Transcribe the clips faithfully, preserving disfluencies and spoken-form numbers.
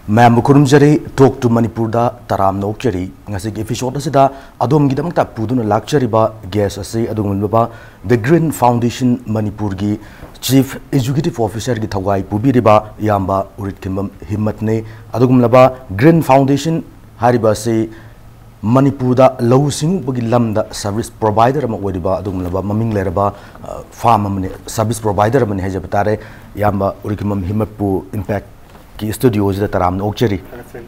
ꯃꯌꯥꯝꯕꯨ ꯈꯨꯔꯨꯝꯖꯔꯤ꯫ Talk to ꯃꯅꯤꯄꯨꯔꯗ ꯇꯔꯥꯝꯅ ꯑꯣꯛꯆꯔꯤ꯫ ꯉꯁꯤꯒꯤ episode ꯑꯁꯤꯗ ꯑꯗꯣꯝꯒꯤꯗꯃꯛꯇ ꯄꯨꯗꯨꯅ ꯂꯥꯛꯆꯔꯤꯕ guest ꯑꯁꯤ ꯑꯗꯨꯒꯨꯝꯂꯕ The Green Foundation ꯃꯅꯤꯄꯨꯔꯒꯤ Chief Executive Officerꯒꯤ ꯊꯧꯒꯥꯏ ꯄꯨꯕꯤꯔꯤꯕ ꯏꯌꯥꯝꯕ ꯎꯔꯤꯠꯈꯤꯕꯝ ꯍꯤꯝꯃꯠꯅꯤ꯫ ꯑꯗꯨꯒꯨꯝꯂꯕ Green Foundation ꯍꯥꯏꯔꯤꯕ ꯑꯁꯤ ꯃꯅꯤꯄꯨꯔꯗ ꯂꯧꯎ ꯁꯤꯡꯎꯕꯒꯤ ꯂꯝꯗ service provider ꯑꯃ ꯑꯣꯏꯔꯤꯕ ꯑꯗꯨꯒꯨꯝꯂꯕ ꯃꯃꯤꯡ ꯂꯩꯔꯕ, ꯑ, firm ꯑꯃꯅꯤ, service provider ꯑꯃꯅꯤ ꯍꯥꯏꯖꯕ ꯇꯥꯔꯦ꯫ ꯏꯌꯥꯝꯕ ꯎꯔꯤꯠꯈꯤꯕꯝ ꯍꯤꯝꯃꯠꯄꯨ Impactꯀꯤ studioꯁꯤꯗ ꯇꯔꯥꯝꯅ ꯑꯣꯛꯆꯔꯤ꯫ ꯊꯥꯒꯠꯆꯔꯤ꯫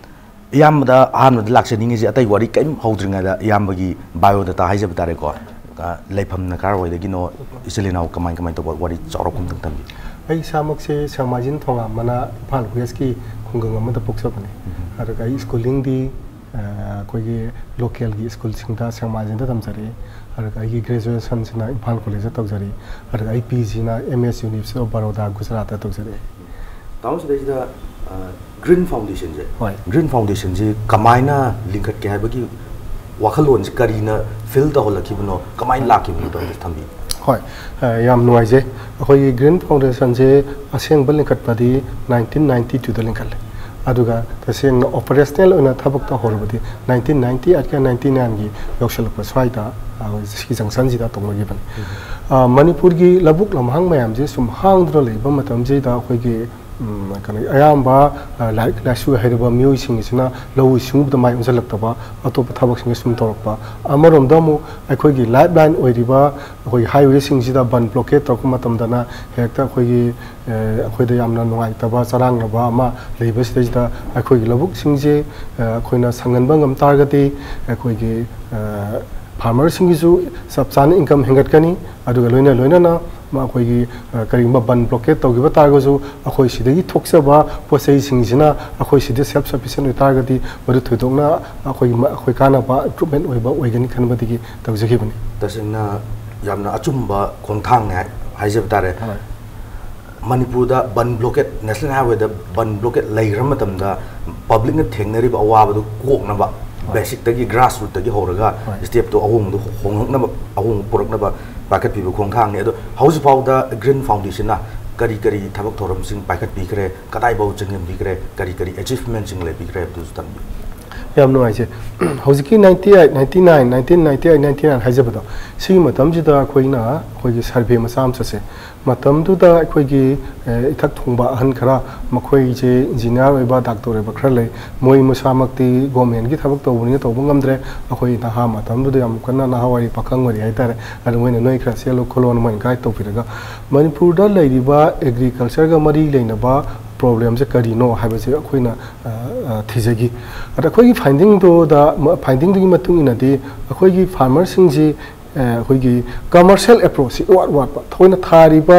ꯏꯌꯥꯝꯕꯗ ꯑꯍꯥꯟꯕꯗ ꯂꯥꯛꯆꯅꯤꯡꯉꯤꯁꯦ ꯑꯇꯩ ꯋꯥꯔꯤ ꯀꯔꯤꯝ ꯍꯧꯗ꯭ꯔꯤꯉꯩꯗ ꯏꯌꯥꯝꯕꯒꯤ biodata ꯍꯥꯏꯖꯕ ꯇꯥꯔꯦꯀꯣ꯫ ꯑ, ꯂꯩꯐꯝꯅ ꯀꯔꯥꯏꯋꯥꯏꯗꯒꯤꯅꯣ, ꯏꯆꯤꯜ ꯏꯅꯥꯎ ꯀꯃꯥꯏ ꯀꯃꯥꯏ ꯇꯧꯕ, ꯋꯥꯔꯤ ꯆꯥꯎꯔꯥꯛꯄ ꯑꯝꯇꯪ ꯊꯝꯕꯤꯌꯨ꯫ ꯑꯩ ꯏꯁꯥꯃꯛꯁꯦ ꯁꯦꯛꯃꯥꯏꯖꯤꯡ ꯊꯣꯉꯥꯝ ꯑꯅ ꯏꯝꯐꯥꯜ Westꯀꯤ ꯈꯨꯡꯒꯪ ꯑꯃꯗ ꯄꯣꯛꯆꯕꯅꯤ꯫ ꯎꯝ꯫ ꯑꯗꯨꯒ ꯑꯩ schoolingꯗꯤ, ꯑ, ꯑꯩꯈꯣꯏꯒꯤ localꯒꯤ schoolꯁꯤꯡꯗ ꯁꯦꯛꯃꯥꯏꯖꯤꯡꯗ ꯇꯝꯖꯔꯛꯏ꯫ ꯑꯗꯨꯒ ꯑꯩꯒꯤ graduationꯁꯤꯅ ꯏꯝꯐꯥꯜ Collegeꯇ ꯇꯧꯖꯔꯛꯏ꯫ ꯑꯗꯨꯒ ꯑꯩ PGꯅ M S University of Baroda, ꯒꯨꯖꯔꯥꯠꯇ ꯇꯧꯖꯔꯛꯏ꯫ ꯇꯥꯃꯣ, ꯁꯤꯗꯩꯁꯤꯗ, ꯑ, Green Foundationꯁꯦ, ꯍꯣꯏ꯫ Green Foundationꯁꯦ ꯀꯃꯥꯏꯅ ꯂꯤꯡꯈꯠꯀꯦ ꯍꯥꯏꯕꯒꯤ ꯋꯥꯈꯜꯂꯣꯟꯁꯦ ꯀꯔꯤꯅ feel ꯇꯧꯍꯜꯂꯛꯈꯤꯕꯅꯣ, ꯀꯃꯥꯏꯅ ꯂꯥꯛꯈꯤꯕꯅꯣꯗꯣ ꯑꯝꯇ ꯊꯝꯕꯤꯌꯨ꯫ ꯍꯣꯏ, ꯑ, ꯌꯥꯝ ꯅꯨꯡꯉꯥꯏꯖꯩ꯫ ꯑꯩꯈꯣꯏꯒꯤ Green Foundationꯁꯦ ꯑꯁꯦꯡꯕ ꯂꯤꯡꯈꯠꯄꯗꯤ nineteen ninety twoꯗ ꯂꯤꯡꯈꯠꯂꯦ, ꯑꯗꯨꯒ ꯇꯁꯦꯡꯅ operational ꯑꯣꯏꯅ ꯊꯕꯛ ꯇꯧꯍꯧꯔꯕꯗꯤ nineteen ninety eightꯀ ninety nineꯒꯤ ꯌꯧꯁꯜꯂꯛꯄ ꯁ꯭ꯋꯥꯏꯗ, ꯑ, ꯁꯤꯒꯤ junctionꯁꯤꯗ ꯇꯧꯅꯈꯤꯕꯅꯤ꯫ ꯎꯝ꯫ ꯑ, ꯃꯅꯤꯄꯨꯔꯒꯤ ꯂꯧꯕꯨꯛ ꯂꯝꯍꯥꯡ ꯃꯌꯥꯝꯁꯦ ꯁꯨꯝ ꯍꯥꯡꯗꯨꯅ ꯂꯩꯕ ꯃꯇꯝꯁꯤꯗ ꯑꯩꯈꯣꯏꯒꯤ ꯎꯝ, ꯀꯩꯅꯣ, ꯑꯌꯥꯝꯕ, ꯑ, ꯂꯥꯏꯔꯤꯛ ꯂꯥꯏꯁꯨ ꯍꯩꯔꯕ ꯃꯤꯑꯣꯏꯁꯤꯡꯁꯤꯅ ꯂꯧꯎ ꯁꯤꯡꯎꯕꯗ ꯃꯥꯏ ꯑꯣꯟꯁꯤꯜꯂꯛꯇꯕ, ꯑꯇꯣꯞꯄ ꯊꯕꯛꯁꯤꯡꯗ ꯁꯨꯝ ꯇꯧꯔꯛꯄ꯫ ꯑꯃꯔꯣꯝꯗ ꯑꯃꯨꯛ ꯑꯩꯈꯣꯏꯒꯤ lifeline ꯑꯣꯏꯔꯤꯕ ꯑꯩꯈꯣꯏꯒꯤ highwayꯁꯤꯡꯁꯤꯗ ꯕꯟ blockade ꯇꯧꯔꯛꯄ ꯃꯇꯝꯗꯅ ꯍꯦꯛꯇ ꯑꯩꯈꯣꯏꯒꯤ, ꯑ, ꯑꯩꯈꯣꯏꯗ ꯌꯥꯝꯅ ꯅꯨꯡꯉꯥꯏꯇꯕ, ꯆꯔꯥꯡꯅꯕ ꯑꯃ ꯂꯩꯕꯁꯤꯗꯩꯁꯤꯗ ꯑꯩꯈꯣꯏꯒꯤ ꯂꯧꯕꯨꯛꯁꯤꯡꯁꯦ, ꯑ, ꯑꯩꯈꯣꯏꯅ ꯁꯪꯍꯟꯕ ꯉꯝ ꯇꯥꯔꯒꯗꯤ ꯑꯩꯈꯣꯏꯒꯤ, ꯑ, farmerꯁꯤꯡꯒꯤꯁꯨ ꯆꯞ ꯆꯥꯅ income ꯍꯦꯟꯒꯠꯀꯅꯤ꯫ ꯑꯗꯨꯒ ꯂꯣꯏꯅ ꯂꯣꯏꯅꯅ ꯃ-, ꯑꯩꯈꯣꯏꯒꯤ, ꯑ, ꯀꯔꯤꯒꯨꯝꯕ ꯕꯟ blockade ꯇꯧꯈꯤꯕ ꯇꯥꯔꯒꯁꯨ ꯑꯩꯈꯣꯏ ꯁꯤꯗꯒꯤ ꯊꯣꯛꯆꯕ ꯄꯣꯠ ꯆꯩꯁꯤꯡꯁꯤꯅ ꯑꯩꯈꯣꯏ ꯁꯤꯗ self sufficient ꯑꯣꯏ ꯇꯥꯔꯒꯗꯤ ꯃꯗꯨ ꯊꯣꯏꯗꯣꯛꯅ ꯑꯩꯈꯣꯏꯒꯤ ꯃ-, ꯑꯩꯈꯣꯏ ꯀꯥꯟꯅꯕ improvement ꯑꯣꯏꯕ ꯑꯣꯏꯒꯅꯤ ꯈꯟꯕꯗꯒꯤ ꯇꯧꯖꯈꯤꯕꯅꯤ꯫ ꯇꯁꯦꯡꯅ ꯌꯥꯝꯅ ꯑꯆꯨꯝꯕ ꯈꯣꯡꯊꯥꯡꯅꯦ ꯍꯥꯏ-, ꯍꯥꯏꯖꯕ ꯇꯥꯔꯦ꯫ ꯍꯣꯏ꯫ ꯃꯅꯤꯄꯨꯔꯗ ꯕꯟ blockade, National Highwayꯗ ꯕꯟ blockade ꯂꯩꯈ꯭ꯔ ꯃꯇꯝꯗ publicꯅ ꯊꯦꯡꯅꯔꯤꯕ ꯑꯋꯥꯕꯗꯨ ꯀꯣꯛꯅꯕ ꯍꯣꯏ꯫ Basicꯇꯒꯤ, grassrootꯇꯒꯤ ꯍꯧꯔꯒ ꯍꯣꯏ꯫ Stepꯇꯣ ꯑꯍꯣꯡꯕꯗꯣ ꯍꯣꯡꯉꯛꯅꯕ, ꯑꯍꯣꯡꯕ ꯄꯨꯔꯛꯅꯕ ꯄꯥꯏꯈꯠꯄꯤꯕ ꯈꯣꯡꯊꯥꯡꯅꯤ꯫ ꯑꯗꯣ ꯍꯧꯖꯤꯛ ꯐꯥꯎꯗ Green Foundationꯅ ꯀꯔꯤ ꯀꯔꯤ ꯊꯕꯛ ꯊꯧꯔꯝꯁꯤꯡ ꯄꯥꯏꯈꯠꯄꯤꯈ꯭ꯔꯦ, ꯀꯗꯥꯏꯐꯥꯎ ꯆꯪꯁꯤꯟꯕꯤꯈ꯭ꯔꯦ, ꯀꯔꯤ ꯀꯔꯤ ꯑꯦꯆꯤꯞꯃꯦꯟꯁꯤꯡ ꯂꯩꯕꯤꯈ꯭ꯔꯦ ꯍꯥꯏꯕꯗꯨꯁꯨ ꯊꯝꯕꯤꯌꯨ꯫ ꯌꯥꯝ ꯅꯨꯡꯉꯥꯏꯖꯩ꯫ ꯍꯧꯖꯤꯛꯀꯤ ninety eight, ninety nine, nineteen ninety eight, ninety nine ꯍꯥꯏꯖꯕꯗꯣ, ꯁꯤꯒꯤ ꯃꯇꯝꯁꯤꯗ ꯑꯩꯈꯣꯏꯅ ꯑꯩꯈꯣꯏꯒꯤ ꯁꯔꯚꯦ ꯃꯆꯥ ꯑꯃ ꯆꯠꯁꯦ꯫ ꯃꯇꯝꯗꯨꯗ ꯑꯩꯈꯣꯏꯒꯤ ꯏꯊꯛ ꯊꯣꯡꯕ ꯑꯍꯟ ꯈꯔ, ꯃꯈꯣꯏꯁꯦ ꯏꯟꯖꯤꯅꯤꯌꯥꯔ ꯑꯣꯏꯕ, ꯗꯥꯛꯇꯔ ꯑꯣꯏꯕ ꯈꯔ ꯂꯩ꯫ ꯃꯣꯏ ꯃꯁꯥꯃꯛꯇꯤ ꯒꯣꯔꯃꯦꯟꯒꯤ ꯊꯕꯛ ꯇꯧꯕꯅꯤꯅ ꯇꯧꯕ ꯉꯝꯗ꯭ꯔꯦ꯫ ꯑꯩꯈꯣꯏ ꯅꯍꯥ ꯃꯇꯝꯗꯨꯗ ꯌꯥꯝ ꯀꯟꯅ ꯅꯍꯥ ꯑꯣꯏꯔꯤ, ꯄꯥꯈꯪ ꯑꯣꯏꯔꯤ ꯍꯥꯏꯇꯥꯔꯦ꯫ ꯑꯗꯨ ꯃꯣꯏꯅ "ꯅꯣꯏ ꯈꯔ ꯆꯦꯜꯂꯨ ꯈꯣꯠꯂꯣꯅ" ꯃꯣꯏꯅ ꯒꯥꯏꯗ ꯇꯧꯕꯤꯔꯒ, ꯃꯅꯤꯄꯨꯔꯗ ꯂꯩꯔꯤꯕ ꯑꯦꯒ꯭ꯔꯤꯀꯜꯆꯔꯒ ꯃꯔꯤ ꯂꯩꯅꯕ ꯄ꯭ꯔꯣꯕ꯭ꯂꯦꯝꯁꯦ ꯀꯔꯤꯅꯣ ꯍꯥꯏꯕꯁꯦ ꯑꯩꯈꯣꯏꯅ ꯊꯤꯖꯈꯤ꯫ ꯑꯗ ꯑꯩꯈꯣꯏꯒꯤ ꯐꯥꯏꯟꯗꯤꯡꯗꯨꯗ, ꯐꯥꯏꯟꯗꯤꯡꯗꯨꯒꯤ ꯃꯇꯨꯡ ꯏꯟꯅꯗꯤ ꯑꯩꯈꯣꯏꯒꯤ ꯐꯥꯔꯃꯔꯁꯤꯡꯁꯤ ꯑꯩꯈꯣꯏꯒꯤ ꯀꯃꯔꯁꯤꯌꯦꯜ ꯑꯦꯄ꯭ꯔꯣꯆꯁꯤ ꯏꯋꯥꯠ ꯋꯥꯠꯄ꯫ ꯊꯑꯣꯏꯅ ꯊꯥꯔꯤꯕ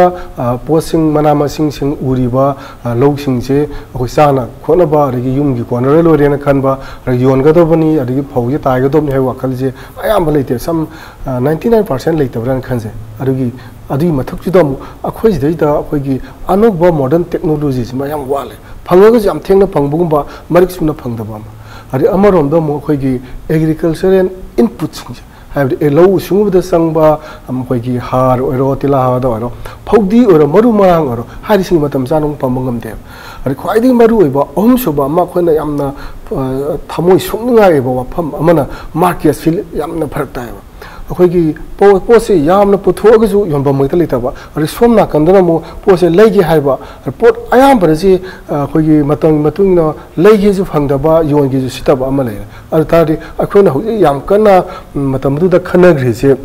ꯄꯣꯠꯁꯤꯡ, ꯃꯅꯥ ꯃꯁꯤꯡꯁꯤꯡ, ꯎꯔꯤꯕ ꯂꯧꯁꯤꯡꯁꯦ ꯑꯩꯈꯣꯏ ꯆꯥꯅ ꯈꯣꯠꯅꯕ, ꯑꯗꯒꯤ ꯌꯨꯝꯒꯤ ꯀꯣꯟꯅꯔ ꯂꯣꯏꯔꯦꯅ ꯈꯟꯕ, ꯑꯗꯒꯤ ꯌꯣꯟꯒꯗꯕꯅꯤ, ꯑꯗꯒꯤ ꯐꯧꯁꯦ ꯇꯥꯏꯒꯗꯕꯅꯤ ꯍꯥꯏꯕ ꯋꯥꯈꯜꯁꯦ ꯑꯌꯥꯝꯕ ꯂꯩꯇꯦ꯫ ꯁꯝ ninety nine percent ꯂꯩꯇꯕ꯭ꯔꯥꯅ ꯈꯟꯖꯩ꯫ ꯑꯗꯨꯒꯤ ꯑꯗꯨꯒꯤ ꯃꯊꯛꯁꯤꯗ ꯑꯃꯨꯛ ꯑꯩꯈꯣꯏ ꯁꯤꯗꯩꯗ ꯑꯩꯈꯣꯏꯒꯤ ꯑꯅꯧꯕ ꯃꯣꯗꯔꯟ ꯇꯦꯛꯅꯣꯂꯣꯖꯤꯁꯤ ꯃꯌꯥꯝ ꯋꯥꯠꯂꯦ꯫ ꯐꯪꯉꯒꯁꯨ ꯌꯥꯝ ꯊꯦꯡꯅ ꯐꯪꯕꯒꯨꯝꯕ, ꯃꯔꯤꯛ ꯁꯨꯅ ꯐꯪꯗꯕ ꯑꯃ꯫ ꯑꯗꯩ ꯑꯃꯔꯣꯝꯗ ꯑꯃꯨꯛ ꯑꯩꯈꯣꯏꯒꯤ ꯑꯦꯒ꯭ꯔꯤꯀꯜꯆꯔꯦꯜ ꯏꯟꯄꯨꯠꯁꯤꯡꯁꯦ, ꯍꯥꯏꯕꯗꯤ ꯑꯦ, ꯂꯧꯎ ꯁꯤꯡꯎꯕꯗ ꯆꯪꯕ ꯑꯩꯈꯣꯏꯒꯤ ꯍꯥꯔ ꯑꯣꯏꯔꯣ, ꯇꯤꯜꯍꯥꯗ ꯑꯣꯏꯔꯣ, ꯐꯧꯗꯤ ꯑꯣꯏꯔꯣ, ꯃꯔꯨ ꯃꯔꯥꯡ ꯑꯣꯏꯔꯣ, ꯍꯥꯏꯔꯤꯁꯤꯡ ꯃꯇꯝ ꯆꯥꯅ ꯑꯃꯨꯛ ꯐꯪꯕ ꯉꯝꯗꯦꯕ꯫ ꯑꯗꯩ ꯈ꯭ꯋꯥꯏꯗꯒꯤ ꯃꯔꯨ ꯑꯣꯏꯕ ꯑꯍꯨꯝꯁꯨꯕ ꯑꯃ ꯑꯩꯈꯣꯏꯅ ꯌꯥꯝꯅ ꯊꯃꯣꯏ ꯁꯣꯛꯅꯤꯡꯉꯥꯏ ꯑꯣꯏꯕ ꯋꯥꯐꯝ ꯑꯃꯅ ꯃꯥꯔꯀꯦꯠꯁꯤ ꯌꯥꯝꯅ ꯐꯔꯛ ꯇꯥꯏꯌꯦꯕ꯫ ꯑꯩꯈꯣꯏꯒꯤ ꯄꯣꯠꯁꯤ ꯌꯥꯝꯅ ꯄꯨꯊꯣꯛꯑꯒꯁꯨ ꯌꯣꯟꯐꯝ ꯍꯦꯛꯇ ꯂꯩꯇꯕ꯫ ꯑꯗꯩ ꯁꯣꯝ ꯅꯥꯀꯟꯗꯅ ꯑꯃꯨꯛ ꯄꯣꯠꯁꯦ ꯂꯩꯒꯦ ꯍꯥꯏꯕ, ꯄꯣꯠ ꯑꯌꯥꯝꯕꯅꯁꯤ ꯑꯩꯈꯣꯏꯒꯤ ꯃꯇꯝꯒꯤ ꯃꯇꯨꯡ ꯏꯟꯅ ꯂꯩꯒꯦꯁꯨ ꯐꯪꯗꯕ, ꯌꯣꯟꯒꯦꯁꯨ ꯁꯤꯠꯇꯕ ꯑꯃ ꯂꯩꯔꯦ꯫ ꯑꯗꯨ ꯇꯥꯔꯗꯤ ꯑꯩꯈꯣꯏꯅ ꯍꯧꯖꯤꯛ ꯌꯥꯝ ꯀꯟꯅ ꯃꯇꯝꯗꯨꯗ ꯈꯟꯅꯈ꯭ꯔꯤꯁꯦ,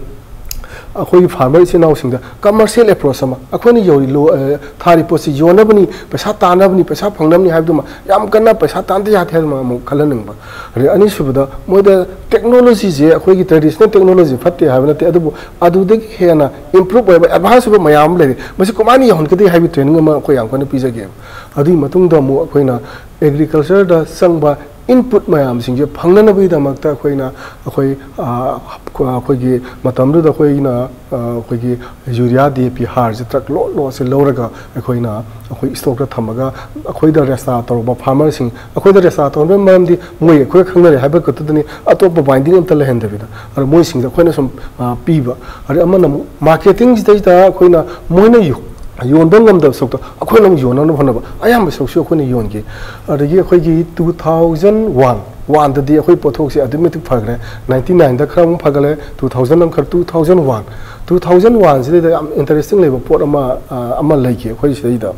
ꯑꯩꯈꯣꯏꯒꯤ ꯐꯥꯔꯃꯔ ꯏꯆꯤꯟ ꯏꯅꯥꯎꯁꯤꯡꯗ ꯀꯃꯔꯁꯤꯌꯦꯜ ꯑꯦꯄ꯭ꯔꯣꯆ ꯑꯃ, ꯑꯩꯈꯣꯏꯅ ꯌꯧꯔꯤ ꯂꯣ-, ꯑ, ꯊꯥꯔꯤ ꯄꯣꯠꯁꯤ ꯌꯣꯟꯅꯕꯅꯤ, ꯄꯩꯁꯥ ꯇꯥꯟꯅꯕꯅꯤ, ꯄꯩꯁꯥ ꯐꯪꯅꯕꯅꯤ ꯍꯥꯏꯕꯗꯨꯃ, ꯌꯥꯝ ꯀꯟꯅ ꯄꯩꯁꯥ ꯇꯥꯟꯗ ꯌꯥꯗꯦ ꯍꯥꯏꯕꯗꯨꯃ ꯑꯃꯨꯛ ꯈꯜꯍꯟꯅꯤꯡꯕ꯫ ꯑꯗꯩ ꯑꯅꯤꯁꯨꯕꯗ, ꯃꯣꯏꯗ ꯇꯦꯛꯅꯣꯂꯣꯖꯤꯁꯦ, ꯑꯩꯈꯣꯏꯒꯤ ꯇ꯭ꯔꯦꯗꯤꯁꯅꯦꯜ ꯇꯦꯛꯅꯣꯂꯣꯖꯤ ꯐꯠꯇꯦ ꯍꯥꯏꯕ ꯅꯠꯇꯦ, ꯑꯗꯨꯕꯨ ꯑꯗꯨꯗꯒꯤ ꯍꯦꯟꯅ ꯏꯝꯄ꯭ꯔꯨꯞ ꯑꯣꯏꯕ, ꯑꯦꯗꯚꯥꯟꯁ ꯑꯣꯏꯕ ꯃꯌꯥꯝ ꯑꯃ ꯂꯩꯔꯤ꯫ ꯃꯁꯤ ꯀꯃꯥꯏꯅ ꯌꯧꯍꯟꯒꯗꯒꯦ ꯍꯥꯏꯕꯒꯤ ꯇ꯭ꯔꯦꯅꯤꯡ ꯑꯃ ꯑꯩꯈꯣꯏ ꯌꯥꯝ ꯀꯟꯅ ꯄꯤꯖꯒꯦꯕ꯫ ꯑꯗꯨꯒꯤ ꯃꯇꯨꯡꯗ ꯑꯃꯨꯛ ꯑꯩꯈꯣꯏꯅ ꯑꯦꯒ꯭ꯔꯤꯀꯜꯆꯔꯗ ꯆꯪꯕ ꯏꯟꯄꯨꯠ ꯃꯌꯥꯝꯁꯤꯡꯁꯦ ꯐꯪꯅꯅꯕꯒꯤꯗꯃꯛꯇ ꯑꯩꯈꯣꯏꯅ, ꯑꯩꯈꯣꯏ, ꯑ, ꯑꯩꯈꯣꯏꯒꯤ ꯃꯇꯝꯗꯨꯗ ꯑꯩꯈꯣꯏꯅ, ꯑ, ꯑꯩꯈꯣꯏꯒꯤ ꯌꯨꯔꯤꯌꯥ, ꯗꯤ ꯑꯦ ꯄꯤ ꯍꯥꯔꯁꯦ ꯇ꯭ꯔꯛ ꯂꯣꯗ ꯂꯣꯗꯁꯦ ꯂꯧꯔꯒ ꯑꯩꯈꯣꯏꯅ ꯑꯩꯈꯣꯏ ꯏꯁꯇꯣꯛꯇ ꯊꯝꯃꯒ, ꯑꯩꯈꯣꯏꯗ ꯔꯦꯁꯇꯥ ꯇꯧꯔꯕ ꯐꯥꯔꯃꯔꯁꯤꯡ, ꯑꯩꯈꯣꯏꯗ ꯔꯦꯁꯇꯥ ꯇꯧꯔꯕꯒꯤ ꯃꯔꯝꯗꯤ ꯃꯣꯏ ꯑꯩꯈꯣꯏꯒ ꯈꯪꯅꯔꯦ ꯍꯥꯏꯕ ꯈꯛꯇꯗꯅꯤ, ꯑꯇꯣꯞꯄ ꯕꯥꯏꯟꯗꯤꯡ ꯑꯝꯇ ꯂꯩꯍꯟꯗꯕꯤꯗ꯫ ꯑꯗꯣ ꯃꯣꯏꯁꯤꯡꯁꯦ ꯑꯩꯈꯣꯏꯅ ꯁꯨꯝ, ꯑ, ꯄꯤꯕ꯫ ꯑꯗꯩ ꯑꯃꯅ ꯑꯃꯨꯛ ꯃꯥꯔꯀꯦꯇꯤꯡꯁꯤꯗꯩꯗ ꯑꯩꯈꯣꯏꯅ ꯃꯣꯏꯅ ꯌꯨ-, ꯌꯣꯟꯕ ꯉꯝꯗꯕ ꯁꯔꯨꯛꯇꯣ ꯑꯩꯈꯣꯏꯅ ꯑꯃꯨꯛ ꯌꯣꯟꯅꯕ ꯍꯣꯠꯅꯕ, ꯑꯌꯥꯝꯕ ꯁꯔꯨꯛꯁꯨ ꯑꯩꯈꯣꯏꯅ ꯌꯣꯟꯈꯤ꯫ ꯑꯗꯒꯤ ꯑꯩꯈꯣꯏꯒꯤ two thousand one, ꯋꯥꯟꯗꯗꯤ ꯑꯩꯈꯣꯏ ꯄꯣꯠꯊꯣꯛꯁꯦ ꯑꯗꯨꯛꯀꯤ ꯃꯇꯤꯛ ꯐꯈ꯭ꯔꯦ꯫ ꯅꯥꯏꯟꯇꯤ ꯅꯥꯏꯟꯗ ꯈꯔ ꯑꯃꯨꯛ ꯐꯒꯠꯂꯦ, two thousand ꯑꯃ ꯈꯔ, two thousand one, two thousand one ꯁꯤꯗꯩꯗ ꯌꯥꯝ interesting ꯂꯩꯕ ꯄꯣꯠ ꯑꯃ, ꯑ, ꯑꯃ ꯂꯩꯈꯤ ꯑꯩꯈꯣꯏ ꯁꯤꯗꯩꯗ꯫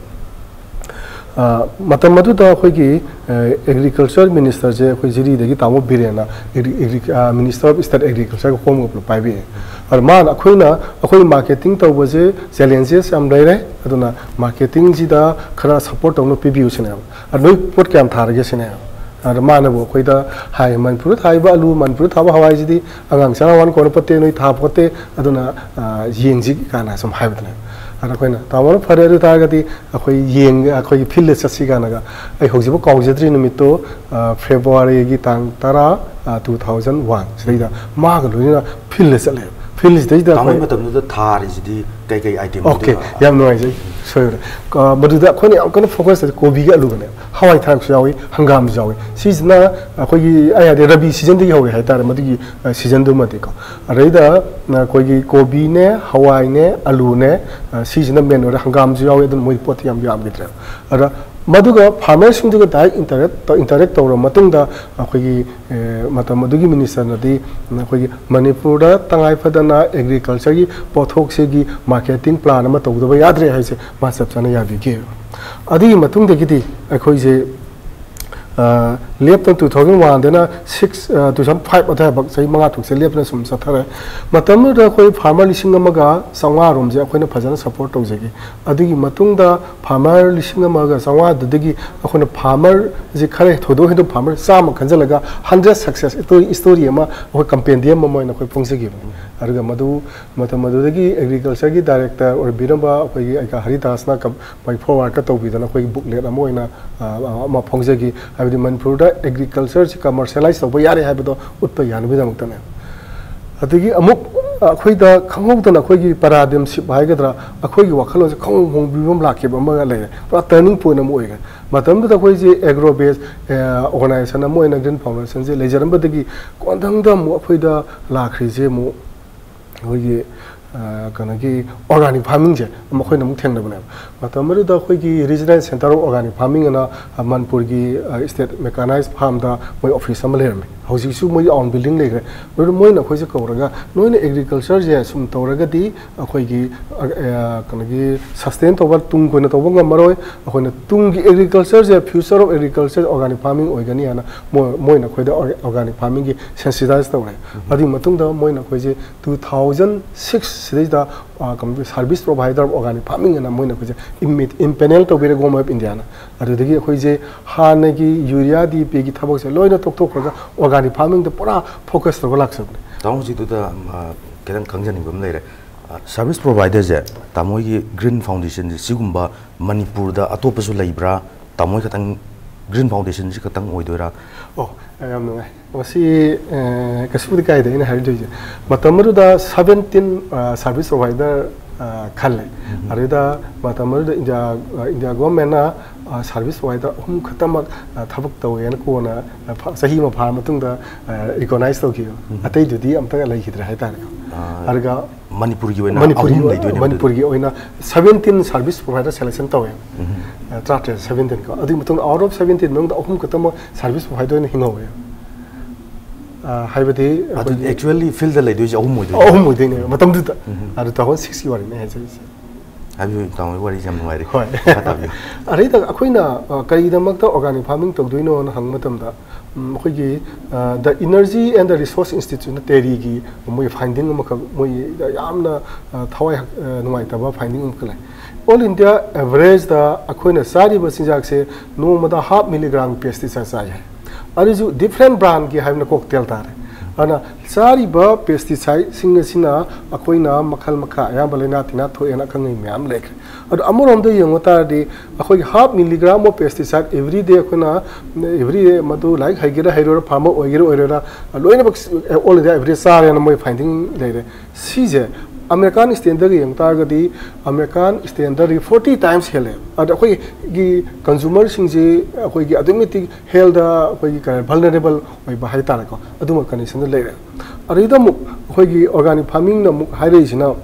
ꯑ, ꯃꯇꯝ ꯑꯗꯨꯗ ꯑꯩꯈꯣꯏꯒꯤ, ꯑ, agriculture ministerꯁꯦ ꯑꯩꯈꯣꯏ ꯖꯤꯔꯤꯗꯒꯤ ꯇꯥꯃꯣ ꯕꯤꯔꯦꯟꯅ agri-, agri-, ꯑ, Minister of State Agricultureꯒ ꯍꯣꯝꯒ ꯄꯨꯂꯞ ꯄꯥꯏꯕꯤꯌꯦ꯫ ꯑꯗ ꯃꯥꯅ ꯑꯩꯈꯣꯏꯅ, ꯑꯩꯈꯣꯏ marketing ꯇꯧꯕꯁꯦ challenges ꯌꯥꯝ ꯂꯩꯔꯦ, ꯑꯗꯨꯅ marketingꯁꯤꯗ ꯈꯔ support ꯇꯧꯅ ꯄꯤꯕꯤꯌꯨ ꯁꯤꯅꯦꯕ꯫ ꯑꯗ ꯅꯣꯏ ꯄꯣꯠ ꯀꯌꯥꯝ ꯊꯥꯔꯒꯦ ꯁꯤꯅꯦꯕ꯫ ꯑꯗ ꯃꯥꯅꯕꯨ ꯑꯩꯈꯣꯏꯗ ꯍꯥꯏ, "ꯃꯅꯤꯄꯨꯔꯗ ꯊꯥꯔꯤꯕ ꯑꯂꯨ, ꯃꯅꯤꯄꯨꯔꯗ ꯊꯥꯕ ꯍꯋꯥꯏꯁꯤꯗꯤ ꯑꯉꯥꯡ ꯆꯔꯥ ꯋꯥꯟ ꯀꯣꯟꯅ ꯄꯣꯠꯇꯦ, ꯅꯣꯏ ꯊꯥ ꯄꯣꯠꯇꯦ, ꯑꯗꯨꯅ, ꯑ, ꯌꯦꯡꯁꯤ" ꯀꯥꯏꯅ ꯁꯨꯝ ꯍꯥꯏꯕꯗꯨꯅꯦꯕ꯫ ꯑꯗ ꯑꯩꯈꯣꯏꯅ, "ꯇꯥꯃꯣꯅ ꯐꯔꯦ, ꯑꯗꯨ ꯑꯣꯏ ꯇꯥꯔꯒꯗꯤ ꯑꯩꯈꯣꯏ ꯌꯦꯡ-, ꯑꯩꯈꯣꯏꯒꯤ fieldꯗ ꯆꯠꯁꯤ" ꯀꯥꯏꯅꯒ, ꯑꯩ ꯍꯧꯖꯤꯛꯐꯥꯎ ꯀꯥꯎꯖꯗ꯭ꯔꯤ ꯅꯨꯃꯤꯠꯇꯣ, ꯑ, Februaryꯒꯤ ꯇꯥꯡ ꯇꯔꯥ, ꯑ, two thousand one ꯁꯤꯗꯩꯗ ꯃꯥꯒ ꯂꯣꯏꯅꯅ fieldꯗ ꯆꯠꯂꯦ꯫ Fieldꯁꯤꯗꯩꯗ ꯇꯥꯃꯣꯒꯤ ꯑꯩꯈꯣꯏ ꯃꯇꯝꯗꯨꯗ ꯊꯥꯔꯤꯁꯤꯗꯤ ꯀꯩꯀꯩ item OK, ꯑꯣꯏꯗꯣꯏꯅꯣ? ꯌꯥꯝ ꯅꯨꯡꯉꯥꯏꯖꯩ, ꯁꯣꯏꯔꯦ꯫ ꯑ, ꯃꯗꯨꯗ ꯑꯩꯈꯣꯏꯅ ꯌꯥꯝ ꯀꯟꯅ focus ꯇꯧꯔꯤꯁꯦ ꯀꯣꯕꯤꯒ ꯑꯂꯨꯒꯅꯦ, ꯍꯋꯥꯏ ꯊꯔꯥꯛꯁꯨ ꯌꯥꯎꯏ, ꯍꯪꯒꯥꯝꯁꯨ ꯌꯥꯎꯏ꯫ ꯁꯤꯁꯤꯅ ꯑꯩꯈꯣꯏꯒꯤ, ꯑꯩ ꯍꯥꯏꯗꯤ, ꯔꯕꯤ seasonꯗꯒꯤ ꯍꯧꯔꯦ ꯍꯥꯏꯇꯥꯔꯦ, ꯃꯗꯨꯒꯤ, ꯑ, seasonꯗꯨꯃꯗꯤꯀꯣ꯫ ꯑꯗꯩꯗ ꯑꯩꯈꯣꯏꯒꯤ ꯀꯣꯕꯤꯅꯦ, ꯍꯋꯥꯏꯅꯦ, ꯑꯂꯨꯅꯦ, ꯑ, ꯁꯤꯁꯤꯅ main ꯑꯣꯏꯔꯦ, ꯍꯪꯒꯥꯝꯁꯨ ꯌꯥꯎꯏ, ꯑꯗꯨꯅ ꯃꯣꯏꯗꯤ ꯄꯣꯠꯇꯤ ꯌꯥꯝ ꯌꯥꯝꯈꯤꯗ꯭ꯔꯦ꯫ ꯑꯗ ꯃꯗꯨꯒ farmerꯁꯤꯡꯗꯨꯒ direct interact ꯇꯧ-, interact ꯇꯧꯔꯕ ꯃꯇꯨꯡꯗ ꯑꯩꯈꯣꯏꯒꯤ, ꯑꯦ, ꯃꯇꯝ ꯑꯗꯨꯒꯤ ministerꯅꯗꯤ ꯑꯩꯈꯣꯏꯒꯤ ꯃꯅꯤꯄꯨꯔꯗ ꯇꯉꯥꯏ ꯐꯗꯅ agricultureꯒꯤ ꯄꯣꯠꯊꯣꯛꯁꯤꯒꯤ marketing plan ꯑꯃ ꯇꯧꯗꯕ ꯌꯥꯗ꯭ꯔꯦ ꯍꯥꯏꯁꯦ ꯃꯥ ꯆꯞ ꯆꯥꯅ ꯌꯥꯕꯤꯈꯤ꯫ ꯑꯗꯨꯒꯤ ꯃꯇꯨꯡꯗꯒꯤꯗꯤ ꯑꯩꯈꯣꯏꯁꯦ, ꯑ, ꯂꯦꯞꯇꯅ two thousand oneꯗꯅ six, ꯑ, two thousand five ꯑꯗꯨꯋꯥꯏꯐꯥꯎ ꯆꯍꯤ ꯃꯉꯥ ꯇꯔꯨꯛꯁꯦ ꯂꯦꯞꯇꯅ ꯁꯨꯝ ꯆꯠꯊꯔꯦ꯫ ꯃꯇꯝꯗꯨꯗ ꯑꯩꯈꯣꯏ farmer ꯂꯤꯁꯤꯡ ꯑꯃꯒ ꯆꯥꯝꯃꯉꯥ ꯔꯣꯝꯁꯦ ꯑꯩꯈꯣꯏꯅ ꯐꯖꯅ support ꯇꯧꯖꯈꯤ꯫ ꯑꯗꯨꯒꯤ ꯃꯇꯨꯡꯗ farmer ꯂꯤꯁꯤꯡ ꯑꯃꯒ ꯆꯥꯝꯃꯉꯥꯗꯨꯗꯒꯤ ꯑꯩꯈꯣꯏꯅ farmerꯁꯤ ꯈꯔ ꯊꯣꯏꯗꯣꯛ ꯍꯦꯟꯗꯣꯛ farmer ꯆꯥꯝꯃ ꯈꯟꯖꯤꯜꯂꯒ hundred success story, story ꯑꯃ ꯑꯩꯈꯣꯏ compendium ꯑꯃ ꯑꯣꯏꯅ ꯑꯩꯈꯣꯏ ꯐꯣꯡꯖꯈꯤꯕꯅꯤ꯫ ꯑꯗꯨꯒ ꯃꯗꯨ, ꯃꯇꯝ ꯑꯗꯨꯗꯒꯤ agricultureꯒꯤ director ꯑꯣꯏꯕꯤꯔꯝꯕ ꯑꯩꯈꯣꯏꯒꯤ ꯑꯩꯒ ꯍꯔꯤꯗꯥꯁꯅ ꯀꯝ-, ꯃꯥꯒꯤ forwardꯀ ꯇꯧꯕꯤꯗꯅ ꯑꯩꯈꯣꯏꯒꯤ booklet ꯑꯃ ꯑꯣꯏꯅ, ꯑ, ꯑꯃ ꯐꯣꯡꯖꯈꯤ꯫ ꯍꯥꯏꯕꯗꯤ ꯃꯅꯤꯄꯨꯔꯗ agricultureꯁꯤ commercialize ꯇꯧꯕ ꯌꯥꯔꯦ ꯍꯥꯏꯕꯗꯣ ꯎꯠꯄ ꯌꯥꯅꯕꯒꯤꯗꯃꯛꯇꯅꯦ꯫ ꯑꯗꯒꯤ ꯑꯃꯨꯛ ꯑꯩꯈꯣꯏꯗ ꯈꯪꯍꯧꯗꯅ ꯑꯩꯈꯣꯏꯒꯤ paradigm shift ꯍꯥꯏꯒꯗ꯭ꯔꯥ, ꯑꯩꯈꯣꯏꯒꯤ ꯋꯥꯈꯜꯂꯣꯟꯁꯦ ꯈꯪꯍꯣꯡ ꯍꯣꯡꯕꯤꯕ ꯑꯃ ꯂꯥꯛꯈꯤꯕ ꯑꯃꯒ ꯂꯩꯔꯦ꯫ ꯄꯨꯔꯥ turning point ꯑꯃ ꯑꯣꯏꯈ꯭ꯔꯦ꯫ ꯃꯇꯝꯗꯨꯗ ꯑꯩꯈꯣꯏꯁꯦ agro based, ꯑ, organization ꯑꯃ ꯑꯣꯏꯅ Green Foundationꯁꯦ ꯂꯩꯖꯔꯝꯕꯗꯒꯤ ꯀꯣꯟꯊꯪꯗ ꯑꯃꯨꯛ ꯑꯩꯈꯣꯏꯗ ꯂꯥꯛꯈ꯭ꯔꯤꯁꯦ ꯑꯃꯨꯛ ꯑꯩꯈꯣꯏꯒꯤ ꯑ, ꯀꯩꯅꯣꯒꯤ organic farming ꯁꯦ ꯃꯈꯣꯏꯅ ꯑꯃꯨꯛ ꯊꯦꯡꯅꯕꯅꯦꯕ꯫ ꯃꯇꯝ ꯑꯗꯨꯗ ꯑꯩꯈꯣꯏꯒꯤ Regional Centre of Organic Farming ꯑꯅ, ꯑ, ꯃꯅꯤꯄꯨꯔꯒꯤ, ꯑ, state mechanized farm ꯗ ꯃꯣꯏ office ꯑꯃ ꯂꯩꯔꯝꯃꯤ꯫ ꯍꯧꯖꯤꯛꯁꯨ ꯃꯣꯏ on building ꯂꯩꯈ꯭ꯔꯦ꯫ ꯑꯗꯨ ꯃꯣꯏꯅ ꯑꯩꯈꯣꯏꯁꯦ ꯀꯧꯔꯒ, "ꯅꯣꯏꯅ agriculture ꯁꯦ ꯁꯨꯝ ꯇꯧꯔꯒꯗꯤ ꯑꯩꯈꯣꯏꯒꯤ, ꯑ, ꯑ, ꯀꯩꯅꯣꯒꯤ sustain ꯇꯧꯕ, ꯇꯨꯡ ꯀꯣꯏꯅ ꯇꯧꯕ ꯉꯝꯃꯔꯣꯏ꯫ ꯑꯩꯈꯣꯏꯅ ꯇꯨꯡꯒꯤ agriculture say, future of agriculture organic farming ꯑꯣꯏꯒꯅꯤ" ꯍꯥꯏꯅ ꯃꯣꯏ-, ꯃꯣꯏꯅ ꯑꯩꯈꯣꯏꯗ orga-, organic farming ꯒꯤ sensitize ꯇꯧꯔꯦ꯫ ꯑꯗꯨꯒꯤ ꯃꯇꯨꯡꯗ ꯃꯣꯏꯅ ꯑꯩꯈꯣꯏꯁꯦ two thousand six ꯁꯤꯗꯩꯗ, ꯑ, ꯀꯩꯅꯣꯒꯤ service provider of organic farming ꯑꯅ ꯃꯣꯏꯅ ꯑꯩꯈꯣꯏꯁꯦ immi-, impanel ꯇꯧꯕꯤꯔꯦ Government of India ꯅ꯫ ꯑꯗꯨꯗꯒꯤ ꯑꯩꯈꯣꯏꯁꯦ ꯍꯥꯟꯅꯒꯤ urea D A P ꯒꯤ ꯊꯕꯛꯁꯦ ꯂꯣꯏꯅ ꯇꯣꯛꯊꯣꯛꯈ꯭ꯔꯒ organic farming ꯗ ꯄꯨꯔꯥ focus ꯇꯧꯔꯒ ꯂꯥꯛꯆꯕꯅꯦ꯫ ꯇꯥꯃꯣ, ꯍꯧꯖꯤꯛꯇꯨꯗ, ꯑ, ꯈꯤꯇꯪ ꯈꯪꯖꯅꯤꯡꯕ ꯑꯃ ꯂꯩꯔꯦ꯫ ꯑ, service provider ꯁꯦ, ꯇꯥꯃꯣꯒꯤ Green Foundation ꯁꯦ, ꯁꯤꯒꯨꯝꯕ ꯃꯅꯤꯄꯨꯔꯗ ꯑꯇꯣꯞꯄꯁꯨ ꯂꯩꯕ꯭ꯔꯥ? ꯇꯥꯃꯣ ꯈꯛꯇꯪ, Green Foundation ꯁꯤ ꯈꯛꯇꯪ ꯑꯣꯏꯗꯣꯏꯔꯥ? ꯑꯣ, ꯌꯥꯝ ꯅꯨꯡꯉꯥꯏ꯫ ꯃꯁꯤ, ꯑ, ꯀꯩꯁꯨꯕꯨꯗꯤ ꯀꯥꯏꯗꯦ꯫ ꯑꯩꯅ ꯍꯥꯏꯔꯗꯣꯏꯁꯦ, ꯃꯇꯝ ꯑꯗꯨꯗ seventeen, ꯑ, service provider, ꯑ, ꯈꯜꯂꯦ꯫ ꯑꯗꯨꯗ ꯃꯇꯝ ꯑꯗꯨꯗ India, ꯑ, India Government ꯅ, ꯑ, service provider ꯑꯍꯨꯝ ꯈꯛꯇꯃꯛ, ꯑ, ꯊꯕꯛ ꯇꯧꯋꯦꯅ ꯀꯣꯟꯅ, ꯑ, ꯐ-, ꯆꯍꯤ ꯑꯃ ꯐꯥꯔ ꯃꯇꯨꯡꯗ, ꯑ, recognize ꯇꯧꯈꯤꯕ꯫ ꯑꯇꯩꯗꯨꯗꯤ ꯑꯝꯇ ꯂꯩꯈꯤꯗ꯭ꯔꯦ ꯍꯥꯏꯇꯥꯔꯦꯀꯣ꯫ ꯑ, ꯑꯗꯨꯒ ꯃꯅꯤꯄꯨꯔꯒꯤ ꯑꯣꯏꯅ ꯃꯅꯤꯄꯨꯔꯒꯤ ꯑꯍꯨꯝ ꯑꯣꯏꯅ, ꯂꯩꯗꯣꯏꯅꯦꯕ ꯑꯗꯨꯗꯤ? ꯃꯅꯤꯄꯨꯔꯒꯤ ꯑꯣꯏꯅ seventeen service provider selection ꯇꯧꯋꯦ꯫ ꯑ, ꯇꯔꯥꯇꯔꯦꯠ, seventeen ꯀꯣ꯫ ꯑꯗꯨꯒꯤ ꯃꯇꯨꯡꯗ out of seventeen ꯃꯅꯨꯡꯗ ꯑꯍꯨꯝ ꯈꯛꯇꯃꯛ service provider ꯑꯣꯏꯅ ꯍꯤꯡꯍꯧꯋꯦ꯫ ꯑ, ꯍꯥꯏꯕꯗꯤ ꯑꯗꯨꯗꯤ ꯑꯩꯈꯣꯏꯒꯤ actually field ꯗ ꯂꯩꯗꯣꯏꯁꯦ ꯑꯍꯨꯝ ꯑꯣꯏꯗꯣꯏꯅꯦ? ꯑꯍꯨꯝ ꯑꯣꯏꯗꯣꯏꯅꯦꯕ ꯃꯇꯝꯗꯨꯗ꯫ ꯑꯗꯨ two thousand six ꯀꯤ ꯋꯥꯔꯤꯅꯦ ꯍꯥꯏꯖꯔꯤꯁꯦ꯫ ꯍꯥꯏꯕꯤꯌꯨ, ꯇꯥꯃꯣꯒꯤ ꯋꯥꯔꯤꯁꯦ ꯌꯥꯝ ꯅꯨꯡꯉꯥꯏꯔꯤ꯫ ꯍꯣꯏ꯫ ꯃꯈꯥ ꯇꯥꯕꯤꯌꯨ꯫ ꯑꯗꯩꯗ ꯑꯩꯈꯣꯏꯅ, ꯑ, ꯀꯔꯤꯒꯤꯗꯃꯛꯇ organic farming ꯇꯧꯗꯣꯏꯅꯣꯅ ꯍꯪꯕ ꯃꯇꯝꯗ, ꯎꯝ, ꯑꯩꯈꯣꯏꯒꯤ, ꯑ, The Energy and the Resource Institute ꯅ ꯇꯦꯔꯤꯒꯤ ꯃꯣꯏ finding ꯑꯃꯈꯛ, ꯃꯣꯏ ꯌꯥꯝꯅ, ꯑ, ꯊꯋꯥꯏ ꯍꯛ-, ꯑ, ꯅꯨꯡꯉꯥꯏꯇꯕ finding ꯑꯃꯈꯛ ꯂꯩ꯫ All India average ꯗ ꯑꯩꯈꯣꯏꯅ ꯆꯥꯔꯤꯕ ꯆꯤꯟꯖꯥꯛꯁꯦ ꯅꯣꯡꯃꯗ half milligram pesticide ꯆꯥꯏ ꯍꯥꯏ꯫ ꯑꯗꯨꯁꯨ different brand ꯀꯤ ꯍꯥꯏꯕꯅ cocktail ꯇꯥꯔꯦ꯫ ꯑꯗꯨꯅ ꯆꯥꯔꯤꯕ pesticide ꯁꯤꯡ ꯑꯁꯤꯅ ꯑꯩꯈꯣꯏꯅ ꯃꯈꯜ ꯃꯈꯥ ꯑꯌꯥꯝꯕ ꯂꯥꯏꯅꯥ ꯇꯤꯟꯅꯥ ꯊꯣꯛꯑꯦꯅ ꯑꯈꯪ ꯑꯍꯩ ꯃꯌꯥꯝ ꯂꯩꯈ꯭ꯔꯦ꯫ ꯑꯗꯣ ꯑꯃꯔꯣꯝꯗ ꯌꯦꯡꯕ ꯇꯥꯔꯗꯤ ꯑꯩꯈꯣꯏꯒꯤ half milligram of pesticide every day ꯑꯩꯈꯣꯏꯅ every day, ꯃꯗꯨ ꯂꯥꯏꯔꯤꯛ ꯍꯩꯒꯦꯔꯥ ꯍꯩꯔꯣꯏꯔꯥ, farmer ꯑꯣꯏꯒꯦꯔꯥ ꯑꯣꯏꯔꯣꯏꯔꯥ, ꯂꯣꯏꯅꯃꯛ all India average ꯆꯥꯔꯦꯅ ꯃꯣꯏ finding ꯂꯩꯔꯦ꯫ ꯁꯤꯁꯦ ꯑꯃꯦꯔꯤꯀꯥꯟ ꯁ꯭ꯇꯦꯟꯗꯔꯗ ꯌꯦꯡ ꯇꯥꯔꯒꯗꯤ ꯑꯃꯦꯔꯤꯀꯥꯟ ꯁ꯭ꯇꯦꯟꯗꯔꯗꯒꯤ ꯐꯣꯔꯇꯤ ꯇꯥꯏꯝꯁ ꯍꯦꯜꯂꯦ꯫ ꯑꯗ ꯑꯩꯈꯣꯏꯒꯤ ꯀꯟꯖꯨꯃꯔꯁꯤꯡꯁꯤ ꯑꯩꯈꯣꯏꯒꯤ ꯑꯗꯨꯛꯀꯤ ꯃꯇꯤꯛ ꯍꯦꯜꯗ ꯑꯩꯈꯣꯏꯒꯤ ꯀꯔꯤ ꯚꯜꯅꯔꯦꯕꯜ ꯑꯣꯏꯕ ꯍꯥꯏꯇꯥꯔꯦꯀꯣ, ꯑꯗꯨꯝꯕ ꯀꯟꯗꯤꯁꯟꯗ ꯂꯩꯔꯦ꯫ ꯑꯗꯩꯗ ꯑꯃꯨꯛ ꯑꯩꯈꯣꯏꯒꯤ ꯑꯣꯔꯒꯥꯅꯤꯛ ꯐꯥꯔꯃꯤꯡꯅ ꯑꯃꯨꯛ ꯍꯥꯏꯔꯛꯏꯁꯤꯅ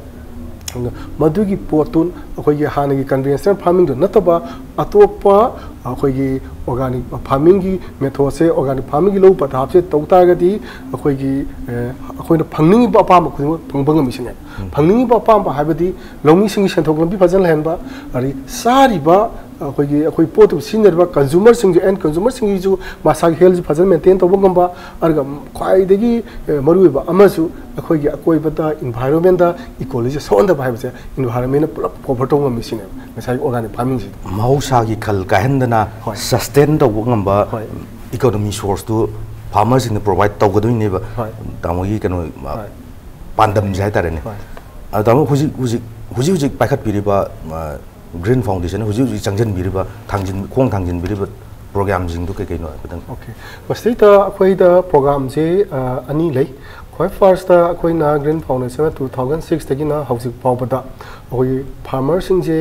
ꯃꯗꯨꯒꯤ ꯄꯣꯠꯇꯨ ꯑꯩꯈꯣꯏꯒꯤ ꯍꯥꯟꯅꯒꯤ ꯀꯟꯚꯦꯟꯁꯅꯦꯜ ꯐꯥꯔꯃꯤꯡꯗꯨ ꯅꯠꯇꯕ ꯑꯇꯣꯞꯄ ꯑꯩꯈꯣꯏꯒꯤ ꯑꯣꯔꯒꯥꯅꯤꯛ ꯐꯥꯔꯃꯤꯡꯒꯤ ꯃꯦꯊꯣꯠꯁꯦ, ꯑꯣꯔꯒꯥꯅꯤꯛ ꯐꯥꯔꯃꯤꯡꯒꯤ ꯂꯧ ꯄꯊꯥꯞꯁꯦ ꯇꯧ ꯇꯥꯔꯒꯗꯤ ꯑꯩꯈꯣꯏꯒꯤ ꯑꯩꯈꯣꯏꯅ ꯐꯪꯅꯤꯡꯉꯤꯕ ꯑꯄꯥꯝꯕ ꯈꯨꯗꯤꯡꯃꯛ ꯐꯪꯕ ꯉꯝꯃꯤꯁꯤꯅꯦ꯫ ꯐꯪꯅꯤꯡꯉꯤꯕ ꯑꯄꯥꯝꯕ ꯍꯥꯏꯕꯗꯤ ꯂꯧꯃꯤꯁꯤꯡꯒꯤ ꯁꯦꯟꯊꯣꯛ ꯂꯝꯕꯤ ꯐꯖꯅ ꯂꯩꯍꯟꯕ, ꯑꯗꯒꯤ ꯆꯥꯔꯤꯕ ꯑꯩꯈꯣꯏꯒꯤ ꯑꯩꯈꯣꯏ ꯄꯣꯠꯇꯨ ꯁꯤꯖꯤꯟꯅꯔꯤꯕ ꯀꯟꯖꯨꯃꯔꯁꯤꯡꯒꯤ, ꯑꯦꯟ ꯀꯟꯖꯨꯃꯔꯁꯤꯡꯒꯤꯁꯨ ꯃꯁꯥꯒꯤ ꯍꯦꯜꯊꯁꯤ ꯐꯖꯅ ꯃꯦꯟꯇꯦꯟ ꯇꯧꯕ ꯉꯝꯕ, ꯑꯗꯨꯒ ꯈ꯭ꯋꯥꯏꯗꯒꯤ ꯃꯔꯨꯑꯣꯏꯕ ꯑꯃꯁꯨ ꯑꯩꯈꯣꯏꯒꯤ ꯑꯀꯣꯏꯕꯗ ꯏꯟꯚꯥꯏꯔꯣꯟꯃꯦꯟꯗ ꯏꯀꯣꯂꯣꯖꯤ ꯁꯣꯛꯍꯟꯗꯕ ꯍꯥꯏꯕꯁꯦ ꯏꯟꯚꯥꯏꯔꯣꯟꯃꯦꯟꯅ ꯄꯨꯂꯞ ꯀꯣꯚꯔ ꯇꯧꯕ ꯉꯝꯃꯤꯁꯤꯅꯦꯕ ꯉꯁꯥꯏꯒꯤ ꯑꯣꯔꯒꯥꯅꯤꯛ ꯐꯥꯔꯃꯤꯡꯁꯤꯗ꯫ ꯃꯍꯧꯁꯥꯒꯤ ꯈꯜ ꯀꯥꯏꯍꯟꯗꯅ ꯍꯣꯏ꯫ ꯁꯁꯇꯦꯟ ꯇꯧꯕ ꯉꯝꯕ ꯍꯣꯏ꯫ ꯏꯀꯣꯅꯣꯃꯤ ꯁꯣꯔꯁꯇꯨ ꯐꯥꯔꯃꯔꯁꯤꯡꯅ ꯄ꯭ꯔꯣꯚꯥꯏꯠ ꯇꯧꯒꯗꯣꯏꯅꯦꯕ꯫ ꯍꯣꯏ꯫ ꯇꯥꯃꯣꯒꯤ ꯀꯩꯅꯣ ꯍꯣꯏ꯫ ꯄꯥꯟꯗꯝꯁꯦ ꯍꯥꯏꯇꯥꯔꯦꯅꯦ꯫ ꯍꯣꯏ꯫ ꯑꯗꯣ ꯇꯥꯃꯣ ꯍꯧꯖꯤꯛ ꯍꯧꯖꯤꯛ ꯍꯧꯖꯤꯛ ꯍꯧꯖꯤꯛ ꯄꯥꯏꯈꯠꯄꯤꯔꯤꯕ ꯒ꯭ꯔꯤꯟ ꯐꯥꯎꯟꯗꯦꯁꯟ ꯍꯧꯖꯤꯛ ꯍꯧꯖꯤꯛ ꯆꯪꯁꯤꯟꯕꯤꯔꯤꯕ ꯊꯥꯡꯖꯤꯟ ꯈꯣꯡ ꯊꯥꯡꯖꯤꯟꯕꯤꯔꯤꯕ ꯄ꯭ꯔꯣꯒ꯭ꯔꯥꯝꯁꯤꯡꯗꯨ ꯀꯩ ꯀꯩꯅꯣ ꯍꯥꯏꯐꯦꯠꯇꯪ? ꯑꯣꯀꯦ꯫ ꯃꯁꯤꯗꯩꯗ ꯑꯩꯈꯣꯏꯗ ꯄ꯭ꯔꯣꯒ꯭ꯔꯥꯝꯁꯦ ꯑꯅꯤ ꯂꯩ꯫ ꯈ꯭ꯋꯥꯏ ꯐꯥꯔꯁꯇ ꯑꯩꯈꯣꯏꯅ ꯒ꯭ꯔꯤꯟ ꯐꯥꯎꯟꯗꯦꯁꯟꯅ ꯇꯨ ꯊꯥꯎꯖꯟ ꯁꯤꯛꯁꯇꯒꯤꯅ ꯍꯧꯖꯤꯛ ꯐꯥꯎꯕꯗ ꯑꯩꯈꯣꯏꯒꯤ ꯐꯥꯔꯃꯔꯁꯤꯡꯁꯦ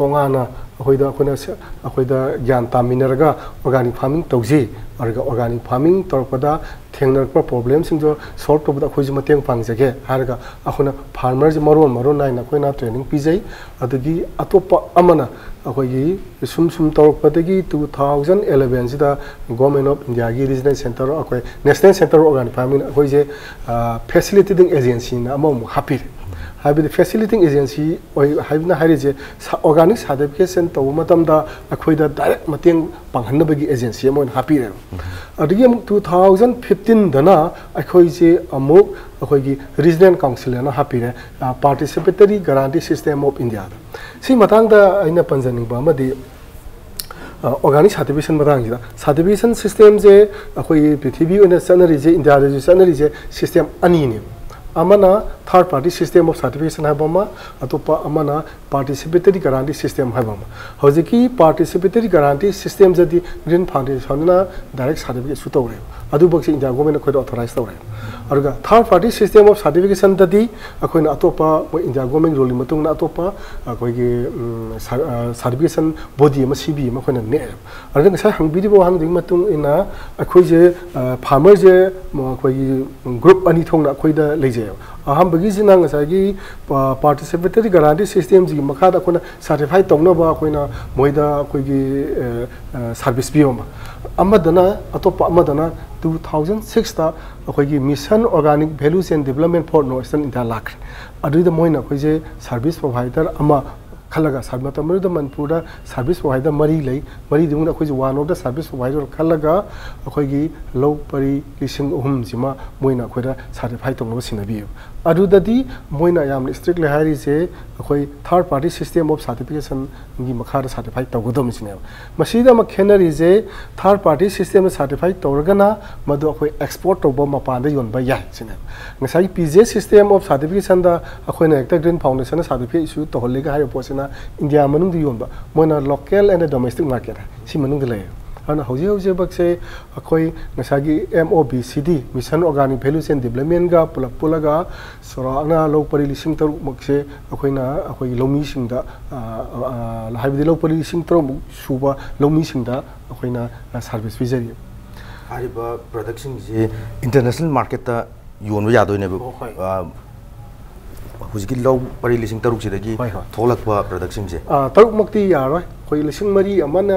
ꯇꯣꯉꯥꯟꯅ ꯑꯩꯈꯣꯏꯗ ꯑꯩꯈꯣꯏꯅ ꯑꯩꯈꯣꯏꯗ ꯒ꯭ꯌꯥꯟ ꯇꯥꯃꯤꯟꯅꯔꯒ ꯑꯣꯔꯒꯥꯅꯤꯛ ꯐꯥꯔꯃꯤꯡ ꯇꯧꯁꯤ, ꯑꯗꯨꯒ ꯑꯣꯔꯒꯥꯅꯤꯛ ꯐꯥꯔꯃꯤꯡ ꯇꯧꯔꯛꯄꯗ ꯊꯦꯡꯅꯔꯛꯄ ꯄ꯭ꯔꯣꯕ꯭ꯂꯦꯝꯁꯤꯡꯗꯣ ꯁꯣꯜꯕ ꯇꯧꯕꯗ ꯑꯩꯈꯣꯏꯁꯨ ꯃꯇꯦꯡ ꯄꯥꯡꯖꯒꯦ ꯍꯥꯏꯔꯒ ꯑꯩꯈꯣꯏꯅ ꯐꯥꯔꯃꯔꯁꯦ ꯃꯔꯣꯟ ꯃꯔꯣꯟ ꯅꯥꯏꯅ ꯑꯩꯈꯣꯏꯅ ꯇ꯭ꯔꯦꯅꯤꯡ ꯄꯤꯖꯩ꯫ ꯑꯗꯒꯤ ꯑꯇꯣꯞꯄ ꯑꯃꯅ ꯑꯩꯈꯣꯏꯒꯤ ꯁꯨꯝ ꯁꯨꯝ ꯇꯧꯔꯛꯄꯗꯒꯤ ꯇꯨ ꯊꯥꯎꯖꯟ ꯑꯦꯂꯚꯦꯟꯁꯤꯗ ꯒꯣꯔꯃꯦꯟ ꯑꯣꯐ ꯏꯟꯗꯤꯌꯥꯒꯤ ꯔꯤꯖꯅꯦꯜ ꯁꯦꯟꯇꯔ, ꯑꯩꯈꯣꯏ national centre of organic farming ꯑꯩꯈꯣꯏꯁꯦ ꯐꯦꯁꯤꯂꯤꯇꯦꯇꯤꯡ ꯑꯦꯖꯦꯟꯁꯤꯅ ꯑꯃꯃꯨꯛ ꯍꯥꯞꯄꯤꯔꯦ꯫ ꯍꯥꯏꯕꯗꯤ ꯐꯦꯁꯤꯂꯤꯇꯦꯇꯤꯡ ꯑꯦꯖꯦꯟꯁꯤ ꯑꯣꯏ ꯍꯥꯏꯕꯅ ꯍꯥꯏꯔꯤꯁꯦ ꯑꯣꯔꯒꯥꯅꯤꯛ ꯁꯥꯔꯇꯤꯐꯤꯀꯦꯁꯟ ꯇꯧꯕ ꯃꯇꯝꯗ ꯑꯩꯈꯣꯏꯗ ꯗꯥꯏꯔꯦꯛ ꯃꯇꯦꯡ ꯄꯥꯡꯍꯟꯅꯕꯒꯤ ꯑꯦꯖꯦꯟꯁꯤ ꯑꯃ ꯑꯣꯏꯅ ꯍꯥꯞꯄꯤꯔꯦꯕ꯫ ꯑꯗꯒꯤ ꯑꯃꯨꯛ ꯇꯨ ꯊꯥꯎꯖꯟ ꯐꯤꯐꯇꯤꯟꯗꯅ ꯑꯩꯈꯣꯏꯁꯦ ꯑꯃꯨꯛ ꯑꯩꯈꯣꯏꯒꯤ ꯔꯤꯖꯅꯦꯜ ꯀꯥꯎꯟꯁꯤꯜ ꯑꯅ ꯍꯥꯞꯄꯤꯔꯦ, ꯄꯥꯔꯇꯤꯁꯤꯄꯦꯇꯔꯤ ꯒꯥꯔꯥꯟꯇꯤ ꯁꯤꯁꯇꯦꯝ ꯑꯣꯐ ꯏꯟꯗꯤꯌꯥꯗ꯫ ꯁꯤ ꯃꯇꯥꯡꯗ ꯑꯩꯅ ꯄꯟꯖꯅꯤꯡꯕ ꯑꯃꯗꯤ ꯑꯣꯔꯒꯥꯅꯤꯛ ꯁꯥꯔꯇꯤꯐꯤꯀꯦꯁꯟ ꯃꯇꯥꯡꯁꯤꯗ, ꯁꯥꯔꯇꯤꯐꯤꯀꯦꯁꯟ ꯁꯤꯁꯇꯦꯝꯁꯦ ꯑꯩꯈꯣꯏꯒꯤ ꯄ꯭ꯔꯤꯊꯤꯕꯤ ꯑꯣꯏꯅ ꯆꯠꯅꯔꯤꯁꯦ, ꯏꯟꯗꯤꯌꯥꯗꯁꯨ ꯆꯠꯅꯔꯤꯁꯦ ꯁꯤꯁꯇꯦꯝ ꯑꯅꯤꯅꯦꯕ꯫ ꯑꯃꯅ third party system of certification ꯍꯥꯏꯕ ꯑꯃ, ꯑꯇꯣꯞꯄ ꯑꯃꯅ participatory guarantee system ꯍꯥꯏꯕ ꯑꯃ꯫ ꯍꯧꯖꯤꯛꯀꯤ participatory guarantee system ꯁꯤꯗꯤ Green Foundation ꯅ direct certificate issue ꯇꯧꯔꯦ, ꯑꯗꯨꯃꯛꯁꯦ India government ꯅ ꯑꯩꯈꯣꯏꯗ authorize ꯇꯧꯔꯦ꯫ ꯑꯗꯨꯒ third party system of certification ꯗꯗꯤ ꯑꯩꯈꯣꯏꯅ ꯑꯇꯣꯞꯄ, ꯃꯣꯏ India government rule ꯒꯤ ꯃꯇꯨꯡ ꯏꯟꯅ ꯑꯇꯣꯞꯄ ꯑꯩꯈꯣꯏꯒꯤ certification body ꯑꯃ, C B ꯑꯃ ꯑꯩꯈꯣꯏꯅ ꯅꯦꯛꯑꯦ꯫ ꯑꯗꯨꯗ ꯉꯁꯥꯏ ꯍꯪꯕꯤꯔꯤꯕ ꯋꯥꯍꯪꯗꯨꯒꯤ ꯃꯇꯨꯡ ꯏꯟꯅ ꯑꯩꯈꯣꯏꯁꯦ farmer ꯁꯦ ꯑꯩꯈꯣꯏꯒꯤ group ꯑꯅꯤ ꯊꯣꯛꯅ ꯑꯩꯈꯣꯏꯗ ꯂꯩꯖꯩꯑꯕ꯫ ꯑꯍꯥꯟꯕꯒꯤꯁꯤꯅ ꯉꯁꯥꯏꯒꯤ participatory guarantee system ꯁꯤꯒꯤ ꯃꯈꯥꯗ ꯑꯩꯈꯣꯏꯅ certify ꯇꯧꯅꯕ ꯑꯩꯈꯣꯏꯅ ꯃꯣꯏꯗ ꯑꯩꯈꯣꯏꯒꯤ service ꯄꯤꯕ ꯑꯃ, ꯑꯃꯗꯅ, ꯑꯇꯣꯞꯄ ꯑꯃꯗꯅ two thousand six ꯇ ꯑꯩꯈꯣꯏꯒꯤ Mission Organic Value Chain Development for North Eastern India ꯂꯥꯛꯈ꯭ꯔꯦ꯫ ꯑꯗꯨꯏꯗ ꯃꯣꯏꯅ ꯑꯩꯈꯣꯏꯁꯦ service provider ꯑꯃ ꯈꯜꯂꯒ, ꯃꯇꯝ ꯑꯗꯨꯗ ꯃꯅꯤꯄꯨꯔꯗ service provider ꯃꯔꯤ ꯂꯩ, ꯃꯔꯤꯗꯨ ꯃꯅꯨꯡꯗ ꯑꯩꯈꯣꯏꯁꯦ one of the service provider ꯈꯜꯂꯒ ꯑꯩꯈꯣꯏꯒꯤ ꯂꯧ ꯄꯔꯤ ꯂꯤꯁꯤꯡ ꯑꯍꯨꯝꯁꯤꯃ ꯃꯣꯏꯅ ꯑꯩꯈꯣꯏꯗ certify ꯇꯧꯅꯕ ꯁꯤꯟꯅꯕꯤꯌꯦꯕ꯫ ꯑꯗꯨꯗꯗꯤ ꯃꯣꯏꯅ ꯌꯥꯝꯅ strictly ꯍꯥꯏꯔꯤꯁꯦ ꯑꯩꯈꯣꯏ third party system of certification ꯒꯤ ꯃꯈꯥꯗ certify ꯇꯧꯒꯗꯕꯅꯤ ꯁꯤꯅꯦꯕ꯫ ꯃꯁꯤꯗ ꯑꯃ ꯈꯦꯠꯅꯔꯤꯁꯦ, third party system ꯗ certify ꯇꯧꯔꯒꯅ ꯃꯗꯨ ꯑꯩꯈꯣꯏ export ꯇꯧꯕ, ꯃꯄꯥꯟꯗ ꯌꯣꯟꯕ ꯌꯥꯏ ꯁꯤꯅꯦꯕ꯫ ꯉꯁꯥꯏꯒꯤ P G S system of certification ꯗ ꯑꯩꯈꯣꯏꯅ ꯍꯦꯛꯇ Green Foundation ꯅ certificate issue ꯇꯧꯍꯜꯂꯦꯒ ꯍꯥꯏꯔꯤꯕ ꯄꯣꯠꯁꯤꯅ India ꯃꯅꯨꯡꯗ ꯌꯣꯟꯕ, ꯃꯣꯏꯅ local and domestic market ꯁꯤ ꯃꯅꯨꯡꯗ ꯂꯩꯌꯦ꯫ ꯑꯗꯨꯅ ꯍꯧꯖꯤꯛ ꯍꯧꯖꯤꯛꯃꯛꯁꯦ ꯑꯩꯈꯣꯏ ꯉꯁꯥꯏꯒꯤ M O B C D, Mission Organic Value Chain Development ꯒ ꯄꯨꯂꯞ ꯄꯨꯜꯂꯒ ꯆꯥꯎꯔꯥꯛꯅ ꯂꯧ ꯄꯔꯤ ꯂꯤꯁꯤꯡ ꯇꯔꯨꯛꯃꯛꯁꯦ ꯑꯩꯈꯣꯏꯅ ꯑꯩꯈꯣꯏꯒꯤ ꯂꯧꯃꯤꯁꯤꯡꯗ, ꯑ, ꯑ, ꯍꯥꯏꯕꯗꯤ ꯂꯧ ꯄꯔꯤ ꯂꯤꯁꯤꯡ ꯇꯔꯨꯛꯃꯨꯛ ꯁꯨꯕ ꯂꯧꯃꯤꯁꯤꯡꯗ ꯑꯩꯈꯣꯏꯅ service ꯄꯤꯖꯔꯤ꯫ ꯍꯥꯏꯔꯤꯕ product ꯁꯤꯡꯁꯤ international market ꯇ ꯌꯣꯟꯕ ꯌꯥꯗꯣꯏꯅꯦꯕ? ꯑꯣ, ꯍꯣꯏ꯫ ꯑ, ꯍꯧꯖꯤꯛꯀꯤ ꯂꯧ ꯄꯔꯤ ꯂꯤꯁꯤꯡ ꯇꯔꯨꯛꯁꯤꯗꯒꯤ ꯍꯣꯏ, ꯍꯣꯏ꯫ ꯊꯣꯛꯂꯛꯄ product ꯁꯤꯡꯁꯦ? ꯑ, ꯇꯔꯨꯛꯃꯛꯇꯤ ꯌꯥꯔꯣꯏ꯫ ꯑꯩꯈꯣꯏ ꯂꯤꯁꯤꯡ ꯃꯔꯤ ꯑꯃꯅ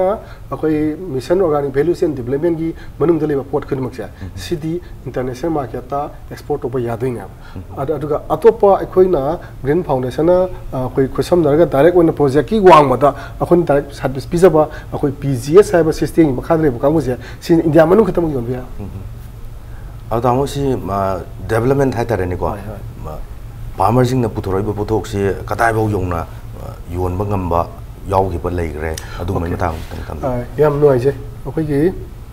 ꯑꯩꯈꯣꯏ Mission Organic Value Chain Development ꯒꯤ ꯃꯅꯨꯡꯗ ꯂꯩꯕ ꯄꯣꯠ ꯈꯨꯗꯤꯡꯃꯛꯁꯦ, ꯎꯝ꯫ ꯁꯤꯗꯤ international market ꯇ export ꯇꯧꯕ ꯌꯥꯗꯣꯏꯅꯦꯕ꯫ ꯎꯝ꯫ ꯑꯗ-, ꯑꯗꯨꯒ ꯑꯇꯣꯞꯄ ꯑꯩꯈꯣꯏꯅ Green Foundation ꯅ, ꯑ, ꯑꯩꯈꯣꯏ ꯈꯨꯠꯁꯝꯅꯔꯒ direct ꯑꯣꯏꯅ project ꯀꯤ ꯋꯥꯡꯃꯗ ꯑꯩꯈꯣꯏꯅ direct service ꯄꯤꯖꯕ ꯑꯩꯈꯣꯏ P G S ꯍꯥꯏꯕ system ꯒꯤ ꯃꯈꯥꯗ ꯂꯩꯕ ꯀꯥꯡꯕꯨꯁꯦ, ꯁꯤ India ꯃꯅꯨꯡ ꯈꯛꯇꯃꯛ ꯌꯣꯟꯕ ꯌꯥꯏ꯫ ꯎꯝ꯫ ꯑꯗꯣ ꯇꯥꯃꯣ, ꯁꯤ, ꯑ, development ꯍꯥꯏꯇꯥꯔꯦꯅꯦꯀꯣ꯫ ꯍꯣꯏ, ꯍꯣꯏ꯫ ꯑ, farmer ꯁꯤꯡꯅ ꯄꯨꯊꯣꯔꯛꯏꯕ ꯄꯣꯠꯊꯣꯛꯁꯤ ꯀꯗꯥꯏꯐꯥꯎ ꯌꯧꯅ, ꯑ, ꯌꯣꯟꯕ ꯉꯝꯕ ꯌꯥꯎꯈꯤꯕ ꯂꯩꯈ꯭ꯔꯦ? ꯑꯗꯨꯒꯨꯝꯕꯒꯤ Okay꯫ ꯃꯇꯥꯡ ꯈꯤꯇꯪ ꯊꯝꯕꯤꯌꯨ꯫ ꯑ, ꯌꯥꯝ ꯅꯨꯡꯉꯥꯏꯖꯩ꯫ ꯑꯩꯈꯣꯏꯒꯤ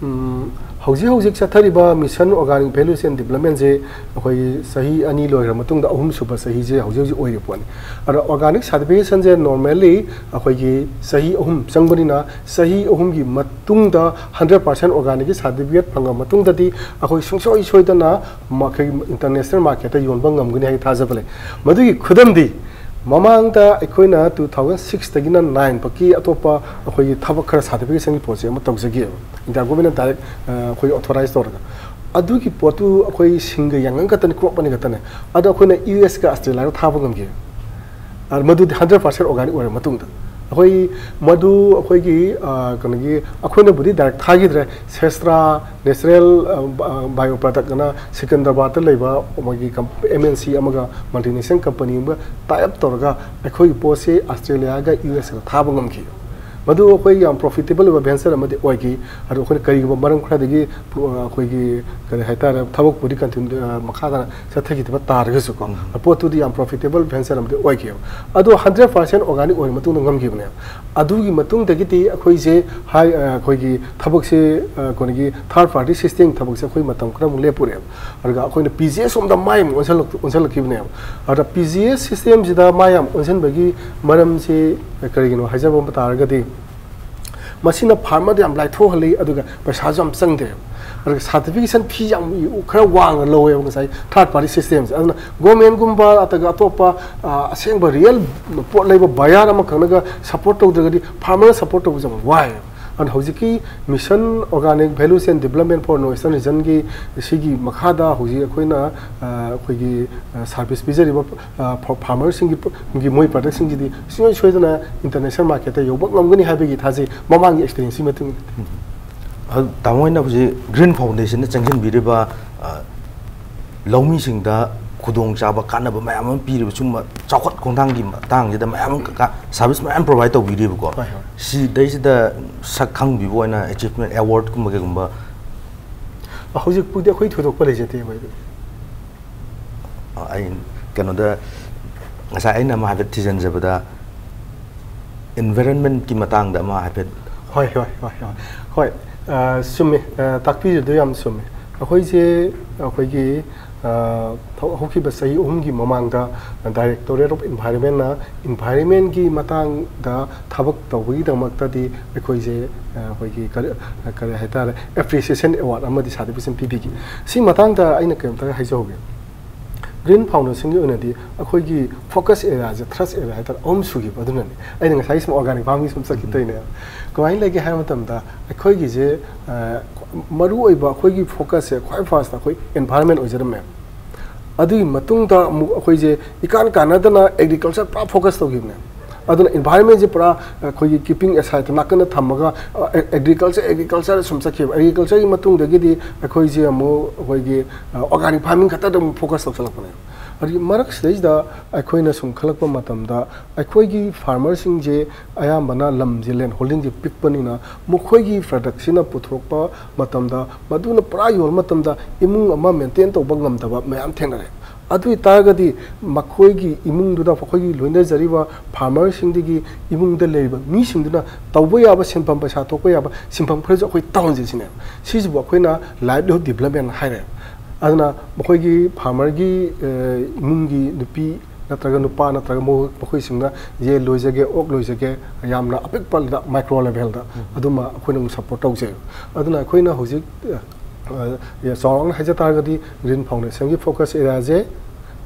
ꯎꯝ, ꯍꯧꯖꯤꯛ ꯍꯧꯖꯤꯛ ꯆꯠꯊꯔꯤꯕ Mission Organic Value Chain Developmentꯁꯦ ꯑꯩꯈꯣꯏꯒꯤ ꯆꯍꯤ ꯑꯅꯤ ꯂꯣꯏꯈ꯭ꯔ ꯃꯇꯨꯡꯗ ꯑꯍꯨꯝ ꯁꯨꯕ ꯆꯍꯤꯁꯦ ꯍꯧꯖꯤꯛ ꯍꯧꯖꯤꯛ ꯑꯣꯏꯔꯤꯕ ꯄꯣꯠꯅꯤ꯫ ꯑꯗꯣ organic certificationꯁꯦ normally ꯑꯩꯈꯣꯏꯒꯤ ꯆꯍꯤ ꯑꯍꯨꯝ ꯆꯪꯕꯅꯤꯅ, ꯆꯍꯤ ꯑꯍꯨꯝꯒꯤ ꯃꯇꯨꯡꯗ hundred percent organicꯀꯤ certificate ꯐꯪꯉ ꯃꯇꯨꯡꯗꯗꯤ ꯑꯩꯈꯣꯏ ꯁꯨꯡꯁꯣꯏ ꯁꯣꯏꯗꯅ ꯃꯈꯣꯏ international marketꯇ ꯌꯣꯟꯕ ꯉꯝꯒꯅꯤ ꯍꯥꯏꯅ ꯊꯥꯖꯕ ꯂꯩ꯫ ꯃꯗꯨꯒꯤ ꯈꯨꯗꯝꯗꯤ, ꯃꯃꯥꯡꯗ ꯑꯩꯈꯣꯏꯅ two thousand sixꯇꯒꯤꯅ nine ꯐꯥꯎꯀꯤ ꯑꯇꯣꯞꯄ ꯑꯩꯈꯣꯏꯒꯤ ꯊꯕꯛ ꯈꯔ certificationꯒꯤ ꯄꯣꯠꯁꯦ ꯑꯃ ꯇꯧꯖꯈꯤꯑꯕ, India governmentꯅ direct, ꯑ, ꯑꯩꯈꯣꯏ authorize ꯇꯧꯔꯒ꯫ ꯑꯗꯨꯒꯤ ꯄꯣꯠꯇꯨ ꯑꯩꯈꯣꯏ ꯁꯤꯡꯒ ꯌꯥꯏꯉꯪ ꯈꯛꯇꯅꯤ, crop ꯑꯅꯤ ꯈꯛꯇꯅꯦ꯫ ꯑꯗꯣ ꯑꯩꯈꯣꯏꯅ USꯀ Australiaꯒ ꯊꯥꯕ ꯉꯝꯈꯤ꯫ ꯑ, ꯃꯗꯨꯗꯤ hundred percent organic ꯑꯣꯏꯔꯕ ꯃꯇꯨꯡꯗ꯫ ꯑꯩꯈꯣꯏ ꯃꯗꯨ ꯑꯩꯈꯣꯏꯒꯤ, ꯑ, ꯀꯩꯅꯣꯒꯤ, ꯑꯩꯈꯣꯏꯅꯕꯨꯗꯤ direct ꯊꯥꯈꯤꯗ꯭ꯔꯦ꯫ Sestra natural, ꯑ, bio product ꯑꯅ ꯁꯤꯀꯟꯗꯔꯕꯥꯗꯇ ꯂꯩꯕ ꯃꯣꯏꯒꯤ ꯀꯝ-, MNC ꯑꯃꯒ multinational company ꯑꯃꯒ tie up ꯇꯧꯔꯒ ꯑꯩꯈꯣꯏꯒꯤ ꯄꯣꯠꯁꯤ Australiaꯒ USꯀ ꯊꯥꯕ ꯉꯝꯈꯤ꯫ ꯃꯗꯨ ꯑꯩꯈꯣꯏ ꯌꯥꯝ profitable ꯑꯣꯏꯕ venture ꯑꯃꯗꯤ ꯑꯣꯏꯈꯤ꯫ ꯑꯗꯣ ꯑꯩꯈꯣꯏꯅ ꯀꯔꯤꯒꯨꯝꯕ ꯃꯔꯝ ꯈꯔꯗꯒꯤ ꯄꯨ-, ꯑꯩꯈꯣꯏꯒꯤ, ꯀꯔꯤ ꯍꯥꯏꯇꯥꯔꯦ, ꯊꯕꯛꯄꯨꯗꯤ continue, ꯑ, ꯃꯈꯥ ꯇꯥꯅ ꯆꯠꯊꯈꯤꯗꯕ ꯇꯥꯔꯒꯁꯨꯀꯣ, ꯎꯝ꯫ ꯄꯣꯠꯇꯨꯗꯤ ꯌꯥꯝ profitable venture ꯑꯃꯗꯤ ꯑꯣꯏꯈꯤꯕ꯫ ꯑꯗꯣ hundred percent organic ꯑꯣꯏꯔ ꯃꯇꯨꯡꯗ ꯉꯝꯈꯤꯕꯅꯦꯕ꯫ ꯑꯗꯨꯒꯤ ꯃꯇꯨꯡꯗꯒꯤꯗꯤ ꯑꯩꯈꯣꯏꯁꯦ ꯍꯥꯏ-, ꯑ, ꯑꯩꯈꯣꯏꯒꯤ ꯊꯕꯛꯁꯦ, ꯑ, ꯑꯩꯈꯣꯏꯒꯤ third party system ꯊꯕꯛꯁꯦ ꯑꯩꯈꯣꯏ ꯃꯇꯝ ꯈꯔꯃꯨꯛ ꯂꯦꯞꯄꯨꯔꯦꯕ꯫ ꯑꯗꯨꯒ ꯑꯩꯈꯣꯏꯅ PGS ꯔꯣꯝꯗ ꯃꯥꯏ ꯑꯃꯨꯛ ꯑꯣꯟꯁꯤꯜꯂꯛ-, ꯑꯣꯟꯁꯤꯜꯂꯛꯈꯤꯕꯅꯦꯕ꯫ ꯑꯗ PGS systemꯁꯤꯗ ꯃꯥꯏ ꯌꯥꯝ ꯑꯣꯟꯁꯤꯟꯕꯒꯤ ꯃꯔꯝꯁꯤ ꯀꯔꯤꯒꯤꯅꯣ ꯍꯥꯏꯖꯕ ꯑꯃ ꯇꯥꯔꯒꯗꯤ, ꯃꯁꯤꯅ farmerꯗ ꯌꯥꯝ ꯂꯥꯏꯊꯣꯛꯍꯜꯂꯤ, ꯑꯗꯨꯒ ꯄꯩꯁꯥꯁꯨ ꯌꯥꯝ ꯆꯪꯗꯦꯕ꯫ ꯑꯗꯨꯒ certification fee ꯌꯥꯝ ꯈꯔ ꯋꯥꯡꯅ ꯂꯧꯋꯦꯕ ꯉꯁꯥꯏ third party systemꯁꯦ꯫ ꯑꯗꯨꯅ governmentꯒꯨꯝꯕ, ꯑꯗꯨꯒ ꯑꯇꯣꯞꯄ, ꯑ, ꯑꯁꯦꯡꯕ real ꯄꯣꯠ ꯂꯩꯕ buyer ꯑꯃꯈꯛꯅꯒ support ꯇꯧꯗ꯭ꯔꯒꯗꯤ farmerꯅ support ꯇꯧꯕꯁꯦ ꯌꯥꯝ ꯋꯥꯏꯌꯦꯕ꯫ ꯑꯗꯨꯅ ꯍꯧꯖꯤꯛꯀꯤ Mission Organic Value Chain Development for North Eastern Regionꯒꯤ ꯁꯤꯒꯤ ꯃꯈꯥꯗ ꯍꯧꯖꯤꯛ ꯑꯩꯈꯣꯏꯅ, ꯑ, ꯑꯩꯈꯣꯏꯒꯤ, ꯑ, service ꯄꯤꯖꯔꯤꯕ, ꯑ, ꯐꯥ-, farmerꯁꯤꯡꯒꯤ ꯄ-, ꯒꯤ ꯃꯣꯏ productꯁꯤꯡꯁꯤꯗꯤ ꯁꯨꯡꯁꯣꯏ ꯁꯣꯏꯗꯅ international marketꯇ ꯌꯧꯕ ꯉꯝꯒꯅꯤ ꯍꯥꯏꯕꯒꯤ ꯊꯥꯖꯩ, ꯃꯃꯥꯡꯒꯤ experienceꯀꯤ ꯃꯇꯨꯡ ꯏꯟꯅ꯫ ꯑꯗꯨ ꯇꯥꯃꯣ ꯍꯣꯏꯅ ꯍꯧꯖꯤꯛ Green Foundationꯅ ꯆꯪꯁꯤꯟꯕꯤꯔꯤꯕ, ꯑ, ꯂꯧꯃꯤꯁꯤꯡꯗ ꯈꯨꯗꯣꯡꯆꯥꯕ, ꯀꯥꯟꯅꯕ ꯃꯌꯥꯝ ꯑꯃ ꯄꯤꯔꯤꯕ ꯁꯨꯝꯕ ꯆꯥꯎꯈꯠ ꯈꯣꯡꯊꯥꯡꯒꯤ ꯃꯇꯥꯡꯁꯤꯗ ꯃꯌꯥꯝ ꯑꯃ ꯀ-, service ꯃꯌꯥꯝ provide ꯇꯧꯕꯤꯔꯤꯕꯀꯣ꯫ ꯍꯣꯏ, ꯍꯣꯏ꯫ ꯁꯤꯗꯩꯁꯤꯗ ꯁꯛ ꯈꯪꯕꯤꯕ ꯑꯣꯏꯅ achievement awardꯀꯨꯝꯕ ꯀꯩꯒꯨꯝꯕ? ꯍꯧꯖꯤꯛꯄꯨꯗꯤ ꯑꯩꯈꯣꯏ ꯊꯣꯏꯗꯣꯛꯄ ꯂꯩꯖꯗꯦ ꯃꯣꯏꯗꯤ꯫ ꯑ, ꯑꯩ ꯀꯩꯅꯣꯗ ꯉꯁꯥꯏ ꯑꯩꯅ ꯑꯃ ꯍꯥꯏꯐꯦꯠ ꯊꯤꯖꯤꯟꯖꯕꯗ environmentꯀꯤ ꯃꯇꯥꯡꯗ ꯑꯃ ꯍꯥꯏꯐꯦꯠ꯫ ꯍꯣꯏ, ꯍꯣꯏ, ꯍꯣꯏ, ꯍꯣꯏ꯫ ꯍꯣꯏ, ꯑ, ꯆꯨꯝꯃꯤ꯫ ꯑ, ꯇꯥꯛꯄꯤꯔꯤꯗꯨ ꯌꯥꯝ ꯆꯨꯝꯃꯤ꯫ ꯑꯩꯈꯣꯏꯁꯦ, ꯑꯩꯈꯣꯏꯒꯤ, ꯑ, ꯊꯧ-, ꯍꯧꯈꯤꯕ ꯆꯍꯤ ꯑꯍꯨꯝꯒꯤ ꯃꯃꯥꯡꯗ Directorate of Environmentꯅ environmentꯀꯤ ꯃꯇꯥꯡꯗ ꯊꯕꯛ ꯇꯧꯕꯒꯤꯗꯃꯛꯇꯗꯤ ꯑꯩꯈꯣꯏꯁꯦ, ꯑ, ꯑꯩꯈꯣꯏꯒꯤ ꯀꯔꯤ, ꯀꯔꯤ ꯍꯥꯏꯇꯥꯔꯦ, appreciation award ꯑꯃꯗꯤ certification ꯄꯤꯕꯤꯈꯤ꯫ ꯁꯤ ꯃꯇꯥꯡꯗ ꯑꯩꯅ ꯀꯔꯤꯝꯇ ꯍꯥꯏꯖꯍꯧꯒꯦ꯫ Green Foundationꯒꯤ ꯑꯣꯏꯅꯗꯤ ꯑꯩꯈꯣꯏꯒꯤ focus areaꯁꯦ, thrust area ꯍꯥꯏꯇꯥꯔꯦ, ꯑꯍꯨꯝ ꯁꯨꯈꯤꯕ ꯑꯗꯨꯅꯅꯦ꯫ ꯑꯩꯅ ꯉꯁꯥꯏ ꯁꯨꯝ organic farming ꯁꯨꯝ ꯆꯠꯈꯤ ꯎꯝ꯫ ꯇꯧꯔꯤꯅꯦ꯫ ꯀꯃꯥꯏꯅ ꯂꯩꯒꯦ ꯍꯥꯏꯕ ꯃꯇꯝꯗ ꯑꯩꯈꯣꯏꯒꯤꯁꯦ, ꯑ, ꯃꯔꯨꯑꯣꯏꯕ ꯑꯩꯈꯣꯏꯒꯤ focusꯁꯦ ꯈ꯭ꯋꯥꯏ firstꯇ ꯑꯩꯈꯣꯏ environment ꯑꯣꯏꯖꯔꯝꯃꯦ꯫ ꯑꯗꯨꯒꯤ ꯃꯇꯨꯡꯗ ꯑꯃꯨꯛ ꯑꯩꯈꯣꯏꯁꯦ ꯏꯀꯥꯟ ꯀꯥꯟꯅꯗꯅ agriculture ꯄꯨꯔꯥ focus ꯇꯧꯈꯤꯕꯅꯦ꯫ ꯑꯗꯨꯅ environmentꯁꯦ ꯄꯨꯔꯥ ꯑꯩꯈꯣꯏꯒꯤ keeping asideꯇ ꯅꯥꯀꯟꯗ ꯊꯝꯃꯒ, ꯑ, agriculture, agriculture ꯁꯨꯝ ꯆꯠꯈꯤꯕ꯫ Agricultureꯒꯤ ꯃꯇꯨꯡꯗꯒꯤꯗꯤ ꯑꯩꯈꯣꯏꯁꯦ ꯑꯃꯨꯛ ꯑꯩꯈꯣꯏꯒꯤ, ꯑ, organic farming ꯈꯛꯇꯗ ꯑꯃꯨꯛ focus ꯇꯧꯁꯜꯂꯛꯄꯅꯦ꯫ ꯑꯗꯨꯒꯤ ꯃꯔꯛꯁꯤꯗꯩꯁꯤꯗ ꯑꯩꯈꯣꯏꯅ ꯁꯨꯝ ꯈꯜꯂꯛꯄ ꯃꯇꯝꯗ ꯑꯩꯈꯣꯏꯒꯤ farmerꯁꯤꯡꯁꯦ ꯑꯌꯥꯝꯕꯅ ꯂꯝꯁꯦ, land holdingꯁꯦ ꯄꯤꯛꯄꯅꯤꯅ ꯃꯈꯣꯏꯒꯤ productꯁꯤꯅ ꯄꯨꯊꯣꯔꯛꯄ ꯃꯇꯝꯗ ꯃꯗꯨꯅ ꯄꯨꯔꯥ ꯌꯣꯜꯕ ꯃꯇꯝꯗ ꯏꯃꯨꯡ ꯑꯃ maintain ꯇꯧꯕ ꯉꯝꯗꯕ ꯃꯌꯥꯝ ꯊꯦꯡꯅꯔꯦ꯫ ꯑꯗꯨ ꯑꯣꯏꯇꯥꯔꯒꯗꯤ ꯃꯈꯣꯏꯒꯤ ꯏꯃꯨꯡꯗꯨꯗ, ꯑꯩꯈꯣꯏꯒꯤ ꯂꯣꯏꯅꯖꯔꯤꯕ farmerꯁꯤꯡꯗꯒꯤ ꯏꯃꯨꯡꯗ ꯂꯩꯔꯤꯕ ꯃꯤꯁꯤꯡꯗꯨꯅ ꯇꯧꯕ ꯌꯥꯕ ꯁꯤꯟꯐꯝ, ꯄꯩꯁꯥ ꯊꯣꯛꯄ ꯌꯥꯕ ꯁꯤꯟꯐꯝ ꯈꯔꯁꯨ ꯑꯩꯈꯣꯏ ꯇꯧꯍꯟꯁꯤ ꯁꯤꯅꯦꯕ꯫ ꯁꯤꯁꯤꯕꯨ ꯑꯩꯈꯣꯏꯅ livelihood development ꯍꯥꯏꯔꯦ꯫ ꯑꯗꯨꯅ ꯃꯈꯣꯏꯒꯤ farmerꯒꯤ, ꯑ, ꯏꯃꯨꯡꯒꯤ ꯅꯨꯄꯤ ꯅꯠꯇ꯭ꯔꯒ ꯅꯨꯄꯥ ꯅꯠꯇ꯭ꯔꯒ ꯃꯈꯣꯏ-, ꯃꯈꯣꯏꯁꯤꯡꯅ ꯌꯦꯟ ꯂꯣꯏꯖꯒꯦ, ꯑꯣꯛ ꯂꯣꯏꯖꯒꯦ, ꯌꯥꯝꯅ ꯑꯄꯤꯛꯄꯗ micro levelꯗ ꯎꯝ꯫ ꯑꯗꯨꯃ ꯑꯩꯈꯣꯏꯅ ꯑꯃꯨꯛ support ꯇꯧꯖꯩ꯫ ꯑꯗꯨꯅ ꯑꯩꯈꯣꯏꯅ ꯍꯧꯖꯤꯛ, ꯑ, ꯑ, ꯆꯥꯎꯔꯥꯛꯅ ꯍꯥꯏꯖ ꯇꯥꯔꯒꯗꯤ Green Foundationꯒꯤ focus areaꯁꯦ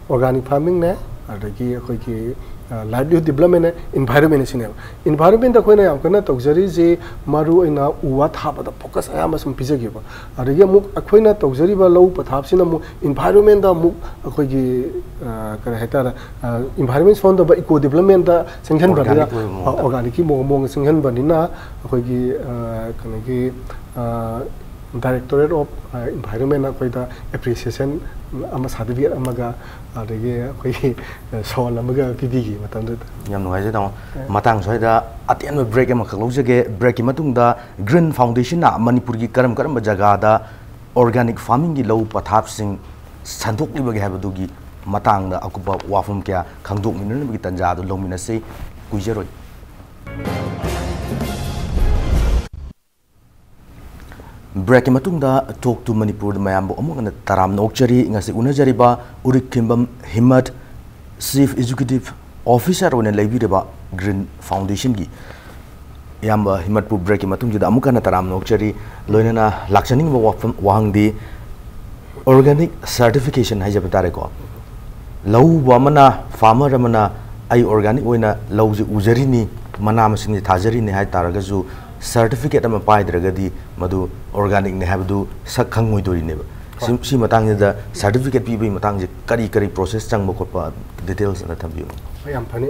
organic farmingꯅꯦ, ꯑꯗꯒꯤ ꯑꯩꯈꯣꯏꯒꯤ, ꯑ, livelihood developmentꯅꯦ, environment ꯁꯤꯅꯦꯕ꯫ Environmentꯇ ꯑꯩꯈꯣꯏꯅ ꯌꯥꯝ ꯀꯟꯅ ꯇꯧꯖꯔꯤꯁꯦ ꯃꯔꯨ ꯑꯣꯏꯅ ꯎ ꯋꯥ ꯊꯥꯕꯗ focus ꯑꯌꯥꯝꯕ ꯁꯨꯝ ꯄꯤꯖꯈꯤꯕ꯫ ꯑꯗꯒꯤ ꯑꯃꯨꯛ ꯑꯩꯈꯣꯏꯅ ꯇꯧꯖꯔꯤꯕ ꯂꯧ ꯄꯊꯥꯞꯁꯤꯅ ꯑꯃꯨꯛ environmentꯇ ꯑꯃꯨꯛ ꯑꯩꯈꯣꯏꯒꯤ, ꯑ, ꯀꯔꯤ ꯍꯥꯏꯇꯥꯔꯦ, ꯑ, environment ꯁꯣꯟꯗꯕ eco developmentꯇ ꯆꯪꯁꯤꯟꯕꯅꯤꯅ, organic ꯑꯣꯏꯕ ꯃꯑꯣꯡꯗ꯫ ꯑ, organicꯀꯤ ꯃꯑꯣꯡ, ꯃꯑꯣꯡꯗ ꯆꯪꯁꯤꯟꯕꯅꯤꯅ ꯑꯩꯈꯣꯏꯒꯤ, ꯑ, ꯀꯩꯅꯣꯒꯤ, ꯑ, Directorate of, ꯑ, Environmentꯅ ꯑꯩꯈꯣꯏꯗ appreciation ꯑꯃ, certificate ꯑꯃꯒ, ꯑꯗꯒꯤ ꯑꯩꯈꯣꯏꯒꯤ, ꯑ, shawl ꯑꯃꯒ ꯄꯤꯕꯤꯈꯤ ꯃꯇꯝꯗꯨꯗ꯫ ꯌꯥꯝ ꯅꯨꯡꯉꯥꯏꯖꯩ, ꯇꯥꯃꯣ꯫ ꯑ꯫ ꯃꯇꯥꯡ ꯁ꯭ꯋꯥꯏꯗ ꯑꯇꯦꯟꯕ break ꯑꯃꯈꯛ ꯂꯧꯖꯒꯦ꯫ Breakꯀꯤ ꯃꯇꯨꯡꯗ Green Foundationꯅ ꯃꯅꯤꯄꯨꯔꯒꯤ ꯀꯔꯝ ꯀꯔꯝꯕ ꯖꯒꯥꯗ organic farmingꯒꯤ ꯂꯧ ꯄꯊꯥꯞꯁꯤꯡ ꯁꯟꯗꯣꯛꯂꯤꯕꯒꯦ ꯍꯥꯏꯕꯗꯨꯒꯤ ꯃꯇꯥꯡꯗ ꯑꯀꯨꯞꯄ ꯋꯥꯐꯝ ꯀꯌꯥ ꯈꯪꯗꯣꯛꯃꯤꯟꯅꯅꯕꯒꯤ ꯇꯥꯟꯖꯥ ꯑꯗꯨ ꯂꯧꯃꯤꯟꯅꯁꯤ꯫ ꯀꯨꯏꯖꯔꯣꯏ꯫ ꯕ꯭ꯔꯦꯛꯀꯤ ꯃꯇꯨꯡꯗ Talk to Manipurꯗ ꯃꯌꯥꯝꯕꯨ ꯑꯃꯨꯛ ꯍꯟꯅ ꯇꯔꯥꯝꯅ ꯑꯣꯛꯆꯔꯤ꯫ ꯉꯁꯤ ꯎꯅꯖꯔꯤꯕ ꯎꯔꯤꯛꯈꯤꯕꯝ ꯍꯤꯃꯠ, Chief Executive Officer ꯑꯣꯏꯅ ꯂꯩꯕꯤꯔꯤꯕ Green Foundationꯒꯤ ꯏꯌꯥꯝꯕ ꯍꯤꯃꯠꯄꯨ ꯕ꯭ꯔꯦꯛꯀꯤ ꯃꯇꯨꯡꯁꯤꯗ ꯑꯃꯨꯛ ꯍꯟꯅ ꯇꯔꯥꯝꯅ ꯑꯣꯛꯆꯔꯤ꯫ ꯂꯣꯏꯅꯅ ꯂꯥꯛꯆꯅꯤꯡꯕ ꯋꯥꯐꯝ, ꯋꯥꯍꯪꯗꯤ organic certification ꯍꯥꯏꯖꯕ ꯇꯥꯔꯦꯀꯣ꯫ ꯂꯧꯎꯕ ꯑꯃꯅ, farmer ꯑꯃꯅ ꯑꯩ organic ꯑꯣꯏꯅ ꯂꯧꯁꯤ ꯎꯖꯔꯤꯅꯤ, ꯃꯅꯥ ꯃꯁꯤꯡꯁꯤ ꯊꯥꯖꯔꯤꯅꯤ ꯍꯥꯏ ꯇꯥꯔꯒꯁꯨ, certificate ꯑꯃ ꯄꯥꯏꯗ꯭ꯔꯒꯗꯤ ꯃꯗꯨ organicꯅꯤ ꯍꯥꯏꯕꯗꯨ ꯁꯛ ꯈꯪꯉꯣꯏꯗꯣꯔꯤꯅꯦꯕ꯫ ꯁꯤ, ꯁꯤ ꯃꯇꯥꯡꯁꯤꯗ certificate ꯄꯤꯕꯒꯤ ꯃꯇꯥꯡꯁꯦ ꯀꯔꯤ ꯀꯔꯤ process ꯆꯪꯕ ꯈꯣꯠꯄ details ꯑꯝꯇ ꯊꯝꯕꯤꯌꯨ꯫ ꯌꯥꯝ ꯐꯅꯤ꯫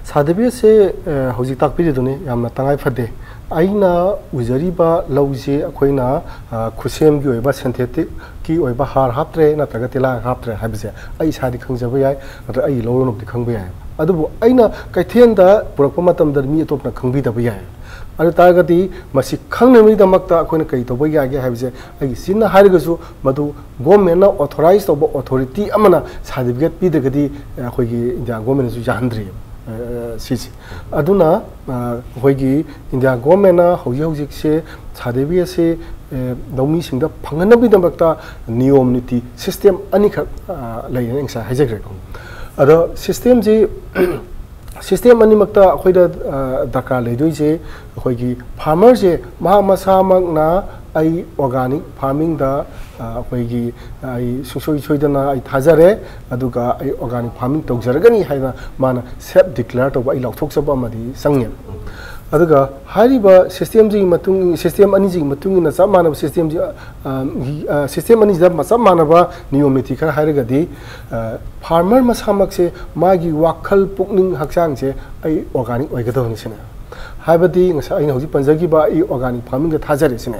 Certificateꯁꯦ, ꯑ, ꯍꯧꯖꯤꯛ ꯇꯥꯛꯄꯤꯔꯤꯗꯨꯅꯤ, ꯌꯥꯝꯅ ꯇꯉꯥꯏ ꯐꯗꯦ꯫ ꯑꯩꯅ ꯎꯖꯔꯤꯕ ꯂꯧꯁꯦ ꯑꯩꯈꯣꯏꯅ, ꯑ, ꯈꯨꯠꯁꯦꯝꯒꯤ ꯑꯣꯏꯕ syntheticꯀꯤ ꯑꯣꯏꯕ ꯍꯥꯔ ꯍꯥꯞꯇ꯭ꯔꯦ ꯅꯠꯇ꯭ꯔꯒ ꯇꯤꯜꯍꯥꯛ ꯍꯥꯞꯇ꯭ꯔꯦ ꯍꯥꯏꯕꯁꯦ ꯑꯩ ꯏꯁꯥꯗꯤ ꯈꯪꯖꯕ ꯌꯥꯏ, ꯅꯠꯇ꯭ꯔꯒ ꯑꯩꯒꯤ ꯂꯧꯔꯣꯛꯅꯕꯨꯗꯤ ꯈꯪꯕ ꯌꯥꯏ꯫ ꯑꯗꯨꯕꯨ ꯑꯩꯅ ꯀꯩꯊꯦꯜꯗ ꯄꯨꯔꯛꯄ ꯃꯇꯝꯗ ꯃꯤ ꯑꯇꯣꯞꯄꯅ ꯈꯪꯕꯤꯗꯕ ꯌꯥꯏ꯫ ꯑꯗꯨ ꯇꯥꯔꯒꯗꯤ ꯃꯁꯤ ꯈꯪꯅꯕꯒꯤꯗꯃꯛꯇ ꯑꯩꯈꯣꯏꯅ ꯀꯔꯤ ꯇꯧꯕ ꯌꯥꯒꯦ ꯍꯥꯏꯕꯁꯦ ꯑꯩꯒꯤ ꯆꯤꯟꯅ ꯍꯥꯏꯔꯒꯁꯨ ꯃꯗꯨ governmentꯅ authorize ꯇꯧꯕ authority ꯑꯃꯅ certificate ꯄꯤꯗ꯭ꯔꯒꯗꯤ, ꯑ, ꯑꯩꯈꯣꯏꯒꯤ India governmentꯅꯁꯨ ꯌꯥꯍꯟꯗ꯭ꯔꯤꯑꯕ, ꯑ, ꯁꯤꯁꯦ꯫ ꯑꯗꯨꯅ, ꯑ, ꯑꯩꯈꯣꯏꯒꯤ India governmentꯅ ꯍꯧꯖꯤꯛ ꯍꯧꯖꯤꯛꯁꯦ certificateꯁꯦ, ꯑ, ꯂꯧꯃꯤꯁꯤꯡꯗ ꯐꯪꯍꯟꯅꯕꯒꯤꯗꯃꯛꯇ ꯅꯤꯌꯣꯝ ꯅꯤꯇꯤ system ꯑꯅꯤꯈꯛ, ꯑ, ꯂꯩꯔꯦꯅ ꯑꯩ ꯉꯁꯥꯏ ꯍꯥꯏꯖꯈ꯭ꯔꯦꯀꯣ꯫ ꯑꯗꯣ systemꯁꯤ, system ꯑꯅꯤꯃꯛꯇ ꯑꯩꯈꯣꯏꯗ, ꯑ, ꯗꯔꯀꯥꯔ ꯂꯩꯗꯣꯏꯁꯦ ꯑꯩꯈꯣꯏꯒꯤ farmerꯁꯦ ꯃꯍꯥꯛ ꯃꯁꯥꯃꯛꯅ ꯑꯩ organic farmingꯗ, ꯑ, ꯑꯩꯈꯣꯏꯒꯤ, ꯑ, ꯑꯩ ꯁꯨꯡꯁꯣꯏ ꯁꯣꯏꯗꯅ ꯑꯩ ꯊꯥꯖꯔꯦ, ꯑꯗꯨꯒ ꯑꯩ organic farming ꯇꯧꯖꯔꯒꯅꯤ ꯍꯥꯏꯅ ꯃꯥꯅ self declare ꯇꯧꯕ, ꯑꯩ ꯂꯥꯎꯊꯣꯛꯆꯕ ꯑꯃꯗꯤ ꯆꯪꯉꯦ꯫ ꯑꯗꯨꯒ ꯍꯥꯏꯔꯤꯕ systemꯁꯤꯒꯤ ꯃꯇꯨꯡ, system ꯑꯅꯤꯁꯤꯒꯤ ꯃꯇꯨꯡ ꯏꯟꯅ ꯆꯞ ꯃꯥꯟꯅꯕ systemꯁꯤ, ꯑ, ꯑ, system ꯑꯅꯤꯁꯤꯗ ꯆꯞ ꯃꯥꯟꯅꯕ ꯅꯤꯌꯣꯝ ꯅꯤꯇꯤ ꯈꯔ ꯍꯥꯏꯔꯒꯗꯤ, ꯑ, farmer ꯃꯁꯥꯃꯛꯁꯦ ꯃꯥꯒꯤ ꯋꯥꯈꯜ, ꯄꯨꯛꯅꯤꯡ, ꯍꯛꯆꯥꯡꯁꯦ ꯑꯩ organic ꯑꯣꯏꯒꯗꯕꯅꯤ ꯁꯤꯅꯦ꯫ ꯍꯥꯏꯕꯗꯤ ꯉꯁꯥꯏ ꯑꯩꯅ ꯍꯧꯖꯤꯛ ꯄꯟꯖꯈꯤꯕ ꯑꯩ organic farmingꯗ ꯊꯥꯖꯔꯦ ꯁꯤꯅꯦ꯫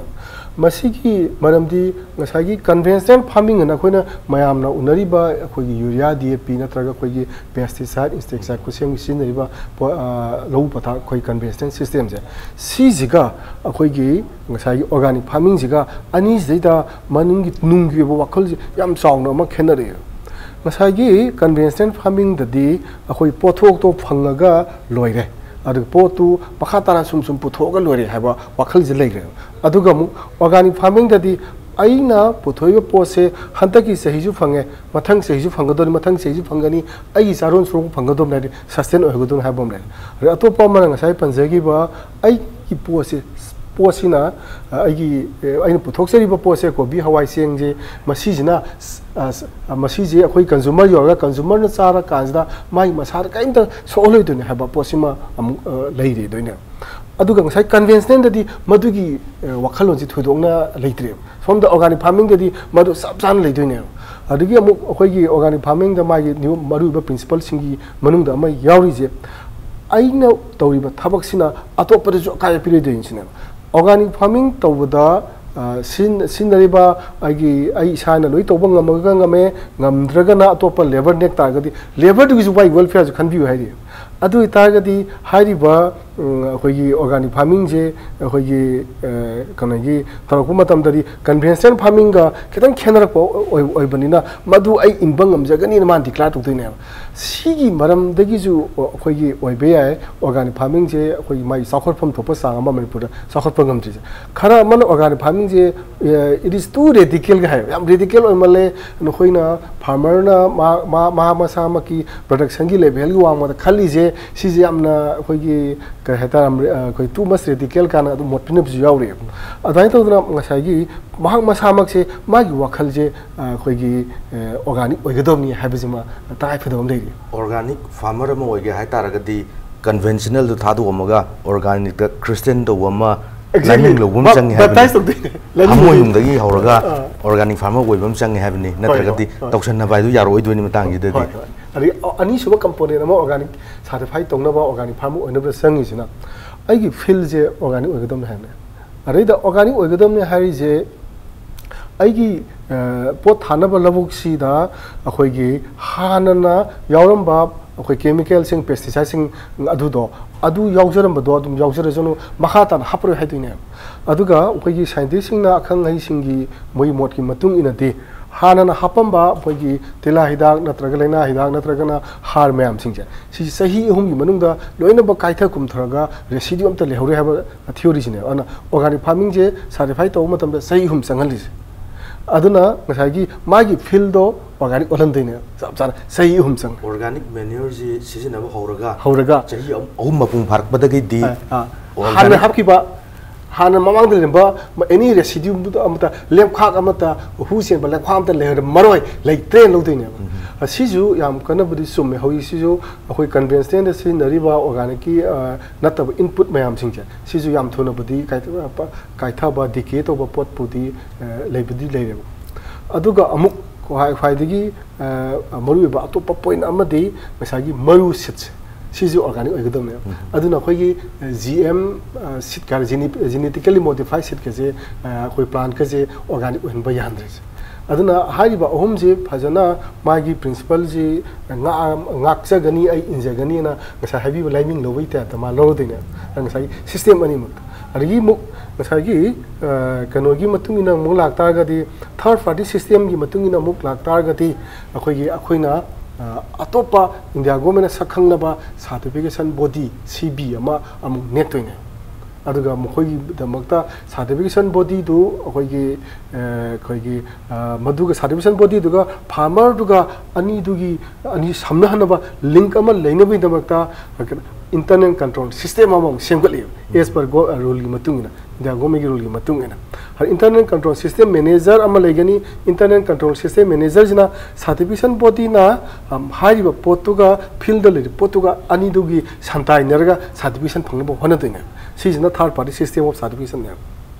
ꯃꯁꯤꯒꯤ ꯃꯔꯝꯗꯤ ꯉꯁꯥꯏꯒꯤ conventional farming ꯑꯅ ꯑꯩꯈꯣꯏꯅ ꯃꯌꯥꯝꯅ ꯎꯅꯔꯤꯕ ꯑꯩꯈꯣꯏꯒꯤ urea, D A P ꯅꯠꯇ꯭ꯔꯒ ꯑꯩꯈꯣꯏꯒꯤ pesticide, insecticide ꯈꯨꯠꯁꯦꯝꯒꯤ ꯁꯤꯖꯤꯟꯅꯔꯤꯕ ꯄꯣ-, ꯑ, ꯂꯧꯎ ꯄꯊꯥꯞ ꯑꯩꯈꯣꯏ conventional systemꯁꯦ, ꯁꯤꯁꯤꯒ ꯑꯩꯈꯣꯏꯒꯤ ꯉꯁꯥꯏꯒꯤ organic farmingꯁꯤꯒ ꯑꯅꯤꯁꯤꯗꯩꯗ ꯃꯅꯨꯡꯒꯤ, ꯅꯨꯡꯒꯤ ꯑꯣꯏꯕ ꯋꯥꯈꯜꯁꯦ ꯌꯥꯝ ꯆꯥꯎꯅ ꯑꯃ ꯈꯦꯠꯅꯔꯛꯑꯦ꯫ ꯉꯁꯥꯏꯒꯤ conventional farmingꯗꯗꯤ ꯑꯩꯈꯣꯏ ꯄꯣꯠꯊꯣꯛꯇꯣ ꯐꯪꯉꯒ ꯂꯣꯏꯔꯦ꯫ ꯑꯗꯨꯒ ꯄꯣꯠꯇꯨ ꯃꯈꯥ ꯇꯥꯅ ꯁꯨꯝ ꯁꯨꯝ ꯄꯨꯊꯣꯛꯑꯒ ꯂꯣꯏꯔꯦ ꯍꯥꯏꯕ ꯋꯥꯈꯜꯁꯦ ꯂꯩꯈ꯭ꯔꯦꯕ꯫ ꯑꯗꯨꯒ ꯑꯃꯨꯛ organic farming ꯗꯗꯤ ꯑꯩꯅ ꯄꯨꯊꯣꯛꯏꯕ ꯄꯣꯠꯁꯦ ꯍꯟꯗꯛꯀꯤ ꯆꯍꯤꯁꯨ ꯐꯪꯉꯦ, ꯃꯊꯪ ꯆꯍꯤꯁꯨ ꯐꯪꯒꯗꯧꯔꯤ, ꯃꯊꯪ ꯆꯍꯤꯁꯨ ꯐꯪꯒꯅꯤ, ꯑꯩꯒꯤ ꯆꯥꯔꯣꯟ ꯁꯨꯔꯣꯟ ꯐꯪꯒꯗꯧꯕꯅꯤ ꯍꯥꯏꯗꯤ sustain ꯑꯣꯏꯍꯧꯒꯗꯧꯅꯤ ꯍꯥꯏꯕ ꯑꯃ ꯂꯩꯔꯦ꯫ ꯑꯗꯩ ꯑꯇꯣꯞꯄ ꯑꯃꯅ ꯉꯁꯥꯏ ꯄꯟꯖꯈꯤꯕ ꯑꯩꯒꯤ ꯄꯣꯠꯁꯦ, ꯄꯣꯠꯁꯤꯅ, ꯑ, ꯑꯩꯒꯤ, ꯑ, ꯑꯩꯅ ꯄꯨꯊꯣꯛꯆꯔꯤꯕ ꯄꯣꯠꯁꯦ, ꯀꯣꯕꯤ, ꯍꯋꯥꯏ, ꯆꯦꯡꯁꯦ, ꯃꯁꯤꯁꯤꯅ, ꯑ, ꯃꯁꯤꯁꯦ ꯑꯩꯈꯣꯏ consumer ꯌꯧꯔꯒ consumer ꯅ ꯆꯥꯔꯀꯥꯟꯁꯤꯗ ꯃꯥꯒꯤ ꯃꯁꯥꯗ ꯀꯔꯤꯝꯇ ꯁꯣꯛꯍꯜꯂꯣꯏꯗꯣꯏꯅꯤ ꯍꯥꯏꯕ ꯄꯣꯠꯁꯤꯃ ꯑꯃꯨꯛ, ꯑ, ꯂꯩꯔꯤꯗꯣꯏꯅꯦꯕ꯫ ꯑꯗꯨꯒ ꯉꯁꯥꯏ conventional ꯗꯗꯤ ꯃꯗꯨꯒꯤ, ꯑ, ꯋꯥꯈꯜꯂꯣꯟꯁꯤ ꯊꯣꯏꯗꯣꯛꯅ ꯂꯩꯇ꯭ꯔꯦꯕ꯫ ꯁꯣꯝꯗ organic farming ꯗꯗꯤ ꯃꯗꯨ ꯆꯞ ꯆꯥꯅ ꯂꯩꯗꯣꯏꯅꯦꯕ꯫ ꯑꯗꯒꯤ ꯑꯃꯨꯛ ꯑꯩꯈꯣꯏꯒꯤ organic farming ꯗ ꯃꯥꯒꯤ ꯅꯤꯌꯣꯝ, ꯃꯔꯨꯑꯣꯏꯕ principle ꯁꯤꯡꯒꯤ ꯃꯅꯨꯡꯗ ꯑꯃ ꯌꯥꯎꯔꯤꯁꯦ, ꯑꯩꯅ ꯇꯧꯔꯤꯕ ꯊꯕꯛꯁꯤꯅ ꯑꯇꯣꯞꯄꯗꯁꯨ ꯑꯀꯥꯏꯕ ꯄꯤꯔꯣꯏꯗꯣꯏꯅꯤ ꯁꯤꯅꯦꯕ꯫ Organic farming ꯇꯧꯕꯗ, ꯑ, ꯁꯤꯖꯤꯟ-, ꯁꯤꯖꯤꯟꯅꯔꯤꯕ ꯑꯩꯒꯤ, ꯑꯩ ꯏꯁꯥꯅ ꯂꯣꯏ ꯇꯧꯕ ꯉꯝꯃꯒ ꯉꯝꯃꯦ, ꯉꯝꯗ꯭ꯔꯒꯅ ꯑꯇꯣꯞꯄ labour ꯅꯦꯛ ꯇꯥꯔꯒꯗꯤ labour ꯗꯨꯒꯤꯁꯨ ꯃꯥꯒꯤ welfare ꯁꯨ ꯈꯟꯕꯤꯌꯨ ꯍꯥꯏꯔꯤ꯫ ꯑꯗꯨ ꯑꯣꯏꯇꯥꯔꯒꯗꯤ ꯍꯥꯏꯔꯤꯕ, ꯎꯝ, ꯑꯩꯈꯣꯏꯒꯤ organic farming ꯁꯦ ꯑꯩꯈꯣꯏꯒꯤ, ꯑ, ꯀꯩꯅꯣꯒꯤ ꯇꯧꯔꯛꯄ ꯃꯇꯝꯗꯗꯤ conventional farming ꯒ ꯈꯤꯇꯪ ꯈꯦꯠꯅꯔꯛꯄ ꯑꯣꯏ-, ꯑꯣꯏꯕꯅꯤꯅ ꯃꯗꯨ ꯑꯩ ꯏꯟꯕ ꯉꯝꯖꯒꯅꯤꯅ ꯃꯥꯅ declare ꯇꯧꯗꯣꯏꯅꯦꯕ꯫ ꯁꯤꯒꯤ ꯃꯔꯝꯗꯒꯤꯁꯨ ꯑꯩꯈꯣꯏꯒꯤ ꯑꯣꯏꯕ ꯌꯥꯏ organic farming ꯁꯦ ꯑꯩꯈꯣꯏꯒꯤ ꯃꯥꯒꯤ ꯆꯥꯎꯈꯠꯐꯝ ꯊꯣꯛꯄ ꯆꯥꯡ ꯑꯃ ꯃꯅꯤꯄꯨꯔꯗ ꯆꯥꯎꯈꯠꯄ ꯉꯝꯗ꯭ꯔꯤꯁꯦ꯫ ꯈꯔ ꯑꯃꯅ organic farming ꯁꯦ, ꯑ, it is too radical ꯒ ꯍꯥꯏꯌꯦꯕ, ꯌꯥꯝ radical ꯑꯣꯏꯃꯜꯂꯦ, ꯅꯈꯣꯏꯅ farmer ꯅ ꯃꯥ, ꯃꯥ, ꯃꯍꯥꯛ ꯃꯁꯥꯃꯛꯀꯤ production ꯒꯤ level ꯒꯤ ꯋꯥꯡꯃꯗ ꯈꯜꯂꯤꯁꯦ, ꯁꯤꯁꯦ ꯌꯥꯝꯅ ꯑꯩꯈꯣꯏꯒꯤ, ꯀꯩ ꯍꯥꯏꯇꯥꯔꯦ, ꯑ, ꯑꯩꯈꯣꯏ too much radical ꯀꯥꯏꯅ ꯑꯗꯨꯝ ꯃꯣꯠ ꯄꯤꯅꯕꯁꯨ ꯌꯥꯎꯔꯤꯑꯕ꯫ ꯑꯗꯨꯃꯥꯏꯅ ꯇꯧꯗꯅ ꯉꯁꯥꯏꯒꯤ ꯃꯍꯥꯛ ꯃꯁꯥꯃꯛꯁꯦ ꯃꯥꯒꯤ ꯋꯥꯈꯜꯁꯦ, ꯑ, ꯑꯩꯈꯣꯏꯒꯤ, ꯑ, organic ꯑꯣꯏꯒꯗꯕꯅꯤ ꯍꯥꯏꯕꯁꯤꯃ ꯇꯉꯥꯏ ꯐꯗꯕ ꯑꯃ ꯂꯩꯔꯤ꯫ Organic farmer ꯑꯃ ꯑꯣꯏꯒꯦ ꯍꯥꯏ ꯇꯥꯔꯒꯗꯤ conventional ꯗꯨ ꯊꯥꯗꯣꯛꯑꯝꯃꯒ organic ꯇ Christian ꯇꯧꯕ ꯑꯃ, exactly, ꯂꯥꯏꯅꯤꯡ ꯂꯧꯕ ꯑꯃ ꯕ-, ꯆꯪꯉꯦ ꯍꯥꯏꯕꯅꯤ꯫ Baptize ꯇꯧꯗꯣꯏꯅꯦ꯫ ꯂꯥꯏꯅꯤꯡ ꯊꯃꯣꯏꯅꯨꯡꯗꯒꯤ ꯍꯧꯔꯒ ꯑꯥ꯫ Organic farmer ꯑꯣꯏꯕ ꯑꯃ ꯆꯪꯉꯦ ꯍꯥꯏꯕꯅꯤ, ꯍꯣꯏ, ꯅꯠꯇ꯭ꯔꯒꯗꯤ ꯍꯣꯏ, ꯍꯣꯏ꯫ ꯇꯧꯁꯟꯅꯕ ꯍꯥꯏꯗꯨ ꯌꯥꯔꯛꯑꯣꯏꯗꯣꯏꯅꯤ ꯃꯇꯥꯡꯁꯤꯗꯗꯤ꯫ ꯍꯣꯏ, ꯍꯣꯏ꯫ ꯑꯗꯒꯤ ꯑ-, ꯑꯅꯤꯁꯨꯕ component ꯑꯃ organic certified ꯇꯧꯅꯕ, organic farmer ꯑꯣꯏꯅꯕ ꯆꯪꯉꯤꯁꯤꯅ ꯑꯩꯒꯤ field ꯁꯦ organic ꯑꯣꯏꯒꯗꯕꯅꯤ ꯍꯥꯏꯕꯅꯦ꯫ ꯑꯗꯩꯗ organic ꯑꯣꯏꯒꯗꯕꯅꯤ ꯍꯥꯏꯔꯤꯁꯦ ꯑꯩꯒꯤ, ꯑ, ꯄꯣꯠ ꯊꯥꯅꯕ ꯂꯧꯕꯨꯛꯁꯤꯗ ꯑꯩꯈꯣꯏꯒꯤ ꯍꯥꯟꯅꯅ ꯌꯥꯎꯔꯝꯕ ꯑꯩꯈꯣꯏ chemical ꯁꯤꯡ, pesticide ꯁꯤꯡ ꯑꯗꯨꯗꯣ, ꯑꯗꯨ ꯌꯥꯎꯖꯔꯝꯕꯗꯣ ꯑꯗꯨꯝ ꯌꯥꯎꯖꯔꯁꯅꯨ, ꯃꯈꯥ ꯇꯥꯅ ꯍꯥꯞꯄꯔꯣꯏ ꯍꯥꯏꯗꯣꯏꯅꯦꯕ꯫ ꯑꯗꯨꯒ ꯑꯩꯈꯣꯏꯒꯤ scientist ꯁꯤꯡꯅ, ꯑꯈꯪ ꯑꯍꯩꯁꯤꯡꯒꯤ ꯃꯣꯏꯒꯤ ꯃꯣꯠꯀꯤ ꯃꯇꯨꯡ ꯏꯟꯅꯗꯤ ꯍꯥꯟꯅꯅ ꯍꯥꯞꯄꯝꯕ ꯑꯩꯈꯣꯏꯒꯤ ꯇꯤꯜꯍꯥ ꯍꯤꯗꯥꯛ ꯅꯠꯇ꯭ꯔꯒ ꯂꯥꯏꯅꯥ ꯍꯤꯗꯥꯛ ꯅꯠꯇ꯭ꯔꯒꯅ ꯍꯥꯔ ꯃꯌꯥꯝꯁꯤꯡꯁꯦ, ꯁꯤ ꯆꯍꯤ ꯑꯍꯨꯝꯒꯤ ꯃꯅꯨꯡꯗ ꯂꯣꯏꯅꯃꯛ ꯀꯥꯏꯊ ꯀꯨꯝꯊꯔꯒ residue ꯑꯝꯇ ꯂꯩꯍꯧꯔꯣꯏ ꯍꯥꯏꯕ theoryꯁꯤꯅꯦ꯫ ꯑꯗꯨꯅ organic farmingꯁꯦ certify ꯇꯧꯕ ꯃꯇꯝꯗ ꯆꯍꯤ ꯑꯍꯨꯝ ꯆꯪꯍꯜꯂꯤꯁꯦ꯫ ꯑꯗꯨꯅ ꯉꯁꯥꯏꯒꯤ ꯃꯥꯒꯤ fieldꯗꯣ organic ꯑꯣꯜꯍꯟꯗꯣꯏꯅꯦ, ꯆꯞ ꯆꯥꯅ ꯆꯍꯤ ꯑꯍꯨꯝ ꯆꯪꯉꯦ꯫ Organic manureꯁꯤ ꯁꯤꯖꯤꯟꯅꯕ ꯍꯧꯔꯒ ꯍꯧꯔꯒ ꯆꯍꯤ ꯑꯍꯨꯝ ꯃꯄꯨꯡ ꯐꯥꯔꯛꯄꯗꯒꯤꯗꯤ ꯑꯥ, organic ꯍꯥꯟꯅ ꯍꯥꯞꯈꯤꯕ, ꯍꯥꯟꯅ ꯃꯃꯥꯡꯗ ꯂꯩꯔꯝꯕ any residue ꯑꯃꯠꯇ, ꯂꯦꯝꯈꯥꯛ ꯑꯃꯠꯇ, ꯍꯨ ꯆꯦꯟꯕ ꯂꯦꯝꯈꯥꯛ ꯑꯃꯠꯇ ꯂꯩꯔꯝꯃꯔꯣꯏ, ꯂꯩꯇ꯭ꯔꯦꯅ ꯂꯧꯗꯣꯏꯅꯦꯕ꯫ ꯑꯁꯤꯁꯨ ꯌꯥꯝ ꯀꯥꯟꯅꯕꯗꯤ ꯆꯨꯝꯃꯦ꯫ ꯍꯧꯖꯤꯛꯁꯤꯁꯨ ꯑꯩꯈꯣꯏ conventionalꯗ ꯁꯤꯖꯤꯟꯅꯔꯤꯕ organicꯀꯤ, ꯑ, ꯅꯠꯇꯕ input ꯃꯌꯥꯝꯁꯤꯡꯁꯦ, ꯁꯤꯁꯨ ꯌꯥꯝ ꯊꯨꯅꯕꯨꯗꯤ ꯀꯥꯏꯊ-, ꯀꯥꯏꯊꯕ, decay ꯇꯧꯕ ꯄꯣꯠꯄꯨꯗꯤ, ꯑ, ꯂꯩꯕꯨꯗꯤ ꯂꯩꯔꯦꯕ꯫ ꯑꯗꯨꯒ ꯑꯃꯨꯛ ꯈ꯭ꯋꯥꯏ-, ꯈ꯭ꯋꯥꯏꯗꯒꯤ, ꯑ, ꯃꯔꯨꯑꯣꯏꯕ ꯑꯇꯣꯞꯄ point ꯑꯃꯗꯤ ꯉꯁꯥꯏꯒꯤ ꯃꯔꯨ seedꯁꯦ, ꯁꯤꯁꯨ organic ꯑꯣꯏꯒꯗꯕꯅꯦꯕ꯫ ꯑꯗꯨꯅ ꯑꯩꯈꯣꯏꯒꯤ, ꯑ, GM, ꯑ, seed ꯀꯥꯏꯅ gene-, genetically modified seedꯀꯁꯦ, ꯑ, ꯑꯩꯈꯣꯏ plantꯀꯁꯦ organic ꯑꯣꯏꯍꯟꯕ ꯌꯥꯍꯟꯗ꯭ꯔꯤꯁꯦ꯫ ꯑꯗꯨꯅ ꯍꯥꯏꯔꯤꯕ ꯑꯍꯨꯝꯁꯤ ꯐꯖꯅ ꯃꯥꯒꯤ principleꯁꯤ ꯉꯥꯛ-, ꯉꯥꯛꯆꯒꯅꯤ, ꯑꯩ ꯏꯟꯖꯒꯅꯤꯅ ꯉꯁꯥꯏ ꯍꯥꯏꯕꯤꯕ ꯂꯥꯏꯃꯤꯡ ꯂꯧꯕꯒꯤ typeꯇ ꯃꯥ ꯂꯧꯔꯗꯣꯏꯅꯦꯕ꯫ ꯉꯁꯥꯏꯒꯤ system ꯑꯅꯤꯃꯛꯇ꯫ ꯑꯗꯒꯤ ꯑꯃꯨꯛ ꯉꯁꯥꯏꯒꯤ, ꯑ, ꯀꯩꯅꯣꯒꯤ ꯃꯇꯨꯡ ꯏꯟꯅ ꯑꯃꯨꯛ ꯂꯥꯛꯇꯥꯔꯒꯗꯤ, third party systemꯒꯤ ꯃꯇꯨꯡ ꯏꯟꯅ ꯑꯃꯨꯛ ꯂꯥꯛꯇꯥꯔꯒꯗꯤ, ꯑꯩꯈꯣꯏꯒꯤ, ꯑꯩꯈꯣꯏꯅ, ꯑ, ꯑꯇꯣꯞꯄ India governmentꯅ ꯁꯛ ꯈꯪꯅꯕ certification body, CB ꯑꯃ ꯑꯃꯨꯛ ꯅꯦꯛꯇꯣꯏꯅꯦ꯫ ꯑꯗꯨꯒ ꯃꯈꯣꯏꯒꯤꯗꯃꯛꯇ certification bodyꯗꯨ ꯑꯩꯈꯣꯏꯒꯤ, ꯑ, ꯑꯩꯈꯣꯏꯒꯤ, ꯑ, ꯃꯗꯨꯒ certification bodyꯗꯨꯒ farmerꯗꯨꯒ ꯑꯅꯤꯗꯨꯒꯤ, ꯑꯅꯤ ꯁꯝꯅꯍꯟꯅꯕ link ꯑꯃ ꯂꯩꯅꯕꯒꯤꯗꯃꯛꯇ internal control system ꯑꯃ ꯑꯃꯨꯛ ꯁꯦꯝꯒꯠꯂꯤꯕ, as per go-, ruleꯒꯤ ꯃꯇꯨꯡ ꯏꯟꯅ, India governmentꯀꯤ ruleꯒꯤ ꯃꯇꯨꯡ ꯏꯟꯅ꯫ Internal control system manager ꯑꯃ ꯂꯩꯒꯅꯤ꯫ Internal control system managerꯁꯤꯅ certification bodyꯅ, ꯑꯝ, ꯍꯥꯏꯔꯤꯕ ꯄꯣꯠꯇꯨꯒ, fieldꯗ ꯂꯩꯔꯤꯕ ꯄꯣꯠꯇꯨꯒ ꯑꯅꯤꯗꯨꯒꯤ ꯁꯝꯇꯥꯏꯅꯔꯒ certification ꯐꯪꯅꯕ ꯍꯣꯠꯅꯗꯣꯏꯅꯦ꯫ ꯁꯤꯁꯤꯅ third party system of certificationꯅꯦꯕ꯫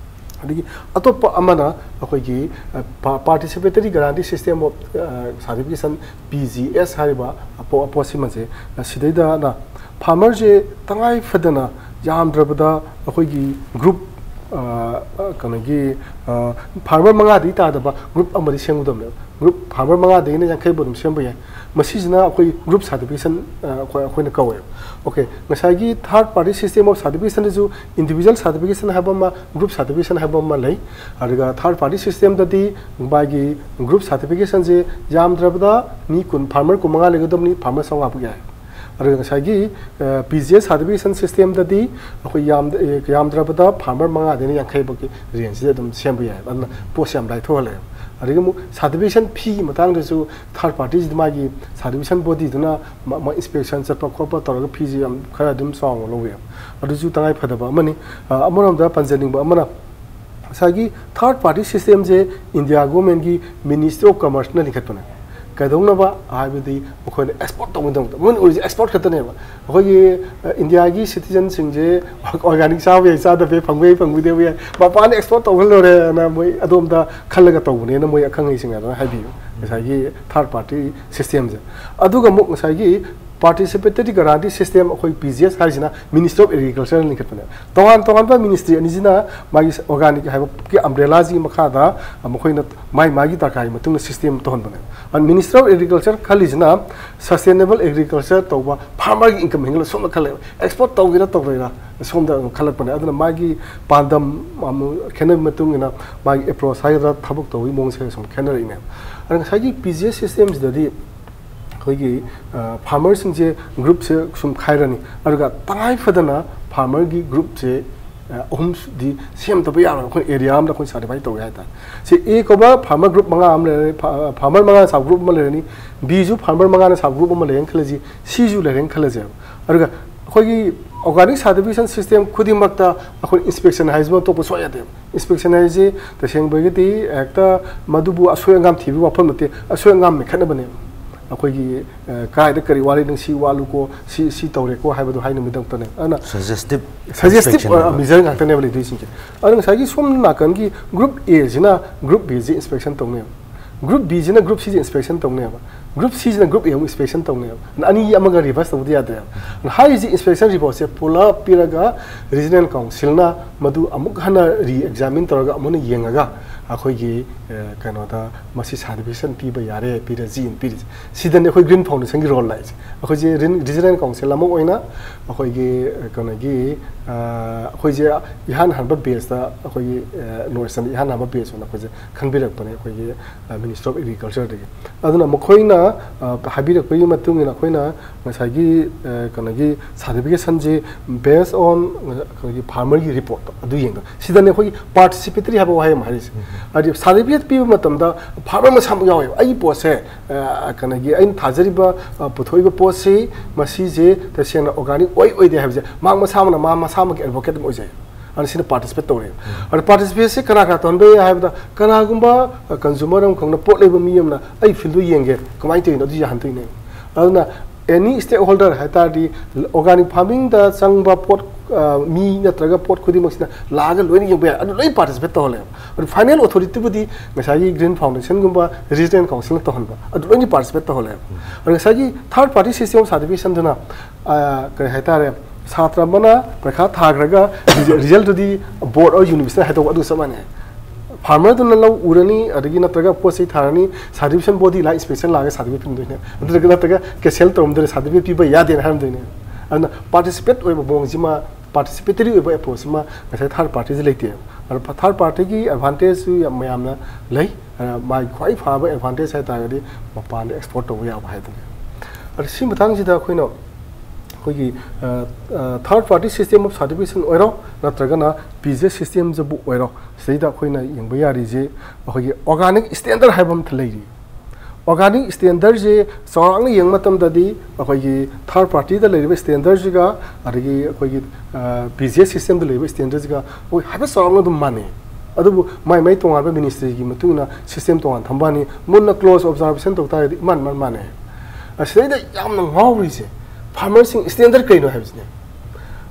ꯑꯗꯒꯤ ꯑꯇꯣꯞꯄ ꯑꯃꯅ ꯑꯩꯈꯣꯏꯒꯤ, ꯑ, pa-, participatory guarantee system of, ꯑ, certification, PGS ꯍꯥꯏꯔꯤꯕ ꯑꯄꯣ-, ꯑꯄꯣꯠꯁꯤꯃꯁꯦ, ꯑ, ꯁꯤꯗꯩꯗꯅ farmerꯁꯦ ꯇꯉꯥꯏ ꯐꯗꯅ ꯌꯥꯝꯗ꯭ꯔꯕꯗ ꯑꯩꯈꯣꯏꯒꯤ group ꯀꯩꯅꯣꯒꯤ ꯐꯥꯔꯃꯔ ꯃꯉꯥꯗꯒꯤ ꯇꯥꯗꯕ ꯒ꯭ꯔꯨꯞ ꯑꯃꯗꯤ ꯁꯦꯝꯒꯗꯕꯅꯦꯕ꯫ ꯒ꯭ꯔꯨꯞ ꯐꯥꯔꯃꯔ ꯃꯉꯥꯗꯒꯤꯅ ꯌꯥꯡꯈꯩ ꯐꯥꯎ ꯑꯗꯨꯝ ꯁꯦꯝꯕ ꯌꯥꯏ꯫ ꯃꯁꯤꯁꯤꯅ ꯑꯩꯈꯣꯏ ꯒ꯭ꯔꯨꯞ ꯁꯥꯔꯇꯤꯐꯤꯀꯦꯁꯟ ꯑꯩꯈꯣꯏꯅ ꯀꯧꯋꯦꯕ꯫ ꯑꯣꯀꯦ, ꯉꯁꯥꯏꯒꯤ ꯊꯥꯔꯠ ꯄꯥꯔꯇꯤ ꯁꯤꯁꯇꯦꯝ ꯑꯣꯐ ꯁꯥꯔꯇꯤꯐꯤꯀꯦꯁꯟꯗꯁꯨ ꯏꯟꯗꯤꯕꯤꯖꯨꯋꯦꯜ ꯁꯥꯔꯇꯤꯐꯤꯀꯦꯁꯟ ꯍꯥꯏꯕ ꯑꯃ, ꯒ꯭ꯔꯨꯞ ꯁꯥꯔꯇꯤꯐꯤꯀꯦꯁꯟ ꯍꯥꯏꯕ ꯑꯃ ꯂꯩ꯫ ꯑꯗꯨꯒ ꯊꯥꯔꯠ ꯄꯥꯔꯇꯤ ꯁꯤꯁꯇꯦꯝꯗꯗꯤ ꯃꯥꯒꯤ ꯒ꯭ꯔꯨꯞ ꯁꯥꯔꯇꯤꯐꯤꯀꯦꯁꯟꯁꯦ ꯌꯥꯝꯗ꯭ꯔꯕꯗ ꯃꯤ ꯀꯨꯟ, ꯐꯥꯔꯃꯔ ꯀꯨꯟꯃꯉꯥ ꯂꯩꯒꯗꯕꯅꯤ, ꯐꯥꯔꯃꯔ ꯆꯥꯝꯃꯉꯥ ꯐꯥꯎ ꯌꯥꯏ꯫ ꯑꯗꯨꯒ ꯉꯁꯥꯏꯒꯤ ꯄꯤ ꯖꯤ ꯑꯦꯁ ꯁꯥꯔꯇꯤꯐꯤꯀꯦꯁꯟ ꯁꯤꯁꯇꯦꯝꯗꯗꯤ ꯑꯩꯈꯣꯏ ꯌꯥꯝꯗ-, ꯑꯦ, ꯌꯥꯝꯗ꯭ꯔꯕꯗ ꯐꯥꯔꯃꯔ ꯃꯉꯥꯗꯩꯅ ꯌꯥꯡꯈꯩ ꯐꯥꯎꯒꯤ ꯔꯦꯟꯖꯁꯤꯗ ꯑꯗꯨꯝ ꯁꯦꯝꯕ ꯌꯥꯏꯑꯕ꯫ ꯑꯗꯨꯅ ꯄꯣꯠꯁꯦ ꯌꯥꯝ ꯂꯥꯏꯊꯣꯛꯍꯜꯂꯦꯕ꯫ ꯑꯗꯒꯤ ꯑꯃꯨꯛ ꯁꯥꯔꯇꯤꯐꯤꯀꯦꯁꯟ ꯐꯤꯒꯤ ꯃꯇꯥꯡꯗꯁꯨ ꯊꯥꯔꯠ ꯄꯥꯔꯇꯤꯁꯤꯗ ꯃꯥꯒꯤ ꯁꯥꯔꯇꯤꯐꯤꯀꯦꯁꯟ ꯕꯣꯗꯤꯗꯨꯅ ꯃꯥ, ꯃꯥ ꯏꯟꯁꯄꯦꯛꯁꯟ ꯆꯠꯄ ꯈꯣꯠꯄ ꯇꯧꯔꯒ ꯐꯤꯁꯦ ꯌꯥꯝ ꯈꯔ ꯑꯗꯨꯝ ꯆꯥꯎꯅ ꯂꯧꯋꯦꯕ꯫ ꯑꯗꯨꯁꯨ ꯇꯉꯥꯏ ꯐꯗꯕ ꯑꯃꯅꯤ꯫ ꯑ, ꯑꯃꯔꯣꯝꯗ ꯄꯟꯖꯅꯤꯡꯕ ꯑꯃꯅ ꯉꯁꯥꯏꯒꯤ ꯊꯥꯔꯠ ꯄꯥꯔꯇꯤ ꯁꯤꯁꯇꯦꯝꯁꯦ ꯏꯟꯗꯤꯌꯥ ꯒꯣꯔꯃꯦꯟꯒꯤ ꯃꯤꯅꯤꯁꯇ꯭ꯔꯤ ꯑꯣꯐ ꯀꯃꯔꯁꯅ ꯂꯤꯡꯈꯠꯄꯅꯦ꯫ ꯀꯩꯗꯧꯅꯕ ꯍꯥꯏꯕꯗꯤ ꯑꯩꯈꯣꯏꯅ ꯑꯦꯛꯁꯄꯣꯔꯠ ꯇꯧꯕꯒꯤꯗꯃꯛꯇ꯫ ꯃꯣꯏꯅ ꯎꯔꯤꯁꯦ ꯑꯦꯛꯁꯄꯣꯔꯠ ꯈꯛꯇꯅꯦꯕ꯫ ꯑꯩꯈꯣꯏꯒꯤ, ꯑ, ꯏꯟꯗꯤꯌꯥꯒꯤ ꯁꯤꯇꯤꯖꯟꯁꯤꯡꯁꯦ ꯑꯣꯔꯒꯥꯅꯤꯛ ꯆꯥꯕ ꯌꯥꯏ, ꯆꯥꯗꯕ ꯌꯥꯏ, ꯐꯪꯕ ꯌꯥꯏ, ꯐꯪꯕꯤꯗꯕ ꯌꯥꯏ, ꯃꯄꯥꯟꯗ ꯑꯦꯛꯁꯄꯣꯔꯠ ꯇꯧꯍꯜꯂꯣꯏꯔꯦꯅ ꯃꯣꯏ ꯑꯗꯣꯝꯗ ꯈꯜꯂꯒ ꯇꯧꯕꯅꯦꯅ ꯃꯣꯏ ꯑꯈꯪ ꯑꯍꯩꯁꯤꯡ ꯑꯗꯨꯃꯥꯏꯅ ꯍꯥꯏꯕꯤꯌꯨ, ꯉꯁꯥꯏꯒꯤ ꯊꯥꯔꯠ ꯄꯥꯔꯇꯤ ꯁꯤꯁꯇꯦꯝꯁꯦ꯫ ꯑꯗꯨꯒ ꯑꯃꯨꯛ ꯉꯁꯥꯏꯒꯤ ꯄꯥꯔꯇꯤꯁꯤꯄꯦꯇꯔꯤ ꯒꯔꯥꯟꯇꯤ ꯁꯤꯁꯇꯦꯝ, ꯑꯩꯈꯣꯏ ꯄꯤ ꯖꯤ ꯑꯦꯁ ꯍꯥꯏꯁꯤꯅ ꯃꯤꯅꯤꯁꯇ꯭ꯔꯤ ꯑꯣꯐ ꯑꯦꯒ꯭ꯔꯤꯀꯜꯆꯔꯅ ꯂꯤꯡꯈꯠꯄꯅꯦꯕ꯫ ꯇꯣꯉꯥꯟ ꯇꯣꯉꯥꯟꯕ ꯃꯤꯅꯤꯁꯇ꯭ꯔꯤ ꯑꯅꯤꯁꯤꯅ ꯃꯥꯒꯤ ꯑꯣꯔꯒꯥꯅꯤꯛ ꯍꯥꯏꯕꯒꯤ ꯑꯝꯕ꯭ꯔꯦꯂꯥꯁꯤꯒꯤ ꯃꯈꯥꯗ ꯃꯈꯣꯏꯅ ꯃꯥꯏ ꯃꯥꯒꯤ ꯗꯔꯀꯥꯔꯒꯤ ꯃꯇꯨꯡ ꯏꯟꯅ ꯁꯤꯁꯇꯦꯝ ꯇꯧꯍꯟꯕꯅꯦꯕ꯫ ꯑꯗꯨ ꯃꯤꯅꯤꯁꯇ꯭ꯔꯤ ꯑꯣꯐ ꯑꯦꯒ꯭ꯔꯤꯀꯜꯆꯔ ꯈꯜꯂꯤꯁꯤꯅ ꯁꯁꯇꯦꯅꯦꯕꯜ ꯑꯦꯒ꯭ꯔꯤꯀꯜꯆꯔ ꯇꯧꯕ, ꯐꯥꯔꯃꯔꯒꯤ ꯏꯟꯀꯝ ꯍꯦꯟꯒꯠꯂ ꯁꯣꯝꯗ ꯈꯜꯂꯦꯕ꯫ ꯑꯦꯛꯁꯄꯣꯔꯠ ꯇꯧꯒꯦꯔꯥ ꯇꯧꯔꯣꯏꯔꯥ ꯁꯣꯝꯗ ꯑꯗꯨꯝ ꯈꯜꯂꯛꯄꯅꯦ꯫ ꯑꯗꯨꯅ ꯃꯥꯒꯤ ꯄꯥꯟꯗꯝ ꯑꯃꯨꯛ ꯈꯦꯠꯅꯕꯒꯤ ꯃꯇꯨꯡ ꯏꯟꯅ ꯃꯥꯒꯤ ꯑꯦꯄ꯭ꯔꯣꯆ ꯍꯥꯏꯒꯗ꯭ꯔꯥ, ꯊꯕꯛ ꯇꯧꯕꯒꯤ ꯃꯑꯣꯡꯁꯦ ꯁꯨꯝ ꯈꯦꯠꯅꯔꯛꯏꯅꯦꯕ꯫ ꯑꯗ ꯉꯁꯥꯏꯒꯤ ꯄꯤ ꯖꯤ ꯑꯦꯁ ꯁꯤꯁꯇꯦꯝꯁꯤꯗꯗꯤ ꯑꯩꯈꯣꯏꯒꯤ, ꯑ, ꯐꯥꯔꯃꯔꯁꯤꯡꯁꯦ ꯒ꯭ꯔꯨꯞꯁꯦ ꯁꯨꯝ ꯈꯥꯏꯔꯅꯤ, ꯑꯗꯨꯒ ꯇꯉꯥꯏ ꯐꯗꯅ ꯐꯥꯔꯃꯔꯒꯤ ꯒ꯭ꯔꯨꯞꯁꯦ, ꯑ, ꯑꯍꯨꯝꯗꯤ ꯁꯦꯝꯗꯕ ꯌꯥꯔꯣꯏ꯫ ꯑꯩꯈꯣꯏ ꯑꯦꯔꯤꯌꯥ ꯑꯃꯗ ꯑꯩꯈꯣꯏ ꯁꯥꯔꯇꯤꯐꯥꯏ ꯇꯧꯒꯦ ꯍꯥꯏ ꯇꯥꯔꯦ꯫ ꯁꯤ ꯑꯦ ꯀꯧꯕ ꯐꯥꯔꯃꯔ ꯒ꯭ꯔꯨꯞ ꯃꯉꯥ ꯑꯃ ꯂꯩꯔꯦ, ꯐꯥ-, ꯐꯥꯔꯃꯔ ꯃꯉꯥꯅ ꯁꯥꯕ ꯒ꯭ꯔꯨꯞ ꯑꯃ ꯂꯩꯔꯅꯤ, ꯕꯤꯁꯨ ꯐꯥꯔꯃꯔ ꯃꯉꯥꯅ ꯁꯥꯕ ꯒ꯭ꯔꯨꯞ ꯑꯃ ꯂꯩꯔꯦꯅ ꯈꯜꯂꯁꯤ, ꯁꯤꯁꯨ ꯂꯩꯔꯦꯅ ꯈꯜꯂꯁꯦꯕ꯫ ꯑꯗꯨꯒ ꯑꯩꯈꯣꯏꯒꯤ ꯑꯣꯔꯒꯥꯅꯤꯛ ꯁꯥꯔꯇꯤꯐꯤꯀꯦꯁꯟ ꯁꯤꯁꯇꯦꯝ ꯈꯨꯗꯤꯡꯃꯛꯇ ꯑꯩꯈꯣꯏ ꯏꯟꯁꯄꯦꯛꯁꯟ ꯍꯥꯏꯁꯤꯃ ꯑꯇꯣꯞꯄ ꯁꯣꯛ ꯌꯥꯗꯦꯕ꯫ ꯏꯟꯁꯄꯦꯛꯁꯟ ꯍꯥꯏꯁꯤ ꯇꯁꯦꯡꯕꯒꯤꯗꯤ ꯍꯦꯛꯇ ꯃꯗꯨꯕꯨ ꯑꯁꯣꯏ ꯑꯉꯥꯝ ꯊꯤꯕꯒꯤ ꯋꯥꯐꯝ ꯅꯠꯇꯦ, ꯑꯁꯣꯏ ꯑꯉꯥꯝ ꯃꯦꯟꯈꯠꯅꯕꯅꯦꯕ꯫ ꯑꯩꯈꯣꯏꯒꯤ, ꯑ, ꯀꯥꯏꯗ ꯀꯔꯤ ꯋꯥꯠꯂꯤ, ꯅꯪ ꯁꯤ ꯋꯥꯠꯂꯨꯀꯣ, ꯁꯤ, ꯁꯤ ꯇꯧꯔꯦꯀꯣ ꯍꯥꯏꯕꯗꯨ ꯍꯥꯏꯅꯕꯒꯤꯗꯃꯛꯇꯅꯦ꯫ ꯑꯗꯨꯅ ꯁꯖꯦꯁꯇꯤꯞ ꯁꯖꯦꯁꯇꯤꯞ ꯏꯟꯁꯄꯦꯛꯁꯟ ꯍꯥꯏꯕ꯫ ꯃꯤꯖꯔ ꯉꯥꯛꯇꯅꯦꯕ ꯂꯩꯗꯣꯏꯁꯤꯡꯁꯦ꯫ ꯑꯗꯣ ꯉꯁꯥꯏꯒꯤ ꯁꯣꯝ ꯅꯥꯀꯟꯒꯤ ꯒ꯭ꯔꯨꯞ ꯑꯦꯁꯤꯅ ꯒ꯭ꯔꯨꯞ ꯕꯤꯁꯤ ꯏꯟꯁꯄꯦꯛꯁꯟ ꯇꯧꯅꯦꯕ, ꯒ꯭ꯔꯨꯞ ꯕꯤꯁꯤꯅ ꯒ꯭ꯔꯨꯞ ꯁꯤꯁꯤ ꯏꯟꯁꯄꯦꯛꯁꯟ ꯇꯧꯅꯦꯕ꯫ Group C ꯁꯤꯅ Group A ꯑꯃꯨꯛ inspection ꯇꯧꯅꯦꯕ꯫ ꯑꯗꯨꯅ ꯑꯅꯤ ꯑꯃꯒ revise ꯇꯧꯕꯗꯤ ꯌꯥꯗ꯭ꯔꯦꯕ꯫ ꯑꯗꯨꯅ ꯍꯥꯏꯔꯤꯁꯤ inspection reportꯁꯦ ꯄꯨꯂꯞ ꯄꯤꯔꯒ Regional Councilꯅ ꯃꯗꯨ ꯑꯃꯨꯛ ꯍꯟꯅ re-examine ꯇꯧꯔꯒ ꯑꯃꯨꯛ ꯍꯟꯅ ꯌꯦꯡꯉꯒ ꯑꯩꯈꯣꯏꯒꯤ, ꯑ, ꯀꯩꯅꯣꯗ ꯃꯁꯤ certification ꯄꯤꯕ ꯌꯥꯔꯦ, ꯄꯤꯔꯁꯤ, ꯄꯤꯔꯤꯁꯦ꯫ ꯁꯤꯗꯅꯤ ꯑꯩꯈꯣꯏ Green Foundationꯒꯤ role ꯂꯥꯛꯏꯁꯦ꯫ ꯑꯩꯈꯣꯏꯁꯦ ꯔꯤꯟ-, Regional Council ꯑꯃ ꯑꯣꯏꯅ ꯑꯩꯈꯣꯏꯒꯤ, ꯑ, ꯀꯩꯅꯣꯒꯤ, ꯑ, ꯑꯩꯈꯣꯏꯁꯦ ꯏꯍꯥꯟ ꯍꯥꯟꯕ batchꯇ ꯑꯩꯈꯣꯏꯒꯤ, ꯑ, North Easternꯗ ꯏꯍꯥꯟ ꯍꯥꯟꯕ batch ꯑꯣꯏꯅ ꯑꯩꯈꯣꯏꯁꯦ ꯈꯟꯕꯤꯔꯛꯄꯅꯦ ꯑꯩꯈꯣꯏꯒꯤ, ꯑ, Ministry of Agricultureꯗꯒꯤ꯫ ꯑꯗꯨꯅ ꯃꯈꯣꯏꯅ, ꯑ, ꯍꯥꯏꯕꯤꯔꯛꯄꯒꯤ ꯃꯇꯨꯡ ꯏꯟꯅ ꯑꯩꯈꯣꯏꯅ ꯉꯁꯥꯏꯒꯤ, ꯑ, ꯀꯩꯅꯣꯒꯤ certificationꯁꯤ based on ꯑꯩꯈꯣꯏꯒꯤ farmerꯒꯤ reportꯇꯣ ꯑꯗꯨ ꯌꯦꯡꯗ꯫ ꯁꯤꯗꯅꯦ ꯑꯩꯈꯣꯏꯒꯤ participatory ꯍꯥꯏꯕ ꯋꯥꯍꯩ ꯑꯃ ꯍꯥꯏꯔꯤꯁꯦ꯫ ꯍꯥꯏꯗꯤ certificate ꯄꯤꯕ ꯃꯇꯝꯗ farmer ꯃꯁꯥꯃꯛ ꯌꯥꯎꯋꯦꯕ꯫ ꯑꯩꯒꯤ ꯄꯣꯠꯁꯦ, ꯑ, ꯀꯩꯅꯣꯒꯤ ꯑꯩꯅ ꯊꯥꯖꯔꯤꯕ, ꯑ, ꯄꯨꯊꯣꯛꯏꯕ ꯄꯣꯠꯁꯤ ꯃꯁꯤꯁꯦ ꯇꯁꯦꯡꯅ organic ꯑꯣꯏ ꯑꯣꯏꯗꯦ ꯍꯥꯏꯕꯁꯦ ꯃꯍꯥꯛ ꯃꯁꯥꯃꯛꯅ ꯃꯥ ꯃꯁꯥꯃꯛꯀꯤ advocate ꯑꯃ ꯑꯣꯏꯖꯩ꯫ ꯑꯗꯨꯅ ꯁꯤꯅ participate ꯇꯧꯔꯦ꯫ ꯑꯗꯣ participateꯁꯦ ꯀꯅꯥ ꯀꯅꯥ ꯇꯧꯍꯟꯕ ꯌꯥꯏ ꯍꯥꯏꯕꯗ, ꯀꯅꯥꯒꯨꯝꯕ, ꯑ, consumer ꯑꯃꯈꯛꯅ ꯄꯣꯠ ꯂꯩꯕ ꯃꯤ ꯑꯃꯅ ꯑꯩ fieldꯗꯨ ꯌꯦꯡꯒꯦ, ꯀꯃꯥꯏꯅ ꯇꯧꯔꯤꯅꯣ, ꯑꯗꯨ ꯌꯥꯍꯟꯗꯣꯏꯅꯦ꯫ ꯑꯗꯨꯅ any stakeholder ꯍꯥꯏ ꯇꯥꯔꯗꯤ organic farmingꯗ ꯆꯪꯕ ꯄꯣꯠ, ꯑ, ꯃꯤ ꯅꯠꯇ꯭ꯔꯒ ꯄꯣꯠ ꯈꯨꯗꯤꯡꯃꯛꯁꯤꯅ ꯂꯥꯛꯑꯒ ꯂꯣꯏꯅ ꯌꯦꯡꯕ ꯌꯥꯏ꯫ ꯑꯗꯨ ꯂꯣꯏ participate ꯇꯧꯍꯜꯂꯦꯕ꯫ ꯑꯗꯨ final authorityꯕꯨꯗꯤ ꯉꯁꯥꯏꯒꯤ Green Foundationꯒꯨꯝꯕ Regional Councilꯅ ꯇꯧꯍꯟꯕ꯫ ꯑꯗꯨ ꯂꯣꯏꯅ participate ꯇꯧꯍꯜꯂꯦꯕ꯫ ꯑꯗꯨ ꯉꯁꯥꯏꯒꯤ third party system of certificationꯗꯨꯅ, ꯑ, ꯀꯔꯤ ꯍꯥꯏꯇꯥꯔꯦ, ꯁꯥꯇ꯭ꯔ ꯑꯃꯅ ꯄꯔꯤꯈꯥ ꯊꯥꯈ꯭ꯔꯒ resultꯇꯨꯗꯤ board or universityꯅ ꯍꯥꯏꯗꯣꯛꯄ ꯑꯗꯨꯒ ꯆꯞ ꯃꯥꯟꯅꯩ꯫ Farmerꯗꯨꯅ ꯂꯧ ꯎꯔꯅꯤ, ꯑꯗꯒꯤ ꯅꯠꯇ꯭ꯔꯒ ꯄꯣꯠ ꯆꯩ ꯊꯥꯔꯅꯤ, certification bodyꯗ ꯂꯥꯛꯑ inspection ꯂꯥꯛꯑꯒ certificate ꯄꯤꯔꯝꯗꯣꯏꯅꯦ꯫ ꯑꯗꯨꯗꯒ ꯅꯠꯇ꯭ꯔꯒ cancel ꯇꯧꯔꯝꯗꯣꯏꯅꯦ, certificate ꯄꯤꯕ ꯌꯥꯗꯦꯅ ꯍꯥꯏꯔꯝꯗꯣꯏꯅꯦ꯫ ꯑꯗꯨꯅ participate ꯑꯣꯏꯕ ꯃꯑꯣꯡꯁꯤꯃ, participatory ꯑꯣꯏꯕ approachꯁꯤꯃ ꯉꯁꯥꯏ third partyꯁꯤ ꯂꯩꯇꯦꯕ꯫ ꯑꯗꯣ third partyꯒꯤ advantageꯁꯨ ꯌꯥꯝ ꯃꯌꯥꯝꯅ ꯂꯩ꯫ ꯑꯗ ꯃꯥꯒꯤ ꯈ꯭ꯋꯥꯏ ꯐꯕ advantage ꯍꯥꯏ ꯇꯥꯔꯒꯗꯤ ꯃꯄꯥꯟꯗ export ꯇꯧꯕ ꯌꯥꯕ ꯍꯥꯏꯗꯨꯅꯤ꯫ ꯑꯗꯣ ꯁꯤ ꯃꯇꯥꯡꯁꯤꯗ ꯑꯩꯈꯣꯏꯅ ꯑꯩꯈꯣꯏꯒꯤ, ꯑ, ꯑ, third party system of certification ꯑꯣꯏꯔꯣ, ꯅꯠꯇ꯭ꯔꯒꯅ P G S systemꯁꯤꯕꯨ ꯑꯣꯏꯔꯣ, ꯁꯤꯗꯩꯗ ꯑꯩꯈꯣꯏꯅ ꯌꯦꯡꯕ ꯌꯥꯔꯤꯁꯦ ꯑꯩꯈꯣꯏꯒꯤ organic standard ꯍꯥꯏꯕ ꯑꯃ ꯂꯩꯔꯤ꯫ Organic standardꯁꯦ ꯆꯥꯎꯔꯥꯛꯅ ꯌꯦꯡꯕ ꯃꯇꯝꯗꯗꯤ ꯑꯩꯈꯣꯏꯒꯤ third partyꯗ ꯂꯩꯔꯤꯕ standardꯁꯤꯒ ꯑꯗꯒꯤ ꯑꯩꯈꯣꯏꯒꯤ, ꯑ, P G S systemꯗ ꯂꯩꯔꯤꯕ standardꯁꯤꯒ ꯑꯩꯈꯣꯏ ꯍꯥꯏꯐꯦꯠ ꯆꯥꯎꯔꯥꯛꯅ ꯑꯗꯨꯝ ꯃꯥꯟꯅꯩ꯫ ꯑꯗꯨꯕꯨ ꯃꯥꯏ ꯃꯥꯏ ꯇꯣꯉꯥꯟꯕ ministryꯒꯤ ꯃꯇꯨꯡ ꯏꯟꯅ system ꯇꯣꯉꯥꯟ ꯊꯝꯕꯅꯤ꯫ ꯃꯨꯟꯅ close observation ꯇꯧ ꯇꯥꯔꯒꯗꯤ ꯏꯃꯥꯟ ꯏꯃꯥꯟ ꯃꯥꯟꯅꯩ꯫ ꯑꯁꯤꯗꯩꯗ ꯌꯥꯝꯅ ꯉꯥꯎꯔꯤꯁꯦ farmerꯁꯤꯡ standard ꯀꯩꯅꯣ ꯍꯥꯏꯕꯁꯤꯅꯦ꯫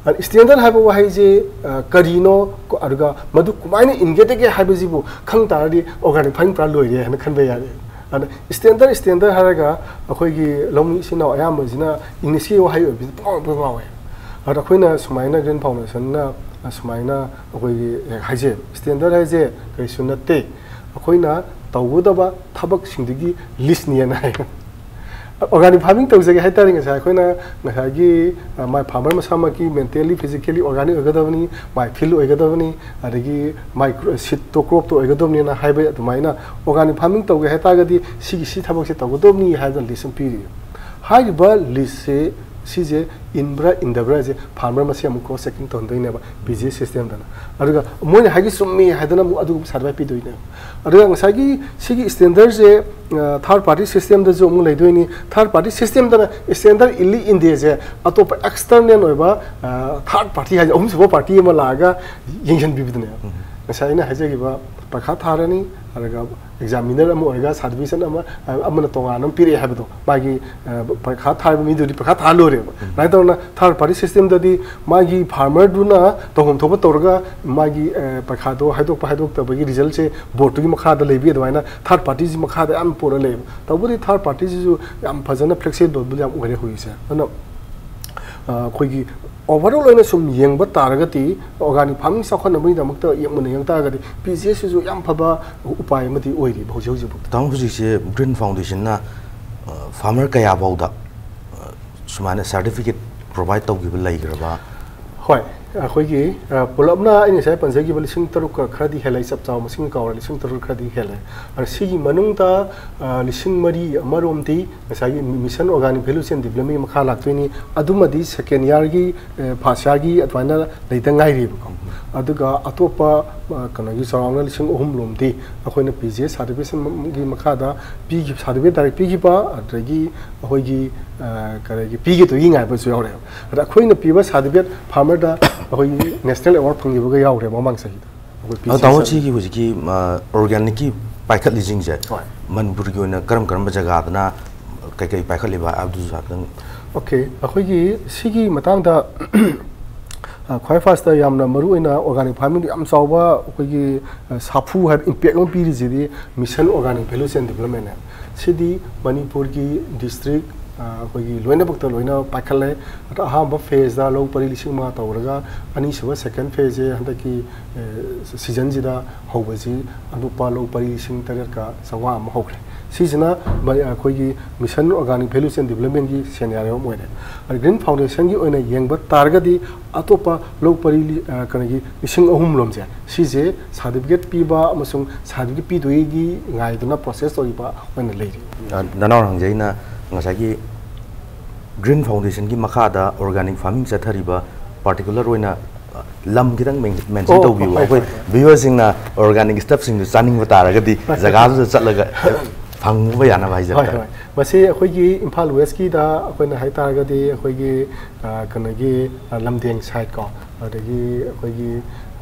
ꯑ, standard ꯍꯥꯏꯕ ꯋꯥꯍꯩꯁꯦ, ꯑ, ꯀꯔꯤꯅꯣ, ꯀ-, ꯑꯗꯨꯒ ꯃꯗꯨ ꯀꯃꯥꯏꯅ ꯏꯟꯒꯗꯒꯦ ꯍꯥꯏꯕꯁꯤꯕꯨ ꯈꯪ ꯇꯥꯔꯗꯤ organic farming ꯄꯨꯔꯥ ꯂꯣꯏꯔꯦ ꯍꯥꯏꯅ ꯈꯟꯕ ꯌꯥꯔꯦ꯫ ꯑꯗ ꯏꯁꯇꯦꯟꯗꯔ ꯏꯁꯇꯦꯟꯗꯔ ꯍꯥꯏꯔꯒ ꯑꯩꯈꯣꯏꯒꯤ ꯂꯧꯃꯤ ꯏꯆꯤꯟ ꯏꯅꯥꯎ ꯑꯌꯥꯝꯕꯁꯤꯅ ꯏꯪꯂꯤꯁꯀꯤ ꯋꯥꯍꯩ ꯑꯣꯏꯕꯁꯤ ꯄꯨꯡꯉꯥꯎ ꯄꯨꯡꯉꯥꯎꯋꯦ꯫ ꯑꯗ ꯑꯩꯈꯣꯏꯅ ꯁꯨꯃꯥꯏꯅ ꯒ꯭ꯔꯤꯟ ꯐꯥꯎꯟꯗꯦꯁꯟꯅ ꯁꯨꯃꯥꯏꯅ ꯑꯩꯈꯣꯏꯒꯤ ꯍꯥꯏꯖꯩ, ꯏꯁꯇꯦꯟꯗꯔ ꯍꯥꯏꯁꯦ ꯀꯔꯤꯁꯨ ꯅꯠꯇꯦ, ꯑꯩꯈꯣꯏꯅ ꯇꯧꯒꯗꯕ ꯊꯕꯛꯁꯤꯡꯗꯨꯒꯤ ꯂꯤꯁꯅꯦꯅ ꯍꯥꯏ꯫ ꯑꯣꯔꯒꯥꯅꯤꯛ ꯐꯥꯔꯃꯤꯡ ꯇꯧꯖꯒꯦ ꯍꯥꯏ ꯇꯥꯔꯗꯤ ꯉꯁꯥꯏ ꯑꯩꯈꯣꯏꯅ ꯉꯁꯥꯏꯒꯤ ꯃꯥꯏ ꯐꯥꯔꯃꯔ ꯃꯁꯥꯃꯛꯀꯤ ꯃꯦꯟꯇꯦꯜꯂꯤ ꯐꯤꯖꯤꯀꯦꯜꯂꯤ ꯑꯣꯔꯒꯥꯅꯤꯛ ꯑꯣꯏꯒꯗꯕꯅꯤ, ꯃꯥꯏ ꯐꯤꯜ ꯑꯣꯏꯒꯗꯕꯅꯤ, ꯑꯗꯒꯤ ꯃꯥꯏ ꯁꯤꯠꯇꯣ ꯀ꯭ꯔꯣꯞꯇꯣ ꯑꯣꯏꯒꯗꯕꯅꯤꯅ ꯍꯥꯏꯕ ꯑꯗꯨꯃꯥꯏꯅ ꯑꯣꯔꯒꯥꯅꯤꯛ ꯐꯥꯔꯃꯤꯡ ꯇꯧꯒꯦ ꯍꯥꯏ ꯇꯥꯔꯒꯗꯤ ꯁꯤꯒꯤ ꯁꯤ ꯊꯕꯛꯁꯦ ꯇꯧꯒꯗꯕꯅꯤ ꯍꯥꯏꯗꯅ ꯂꯤꯁ ꯑꯃ ꯄꯤꯔꯤ꯫ ꯍꯥꯏꯔꯤꯕ ꯂꯤꯁꯁꯦ ꯁꯤꯁꯦ ꯏꯟꯕ꯭ꯔꯥ ꯏꯟꯗꯕ꯭ꯔꯥ ꯍꯥꯏꯁꯦ ꯐꯥꯔꯃꯔ ꯃꯁꯦꯟ ꯑꯃꯨꯛ ꯀ꯭ꯔꯣꯁ ꯆꯦꯛꯀꯤꯡ ꯇꯧꯍꯟꯗꯣꯏꯅꯦꯕ ꯄꯤ ꯖꯤ ꯑꯦꯁ ꯁꯤꯁꯇꯦꯝꯗꯅ꯫ ꯑꯗꯨꯒ ꯃꯣꯏꯅ ꯍꯥꯏꯒꯤ ꯆꯨꯝꯃꯤ ꯍꯥꯏꯗꯅ ꯑꯃꯨꯛ ꯑꯗꯨꯒꯨꯝꯕ ꯁꯥꯔꯇꯤꯐꯥꯏꯠ ꯄꯤꯗꯣꯏꯅꯦꯕ꯫ ꯑꯗꯨꯒ ꯉꯁꯥꯏꯒꯤ ꯁꯤꯒꯤ ꯏꯁꯇꯦꯟꯗꯔꯁꯦ ꯊꯥꯔꯠ ꯄꯥꯔꯇꯤ ꯁꯤꯁꯇꯦꯝꯗꯁꯨ ꯑꯃꯨꯛ ꯂꯩꯗꯣꯏꯅꯤ꯫ ꯊꯥꯔꯠ ꯄꯥꯔꯇꯤ ꯁꯤꯁꯇꯦꯝꯗꯅ ꯏꯁꯇꯦꯟꯗꯔ ꯏꯜꯂꯤ ꯏꯟꯗꯦꯁꯦ ꯑꯇꯣꯞꯄ ꯑꯦꯛꯁꯇꯔꯅꯦꯜ ꯑꯣꯏꯕ ꯊꯥꯔꯠ ꯄꯥꯔꯇꯤ ꯍꯥꯏꯁꯦ ꯑꯍꯨꯝꯁꯨꯕ ꯄꯥꯔꯇꯤ ꯑꯃ ꯂꯥꯛꯑꯒ ꯌꯦꯡꯁꯤꯟꯕꯤꯕꯗꯨꯅꯦꯕ꯫ ꯉꯁꯥꯏ ꯑꯩꯅ ꯍꯥꯏꯖꯈꯤꯕ ꯄꯔꯤꯈꯥ ꯊꯥꯔꯅꯤ, ꯑꯗꯨꯒ ꯑꯦꯛꯖꯥꯃꯤꯅꯔ ꯑꯃ ꯑꯣꯏꯔꯒ ꯁꯥꯔꯇꯤꯐꯤꯀꯦꯁꯟ ꯑꯃ ꯑꯃꯅ ꯇꯣꯉꯥꯟꯅ ꯑꯃ ꯄꯤꯔꯛꯑꯦ ꯍꯥꯏꯕꯗꯣ, ꯃꯥꯒꯤ ꯄꯔꯤꯈꯥ ꯊꯥꯔꯤꯕ ꯃꯤꯗꯨꯗꯤ ꯄꯔꯤꯈꯥ ꯊꯥ ꯂꯣꯏꯔꯦꯕ꯫ ꯑꯗꯨꯃꯥꯏꯅ ꯇꯧꯗꯅ ꯊꯥꯔꯠ ꯄꯥꯔꯇꯤ ꯁꯤꯁꯇꯦꯝꯗꯗꯤ ꯃꯥꯒꯤ ꯐꯥꯔꯃꯔꯗꯨꯅ ꯇꯧꯐꯝ ꯊꯣꯛꯄ ꯇꯧꯔꯒ ꯃꯥꯒꯤ ꯄꯔꯤꯈꯥꯗꯣ ꯍꯥꯏꯗꯣꯛꯄ ꯍꯥꯏꯗꯣꯛꯇꯕꯒꯤ ꯔꯤꯖꯜꯁꯦ ꯕꯣꯔꯗꯇꯨꯒꯤ ꯃꯈꯥꯗ ꯂꯩꯕꯤ, ꯑꯗꯨꯃꯥꯏꯅ ꯊꯥꯔꯠ ꯄꯥꯔꯇꯤꯁꯤ ꯃꯈꯥꯗ ꯌꯥꯝ ꯄꯣꯔ ꯂꯩꯌꯦꯕ꯫ ꯇꯧꯕꯗꯤ ꯊꯥꯔꯠ ꯄꯥꯔꯇꯤꯁꯤꯁꯨ ꯌꯥꯝ ꯐꯖꯅ ꯐ꯭ꯂꯦꯛꯁꯤꯕꯜꯕꯨꯗꯤ ꯌꯥꯝ ꯑꯣꯏꯔꯦ ꯍꯧꯖꯤꯛꯁꯦ꯫ ꯑꯗꯨꯅ ꯑꯩꯈꯣꯏꯒꯤ ꯑꯣꯚꯔꯑꯣꯜ ꯑꯣꯏꯅ ꯁꯨꯝ ꯌꯦꯡꯕ ꯇꯥꯔꯒꯗꯤ ꯑꯣꯔꯒꯥꯅꯤꯛ ꯐꯥꯔꯃꯤꯡ ꯆꯥꯎꯈꯠꯅꯕꯒꯤꯗꯃꯛꯇ ꯌꯦꯡꯕꯅ ꯌꯦꯡ ꯇꯥꯔꯒꯗꯤ ꯄꯤ ꯖꯤ ꯑꯦꯁꯁꯤꯁꯨ ꯌꯥꯝ ꯐꯕ ꯎꯄꯥꯏ ꯑꯃꯗꯤ ꯑꯣꯏꯔꯤꯕ ꯍꯧꯖꯤꯛ ꯍꯧꯖꯤꯛ ꯐꯥꯎꯗ꯫ ꯇꯥꯃꯣ, ꯍꯧꯖꯤꯛꯁꯦ ꯒ꯭ꯔꯤꯟ ꯐꯥꯎꯟꯗꯦꯁꯟꯅ ꯐꯥꯔꯃꯔ ꯀꯌꯥ ꯐꯥꯎꯗ ꯁꯨꯃꯥꯏꯅ ꯁꯥꯔꯇꯤꯐꯤꯀꯦꯠ ꯄ꯭ꯔꯣꯚꯥꯏꯠ ꯇꯧꯈꯤꯕ ꯂꯩꯈ꯭ꯔꯕ? ꯍꯣꯏ, ꯑꯩꯈꯣꯏꯒꯤ ꯄꯨꯂꯞꯅ ꯑꯩꯅ ꯉꯁꯥꯏ ꯄꯟꯖꯈꯤꯕ ꯂꯤꯁꯤꯡ ꯇꯔꯨꯛꯀ ꯈꯔꯗꯤ ꯍꯦꯜꯂꯦ, ꯆꯞ ꯆꯥꯕ ꯃꯁꯤꯡ ꯀꯥꯎꯔꯦ, ꯂꯤꯁꯤꯡ ꯇꯔꯨꯛ ꯈꯔꯗꯤ ꯍꯦꯜꯂꯦ꯫ ꯑꯗ ꯁꯤꯒꯤ ꯃꯅꯨꯡꯗ ꯂꯤꯁꯤꯡ ꯃꯔꯤ ꯑꯃꯔꯣꯝꯗꯤ ꯉꯁꯥꯏꯒꯤ ꯃꯤꯁꯟ ꯑꯣꯔꯒꯥꯅꯤꯛ ꯚꯦꯂꯨ ꯆꯦꯟ ꯗꯤꯕ꯭ꯂꯞꯃꯦꯟꯒꯤ ꯃꯈꯥ ꯂꯥꯛꯇꯣꯏꯅꯤ꯫ ꯑꯗꯨꯃꯗꯤ ꯁꯦꯀꯦꯟ ꯏꯌꯥꯔꯒꯤ, ꯐꯥꯔꯁ ꯏꯌꯥꯔꯒꯤ ꯑꯗꯨꯃꯥꯏꯅ ꯂꯩꯇ ꯉꯥꯏꯔꯤꯕꯀꯣ꯫ ꯑꯗꯨꯒ ꯑꯇꯣꯞꯄ ꯀꯩꯅꯣꯒꯤ ꯆꯥꯎꯔꯥꯛꯅ ꯂꯤꯁꯤꯡ ꯑꯍꯨꯝ ꯂꯣꯝꯗꯤ ꯑꯩꯈꯣꯏꯅ ꯄꯤ ꯖꯤ ꯑꯦꯁ ꯁꯥꯔꯇꯤꯐꯤꯀꯦꯁꯟꯒꯤ ꯃꯈꯥꯗ ꯄꯤꯈꯤꯕ, ꯁꯥꯔꯇꯤꯐꯤꯀꯦꯠ ꯗꯥꯏꯔꯦꯛ ꯄꯤꯈꯤꯕ, ꯑꯗꯒꯤ ꯑꯩꯈꯣꯏꯒꯤ ꯀꯔꯤꯒꯤ ꯄꯤꯒꯗꯣꯏꯒꯤ ꯉꯥꯏꯕꯁꯨ ꯌꯥꯎꯔꯛꯑꯦꯕ꯫ ꯑꯗ ꯑꯩꯈꯣꯏꯅ ꯄꯤꯕ ꯁꯥꯔꯇꯤꯐꯤꯀꯦꯠ ꯐꯥꯔꯃꯔꯗ ꯑꯩꯈꯣꯏꯒꯤ ꯅꯦꯁꯅꯦꯜ ꯑꯦꯋꯥꯔꯗ ꯐꯪꯈꯤꯕꯒ ꯌꯥꯎꯔꯦ ꯃꯃꯥꯡ ꯆꯍꯤꯗ꯫ ꯑꯩꯈꯣꯏ ꯄꯤ ꯖꯤ ꯑꯦꯁ ꯇꯥꯃꯣ, ꯁꯤꯒꯤ ꯍꯧꯖꯤꯛꯀꯤ ꯑꯣꯔꯒꯥꯅꯤꯛꯀꯤ ꯄꯥꯏꯈꯠꯂꯤꯁꯤꯡꯁꯦ ꯍꯣꯏ꯫ ꯃꯅꯤꯄꯨꯔꯒꯤ ꯑꯣꯏꯅ ꯀꯔꯝ ꯀꯔꯝꯕ ꯖꯒꯥꯗꯅ ꯀꯩꯀꯩ ꯄꯥꯏꯈꯠꯂꯤꯕ ꯍꯥꯏꯕꯗꯨꯁꯨ ꯍꯥꯏꯐꯦꯠꯇꯪ꯫ ꯑꯣꯀꯦ, ꯑꯩꯈꯣꯏꯒꯤ ꯁꯤꯒꯤ ꯃꯇꯥꯡꯗ ꯑ, ꯈ꯭ꯋꯥꯏ ꯐꯥꯔꯁꯇ ꯌꯥꯝꯅ ꯃꯔꯨ ꯑꯣꯏꯅ ꯑꯣꯔꯒꯥꯅꯤꯛ ꯐꯥꯔꯃꯤꯡꯗ ꯌꯥꯝ ꯆꯥꯎꯕ ꯑꯩꯈꯣꯏꯒꯤ, ꯑ, ꯁꯥꯐꯨ ꯍꯥꯏꯕ ꯏꯝꯄꯦꯛ ꯑꯃ ꯄꯤꯔꯤꯁꯤꯗꯤ ꯃꯤꯁꯟ ꯑꯣꯔꯒꯥꯅꯤꯛ ꯚꯦꯂꯨ ꯆꯦꯟ ꯗꯤꯕꯂꯞꯃꯦꯟꯅꯦ꯫ ꯁꯤꯗꯤ ꯃꯅꯤꯄꯨꯔꯒꯤ ꯗꯤꯁꯇ꯭ꯔꯤꯛ, ꯑ, ꯑꯩꯈꯣꯏꯒꯤ ꯂꯣꯏꯅꯃꯛꯇ ꯂꯣꯏꯅ ꯄꯥꯏꯈꯠꯂꯦ꯫ ꯑꯗꯣ ꯑꯍꯥꯟꯕ ꯐꯦꯖꯇ ꯂꯧ ꯄꯔꯤ ꯂꯤꯁꯤꯡ ꯑꯃ ꯇꯧꯔꯒ, ꯑꯅꯤꯁꯨꯕ ꯁꯦꯀꯦꯟ ꯐꯦꯖꯁꯦ ꯍꯟꯗꯛꯀꯤ, ꯑ, ꯁꯤꯖꯟꯁꯤꯗ ꯍꯧꯕꯁꯤ ꯑꯇꯣꯞꯄ ꯂꯧ ꯄꯔꯤ ꯂꯤꯁꯤꯡ ꯇꯔꯦꯠꯀ ꯆꯥꯝꯃꯉꯥ ꯑꯃ ꯍꯧꯈ꯭ꯔꯦ꯫ ꯁꯤꯁꯤꯅ ꯃ-, ꯑꯩꯈꯣꯏꯒꯤ ꯃꯤꯁꯟ ꯑꯣꯔꯒꯥꯅꯤꯛ ꯚꯦꯂꯨ ꯆꯦꯟ ꯗꯤꯕꯂꯞꯃꯦꯟꯒꯤ ꯁꯦꯟꯌꯥꯔꯦ ꯑꯃ ꯑꯣꯏꯔꯦ꯫ ꯑꯗ ꯒ꯭ꯔꯤꯟ ꯐꯥꯎꯟꯗꯦꯁꯟꯒꯤ ꯑꯣꯏꯅ ꯌꯦꯡꯕ ꯇꯥꯔꯒꯗꯤ ꯑꯇꯣꯞꯄ ꯂꯧ ꯄꯔꯤ ꯂꯤ-, ꯑ, ꯀꯩꯅꯣꯒꯤ ꯂꯤꯁꯤꯡ ꯑꯍꯨꯝ ꯂꯣꯝꯁꯦ, ꯁꯤꯁꯦ ꯁꯥꯔꯇꯤꯐꯤꯀꯦꯠ ꯄꯤꯕ ꯑꯃꯁꯨꯡ ꯁꯥꯔꯇꯤꯐꯤꯀꯦꯠ ꯄꯤꯗꯣꯏꯒꯤ ꯉꯥꯏꯗꯨꯅ ꯄ꯭ꯔꯣꯁꯦꯁ ꯇꯧꯔꯤꯕ ꯑꯣꯏꯅ ꯂꯩꯔꯤ꯫ ꯑ, ꯅꯅꯥꯎ ꯍꯪꯖꯩꯅ ꯉꯁꯥꯏꯒꯤ ꯒ꯭ꯔꯤꯟ ꯐꯥꯎꯟꯗꯦꯁꯟꯒꯤ ꯃꯈꯥꯗ ꯑꯣꯔꯒꯥꯅꯤꯛ ꯐꯥꯔꯃꯤꯡ ꯆꯠꯊꯔꯤꯕ ꯄꯥꯔꯇꯤꯀꯨꯂꯔ ꯑꯣꯏꯅ, ꯑ, ꯂꯝ ꯈꯤꯇꯪ ꯃꯦꯟ-, ꯃꯦꯟꯁꯟ ꯑꯣ, ꯇꯧꯕꯤꯌꯨ꯫ ꯍꯣꯏ, ꯑꯩꯈꯣꯏ ꯍꯣꯏ, ꯍꯣꯏ꯫ ꯚ꯭ꯌꯨꯋꯔꯁꯤꯡꯅ ꯑꯣꯔꯒꯥꯅꯤꯛ ꯁ꯭ꯇꯐꯁꯤꯡꯗꯨ ꯆꯥꯅꯤꯡꯕ ꯇꯥꯔꯒꯗꯤ ꯍꯣꯏ, ꯍꯣꯏ꯫ ꯖꯒꯥꯗꯨꯗ ꯆꯠꯂꯒ ꯐꯪꯕ ꯌꯥꯅꯕ ꯍꯥꯏꯖꯕ ꯍꯣꯏ, ꯇꯥꯔꯦ꯫ ꯍꯣꯏ꯫ ꯃꯁꯤ ꯑꯩꯈꯣꯏꯒꯤ ꯏꯝꯐꯥꯜ ꯋꯦꯁꯀꯤꯗ ꯑꯩꯈꯣꯏꯅ ꯍꯥꯏ ꯇꯥꯔꯒꯗꯤ ꯑꯩꯈꯣꯏꯒꯤ, ꯑ, ꯀꯩꯅꯣꯒꯤ, ꯑ, ꯂꯝꯗꯦꯡ ꯁꯥꯏꯠ ꯀꯣ, ꯑꯗꯒꯤ ꯑꯩꯈꯣꯏꯒꯤ,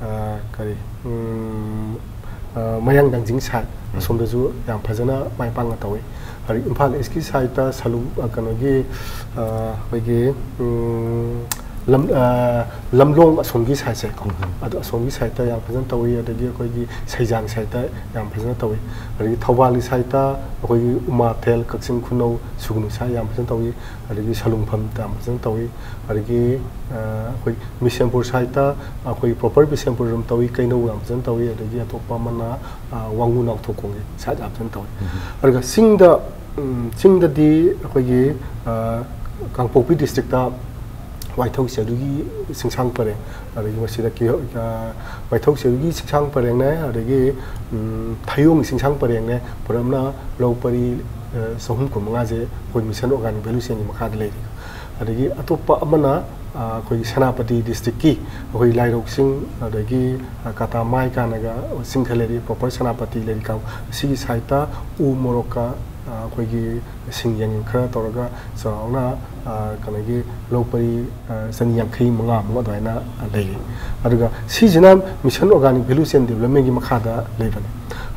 ꯑ, ꯀꯔꯤ, ꯎꯝ, ꯑ, ꯃꯌꯥꯡ ꯂꯥꯡꯖꯤꯡ ꯁꯥꯏꯠ ꯎꯝ꯫ ꯑꯁꯣꯝꯗꯁꯨ ꯌꯥꯝ ꯐꯖꯅ ꯃꯥꯏ ꯄꯥꯛꯅ ꯇꯧꯏ꯫ ꯑꯗꯒꯤ ꯏꯝꯐꯥꯜ ꯏꯁꯀꯤ ꯁꯥꯏꯠꯇ ꯁꯂꯨ-, ꯑ, ꯀꯩꯅꯣꯒꯤ, ꯑ, ꯑꯩꯈꯣꯏꯒꯤ, ꯎꯝ, ꯂꯝ-, ꯑ, ꯂꯝꯂꯣꯡ ꯑꯁꯣꯝꯒꯤ ꯁꯥꯏꯠꯁꯦ ꯀꯣ, ꯎꯝ꯫ ꯑꯗꯣ ꯑꯁꯣꯝꯒꯤ ꯁꯥꯏꯠꯇ ꯌꯥꯝ ꯐꯖꯅ ꯇꯧꯏ꯫ ꯑꯗꯒꯤ ꯑꯩꯈꯣꯏꯒꯤ ꯁꯩꯖꯥꯡ ꯁꯥꯏꯠꯇ ꯌꯥꯝ ꯐꯖꯅ ꯇꯧꯏ꯫ ꯑꯗꯒꯤ ꯊꯧꯕꯥꯜꯒꯤ ꯁꯥꯏꯠꯇ ꯑꯩꯈꯣꯏꯒꯤ ꯎꯃꯥꯊꯦꯜ, ꯀꯛꯆꯤꯡ ꯈꯨꯅꯧ, ꯁꯨꯒꯅꯨ ꯁꯥꯏꯠ ꯌꯥꯝ ꯐꯖꯅ ꯇꯧꯏ꯫ ꯑꯗꯒꯤ ꯁꯂꯨꯡꯐꯝꯗ ꯌꯥꯝ ꯐꯖꯅ ꯇꯧꯏ꯫ ꯑꯗꯒꯤ, ꯑ, ꯑꯩꯈꯣꯏ ꯕꯤꯁꯦꯝꯄꯨꯔ ꯁꯥꯏꯠꯇ ꯑꯩꯈꯣꯏ ꯄ꯭ꯔꯣꯄꯔ ꯕꯤꯁꯦꯝꯄꯨꯔ ꯑꯗꯨꯝ ꯇꯧꯏ, ꯀꯩꯅꯧ ꯌꯥꯝ ꯐꯖꯅ ꯇꯧꯏ꯫ ꯑꯗꯒꯤ ꯑꯇꯣꯞꯄ ꯑꯃꯅ, ꯑ, ꯋꯥꯡꯉꯨ ꯅꯥꯎꯊꯣꯛꯈꯣꯡꯒꯤ ꯁꯥꯏꯠ ꯌꯥꯝ ꯐꯖꯅ ꯇꯧꯏ꯫ ꯎꯝ꯫ ꯑꯗꯨꯒ ꯆꯤꯡꯗ, ꯎꯝ, ꯆꯤꯡꯗꯗꯤ ꯑꯩꯈꯣꯏꯒꯤ, ꯑ, ꯀꯥꯡꯄꯣꯛꯄꯤ ꯗꯤꯁꯇ꯭ꯔꯤꯛꯇ ꯋꯥꯏꯊꯧ ꯆꯦꯔꯨꯒꯤ ꯆꯤꯡꯁꯥꯡ ꯄꯔꯦꯡ, ꯑꯗꯒꯤ ꯃꯁꯤꯗ ꯀꯤꯍꯣ-, ꯑ, ꯋꯥꯏꯊꯧ ꯆꯦꯔꯨꯒꯤ ꯆꯤꯡꯁꯥꯡ ꯄꯔꯦꯡꯅꯦ, ꯑꯗꯒꯤ, ꯎꯝ, ꯊꯌꯣꯡꯒꯤ ꯆꯤꯡꯁꯥꯡ ꯄꯔꯦꯡꯅꯦ, ꯄꯨꯂꯞꯅ ꯂꯧ ꯄꯔꯤ, ꯑ, ꯆꯍꯨꯝ ꯀꯨꯟꯃꯉꯥꯁꯦ ꯑꯩꯈꯣꯏ ꯃꯤꯁꯟ ꯑꯣꯔꯒꯥꯅꯤꯛ ꯚꯦꯂꯨ ꯆꯦꯟꯒꯤ ꯃꯈꯥꯗ ꯂꯩꯔꯤ꯫ ꯑꯗꯒꯤ ꯑꯇꯣꯞꯄ ꯑꯃꯅ, ꯑ, ꯑꯩꯈꯣꯏꯒꯤ ꯁꯦꯅꯥꯄꯇꯤ ꯗꯤꯁꯇ꯭ꯔꯤꯛꯀꯤ ꯑꯩꯈꯣꯏ ꯂꯥꯏꯔꯧ ꯆꯤꯡ, ꯑꯗꯒꯤ, ꯑ, ꯀꯥꯇꯥ ꯃꯥꯏ ꯀꯥꯅꯒ ꯆꯤꯡ ꯈꯔ ꯂꯩꯔꯤ, ꯄ꯭ꯔꯣꯄꯔ ꯁꯦꯅꯥꯄꯇꯤ ꯂꯩꯔꯤ ꯀꯥꯡ-, ꯑꯁꯤꯒꯤ ꯁꯥꯏꯠꯇ ꯎ ꯃꯣꯔꯣꯛꯀ, ꯑ, ꯑꯩꯈꯣꯏꯒꯤ ꯁꯤꯡ ꯌꯦꯟ ꯈꯔ ꯇꯧꯔꯒ ꯆꯥꯎꯔꯥꯛꯅ, ꯑ, ꯀꯩꯅꯣꯒꯤ ꯂꯧ ꯄꯔꯤ, ꯑ, ꯆꯅꯤ ꯌꯥꯡꯈꯩ ꯃꯉꯥꯃꯨꯛ ꯑꯗꯨꯃꯥꯏꯅ, ꯑ, ꯂꯩꯔꯤ꯫ ꯑꯗꯨꯒ ꯁꯤꯁꯤꯅ ꯃꯤꯁꯟ ꯑꯣꯔꯒꯥꯅꯤꯛ ꯚꯦꯂꯨ ꯆꯦꯟ ꯗꯤꯕꯂꯞꯃꯦꯟꯒꯤ ꯃꯈꯥꯗ ꯂꯩꯕꯅꯤ꯫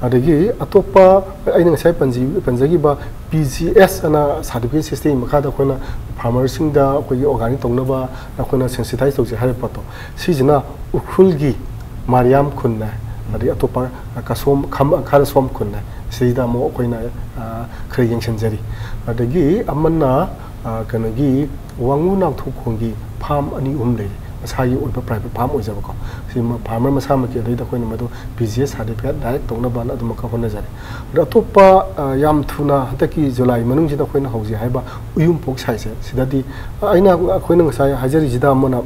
ꯑꯗꯒꯤ ꯑꯇꯣꯞꯄ ꯑꯩꯅ ꯉꯁꯥꯏ ꯄꯟꯖꯤ-, ꯄꯟꯖꯈꯤꯕ ꯄꯤ ꯖꯤ ꯑꯦꯁ ꯑꯅ ꯁꯥꯔꯇꯤꯐꯤꯀꯦꯠ ꯁꯤꯁꯇꯦꯝꯒꯤ ꯃꯈꯥꯗ ꯑꯩꯈꯣꯏꯅ ꯐꯥꯔꯃꯔꯁꯤꯡꯗ ꯑꯩꯈꯣꯏꯒꯤ ꯑꯣꯔꯒꯥꯅꯤꯛ ꯇꯧꯅꯕ ꯑꯩꯈꯣꯏꯅ ꯁꯦꯟꯁꯤꯇꯥꯏꯁ ꯇꯧꯖꯩ ꯍꯥꯏꯔꯤꯕ ꯄꯣꯠꯇꯣ, ꯁꯤꯁꯤꯅ ꯎꯈ꯭ꯔꯨꯜꯒꯤ ꯃꯥꯔꯤꯌꯥꯝ ꯈꯨꯟꯅꯦ, ꯑꯗꯩ ꯑꯇꯣꯞꯄ ꯀꯁꯣꯝ ꯈꯝ-, ꯈꯔꯁꯣꯝ ꯈꯨꯟꯅꯦ, ꯁꯤꯗ ꯑꯃꯨꯛ ꯑꯩꯈꯣꯏꯅ, ꯑ, ꯈꯔ ꯌꯦꯡꯁꯤꯟꯖꯔꯤ꯫ ꯑꯗꯒꯤ ꯑꯃꯅ, ꯑ, ꯀꯩꯅꯣꯒꯤ ꯋꯥꯡꯉꯨ ꯅꯥꯎꯊꯣꯛꯈꯣꯡꯒꯤ ꯐꯥꯝ ꯑꯅꯤ ꯑꯍꯨꯝ ꯂꯩꯔꯤ, ꯃꯁꯥꯒꯤ ꯑꯣꯏꯕ ꯄ꯭ꯔꯥꯏꯚꯦꯠ ꯐꯥꯝ ꯑꯣꯏꯖꯕꯀꯣ꯫ ꯁꯤ ꯃ-, ꯐꯥꯔꯃꯔ ꯃꯁꯥꯃꯛꯀꯤ, ꯑꯗꯩꯗ ꯑꯩꯈꯣꯏꯅ ꯃꯗꯨ ꯄꯤ ꯖꯤ ꯑꯦꯁ ꯁꯥꯔꯇꯤꯐꯤꯀꯦꯠ ꯗꯥꯏꯔꯦꯛ ꯇꯧꯅꯕꯅ ꯑꯗꯨꯃꯛꯀ ꯍꯣꯠꯅꯖꯔꯤ꯫ ꯑꯗꯣ ꯑꯇꯣꯞꯄ, ꯑ, ꯌꯥꯝ ꯊꯨꯅ ꯍꯟꯗꯛꯀꯤ ꯖꯨꯂꯥꯏ ꯃꯅꯨꯡꯁꯤꯗ ꯑꯩꯈꯣꯏꯅ ꯍꯧꯖꯩ ꯍꯥꯏꯕ ꯎꯌꯨꯝꯄꯣꯛ ꯁꯥꯏꯠꯁꯦ, ꯁꯤꯗꯗꯤ, ꯑ, ꯑꯩꯅ, ꯑꯩꯈꯣꯏꯅ ꯉꯁꯥꯏ ꯍꯥꯏꯖꯔꯤꯁꯤꯗ ꯑꯃꯅ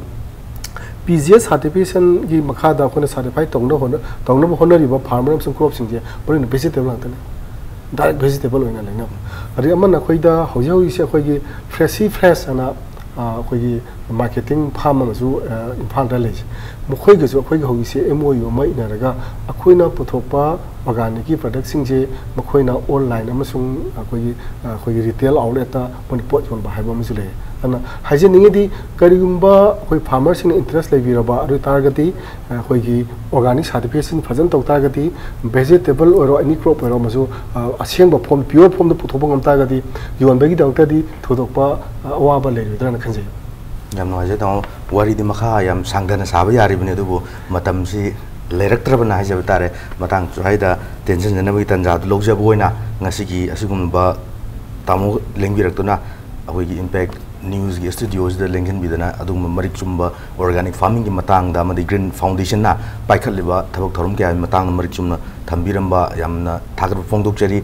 ꯄꯤ ꯖꯤ ꯑꯦꯁ ꯁꯥꯔꯇꯤꯐꯤꯀꯦꯁꯟꯒꯤ ꯃꯈꯥꯗ ꯑꯩꯈꯣꯏꯅ ꯁꯥꯔꯇꯤꯐꯥꯏ ꯇꯧꯅꯕ ꯍꯣꯠꯅ-, ꯇꯧꯅꯕ ꯍꯣꯠꯅꯔꯤꯕ ꯐꯥꯔꯃꯔ ꯑꯃꯁꯨꯡ ꯀ꯭ꯔꯣꯞꯁꯤꯡꯁꯦ ꯃꯔꯨꯑꯣꯏꯅ ꯚꯦꯖꯤꯇꯦꯕꯜ ꯉꯥꯛꯇꯅꯤ, ꯗꯥꯏꯔꯦꯛ ꯚꯦꯖꯤꯇꯦꯕꯜ ꯑꯣꯏꯅ ꯂꯩꯅꯕ꯫ ꯑꯗꯩ ꯑꯃꯅ ꯑꯩꯈꯣꯏꯗ ꯍꯧꯖꯤꯛ ꯍꯧꯖꯤꯛꯁꯦ ꯑꯩꯈꯣꯏꯒꯤ ꯐ꯭ꯔꯦꯁꯤ ꯐ꯭ꯔꯦꯁ ꯍꯥꯏꯅ, ꯑ, ꯑꯩꯈꯣꯏꯒꯤ ꯃꯥꯔꯀꯦꯇꯤꯡ ꯐꯥꯝ ꯑꯃꯁꯨ, ꯑ, ꯏꯝꯐꯥꯜꯗ ꯂꯩꯖꯩ꯫ ꯃꯈꯣꯏꯒꯁꯨ ꯑꯩꯈꯣꯏꯒꯤ ꯍꯧꯖꯤꯛꯁꯦ ꯑꯦꯝ ꯑꯣ ꯌꯨ ꯑꯃ ꯏꯅꯔꯒ ꯑꯩꯈꯣꯏꯅ ꯄꯨꯊꯣꯛꯄ ꯑꯣꯔꯒꯥꯅꯤꯛꯀꯤ ꯄ꯭ꯔꯗꯛꯁꯤꯡꯁꯦ ꯃꯈꯣꯏꯅ ꯑꯣꯟꯂꯥꯏꯟ ꯑꯃꯁꯨꯡ ꯑꯩꯈꯣꯏꯒꯤ, ꯑ, ꯑꯩꯈꯣꯏꯒꯤ ꯔꯤꯇꯦꯜ ꯑꯥꯎꯠꯂꯦꯠꯇ ꯃꯣꯏꯅ ꯄꯣꯠ ꯌꯣꯟꯕ ꯍꯥꯏꯕ ꯑꯃꯁꯨ ꯂꯩ꯫ ꯑꯗꯨꯅ ꯍꯥꯏꯖꯅꯤꯡꯉꯤꯗꯤ, ꯀꯔꯤꯒꯨꯝꯕ ꯑꯩꯈꯣꯏ ꯐꯥꯔꯃꯔꯁꯤꯡꯅ ꯏꯟꯇꯔꯦꯁ ꯂꯩꯕꯤꯔꯕ ꯑꯗꯨ ꯑꯣꯏ ꯇꯥꯔꯒꯗꯤ, ꯑ, ꯑꯩꯈꯣꯏꯒꯤ ꯑꯣꯔꯒꯥꯅꯤꯛ ꯁꯥꯔꯇꯤꯐꯤꯀꯦꯁꯟ ꯐꯖꯅ ꯇꯧ ꯇꯥꯔꯒꯗꯤ, ꯚꯦꯖꯤꯇꯦꯕꯜ ꯑꯣꯏꯔꯣ, ꯑꯦꯅꯤ ꯀ꯭ꯔꯣꯞ ꯑꯣꯏꯔꯣ, ꯑꯃꯁꯨ, ꯑ, ꯑꯁꯦꯡꯕ ꯐꯣꯝ, ꯄꯤꯌꯣꯔ ꯐꯣꯝꯗ ꯄꯨꯊꯣꯛꯄ ꯉꯝ ꯇꯥꯔꯒꯗꯤ ꯌꯣꯟꯕꯒꯤꯗꯃꯛꯇꯗꯤ ꯊꯣꯏꯗꯣꯛꯄ, ꯑ, ꯑꯋꯥꯕ ꯂꯩꯔꯣꯏꯗ꯭ꯔꯥꯅ ꯈꯟꯖꯩ꯫ ꯌꯥꯝ ꯅꯨꯡꯉꯥꯏꯖꯩ ꯇꯥꯃꯣ, ꯋꯥꯔꯤꯗꯤ ꯃꯈꯥ ꯌꯥꯝ ꯁꯥꯡꯊꯅ ꯁꯥꯕ ꯌꯥꯔꯤꯕꯅꯤ, ꯑꯗꯨꯕꯨ ꯃꯇꯝꯁꯤ ꯂꯩꯔꯛꯇ꯭ꯔꯕꯅ ꯍꯥꯏꯖꯕ ꯇꯥꯔꯦ꯫ ꯃꯇꯥꯡ ꯁ꯭ꯋꯥꯏꯗ ꯇꯦꯟꯁꯤꯟꯖꯅꯕꯒꯤ ꯇꯥꯟꯖꯥꯗꯨ ꯂꯧꯖꯕ ꯑꯣꯏꯅ ꯉꯁꯤꯒꯤ ꯑꯁꯤꯒꯨꯝꯕ ꯇꯥꯃꯣ ꯂꯦꯡꯕꯤꯔꯛꯇꯨꯅ ꯑꯩꯈꯣꯏꯒꯤ ꯏꯝꯄꯦꯛ ꯅ꯭ꯌꯨꯁꯀꯤ ꯁ꯭ꯇꯨꯗꯤꯑꯣꯁꯤꯗ ꯂꯦꯡꯁꯤꯟꯕꯤꯗꯅ ꯑꯗꯨꯒꯨꯝꯕ ꯃꯔꯤꯛ ꯆꯨꯝꯕ ꯑꯣꯔꯒꯥꯅꯤꯛ ꯐꯥꯔꯃꯤꯡꯒꯤ ꯃꯇꯥꯡꯗ ꯑꯃꯗꯤ ꯒ꯭ꯔꯤꯟ ꯐꯥꯎꯟꯗꯦꯁꯟꯅ ꯄꯥꯏꯈꯠꯂꯤꯕ ꯊꯕꯛ ꯊꯧꯔꯝ ꯀꯌꯥꯒꯤ ꯃꯇꯥꯡꯗ ꯃꯔꯤꯛ ꯆꯨꯝꯅ ꯊꯝꯕꯤꯔꯝꯕ ꯌꯥꯝꯅ ꯊꯥꯒꯠꯄ ꯐꯣꯡꯗꯣꯛꯆꯔꯤ꯫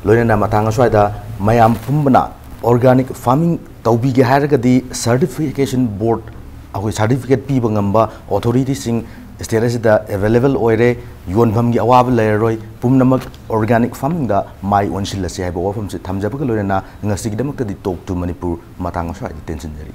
ꯂꯣꯏꯅꯅ ꯃꯇꯥꯡ ꯑꯁ꯭ꯋꯥꯏꯗ ꯃꯌꯥꯝ ꯄꯨꯝꯕꯅ ꯑꯣꯔꯒꯥꯅꯤꯛ ꯐꯥꯔꯃꯤꯡ ꯇꯧꯕꯤꯒꯦ ꯍꯥꯏꯔꯒꯗꯤ ꯁꯔꯇꯤꯐꯤꯀꯦꯁꯟ ꯕꯣꯔꯗ, ꯑꯩꯈꯣꯏ ꯁꯥꯔꯇꯤꯐꯤꯀꯦꯠ ꯄꯤꯕ ꯉꯝꯕ ꯑꯣꯊꯣꯔꯤꯇꯤꯁꯤꯡ ꯁ꯭ꯇꯦꯠ ꯑꯁꯤꯗ ꯑꯦꯕꯥꯏꯂꯦꯕꯜ ꯑꯣꯏꯔꯦ꯫ ꯌꯣꯟꯐꯝꯒꯤ ꯑꯋꯥꯕ ꯂꯩꯔꯔꯣꯏ꯫ ꯄꯨꯝꯅꯃꯛ ꯑꯣꯔꯒꯥꯅꯤꯛ ꯐꯥꯔꯃꯤꯡꯗ ꯃꯥꯏ ꯑꯣꯟꯁꯤꯜꯂꯁꯤ ꯍꯥꯏꯕ ꯋꯥꯐꯝꯁꯤ ꯊꯝꯖꯕꯒ ꯂꯣꯏꯅꯅ ꯉꯁꯤꯒꯤꯗꯃꯛꯇꯗꯤ Talk to Manipur ꯃꯇꯥꯡ ꯑꯁ꯭ꯋꯥꯏꯗ ꯇꯦꯟꯁꯤꯟꯖꯔꯤ꯫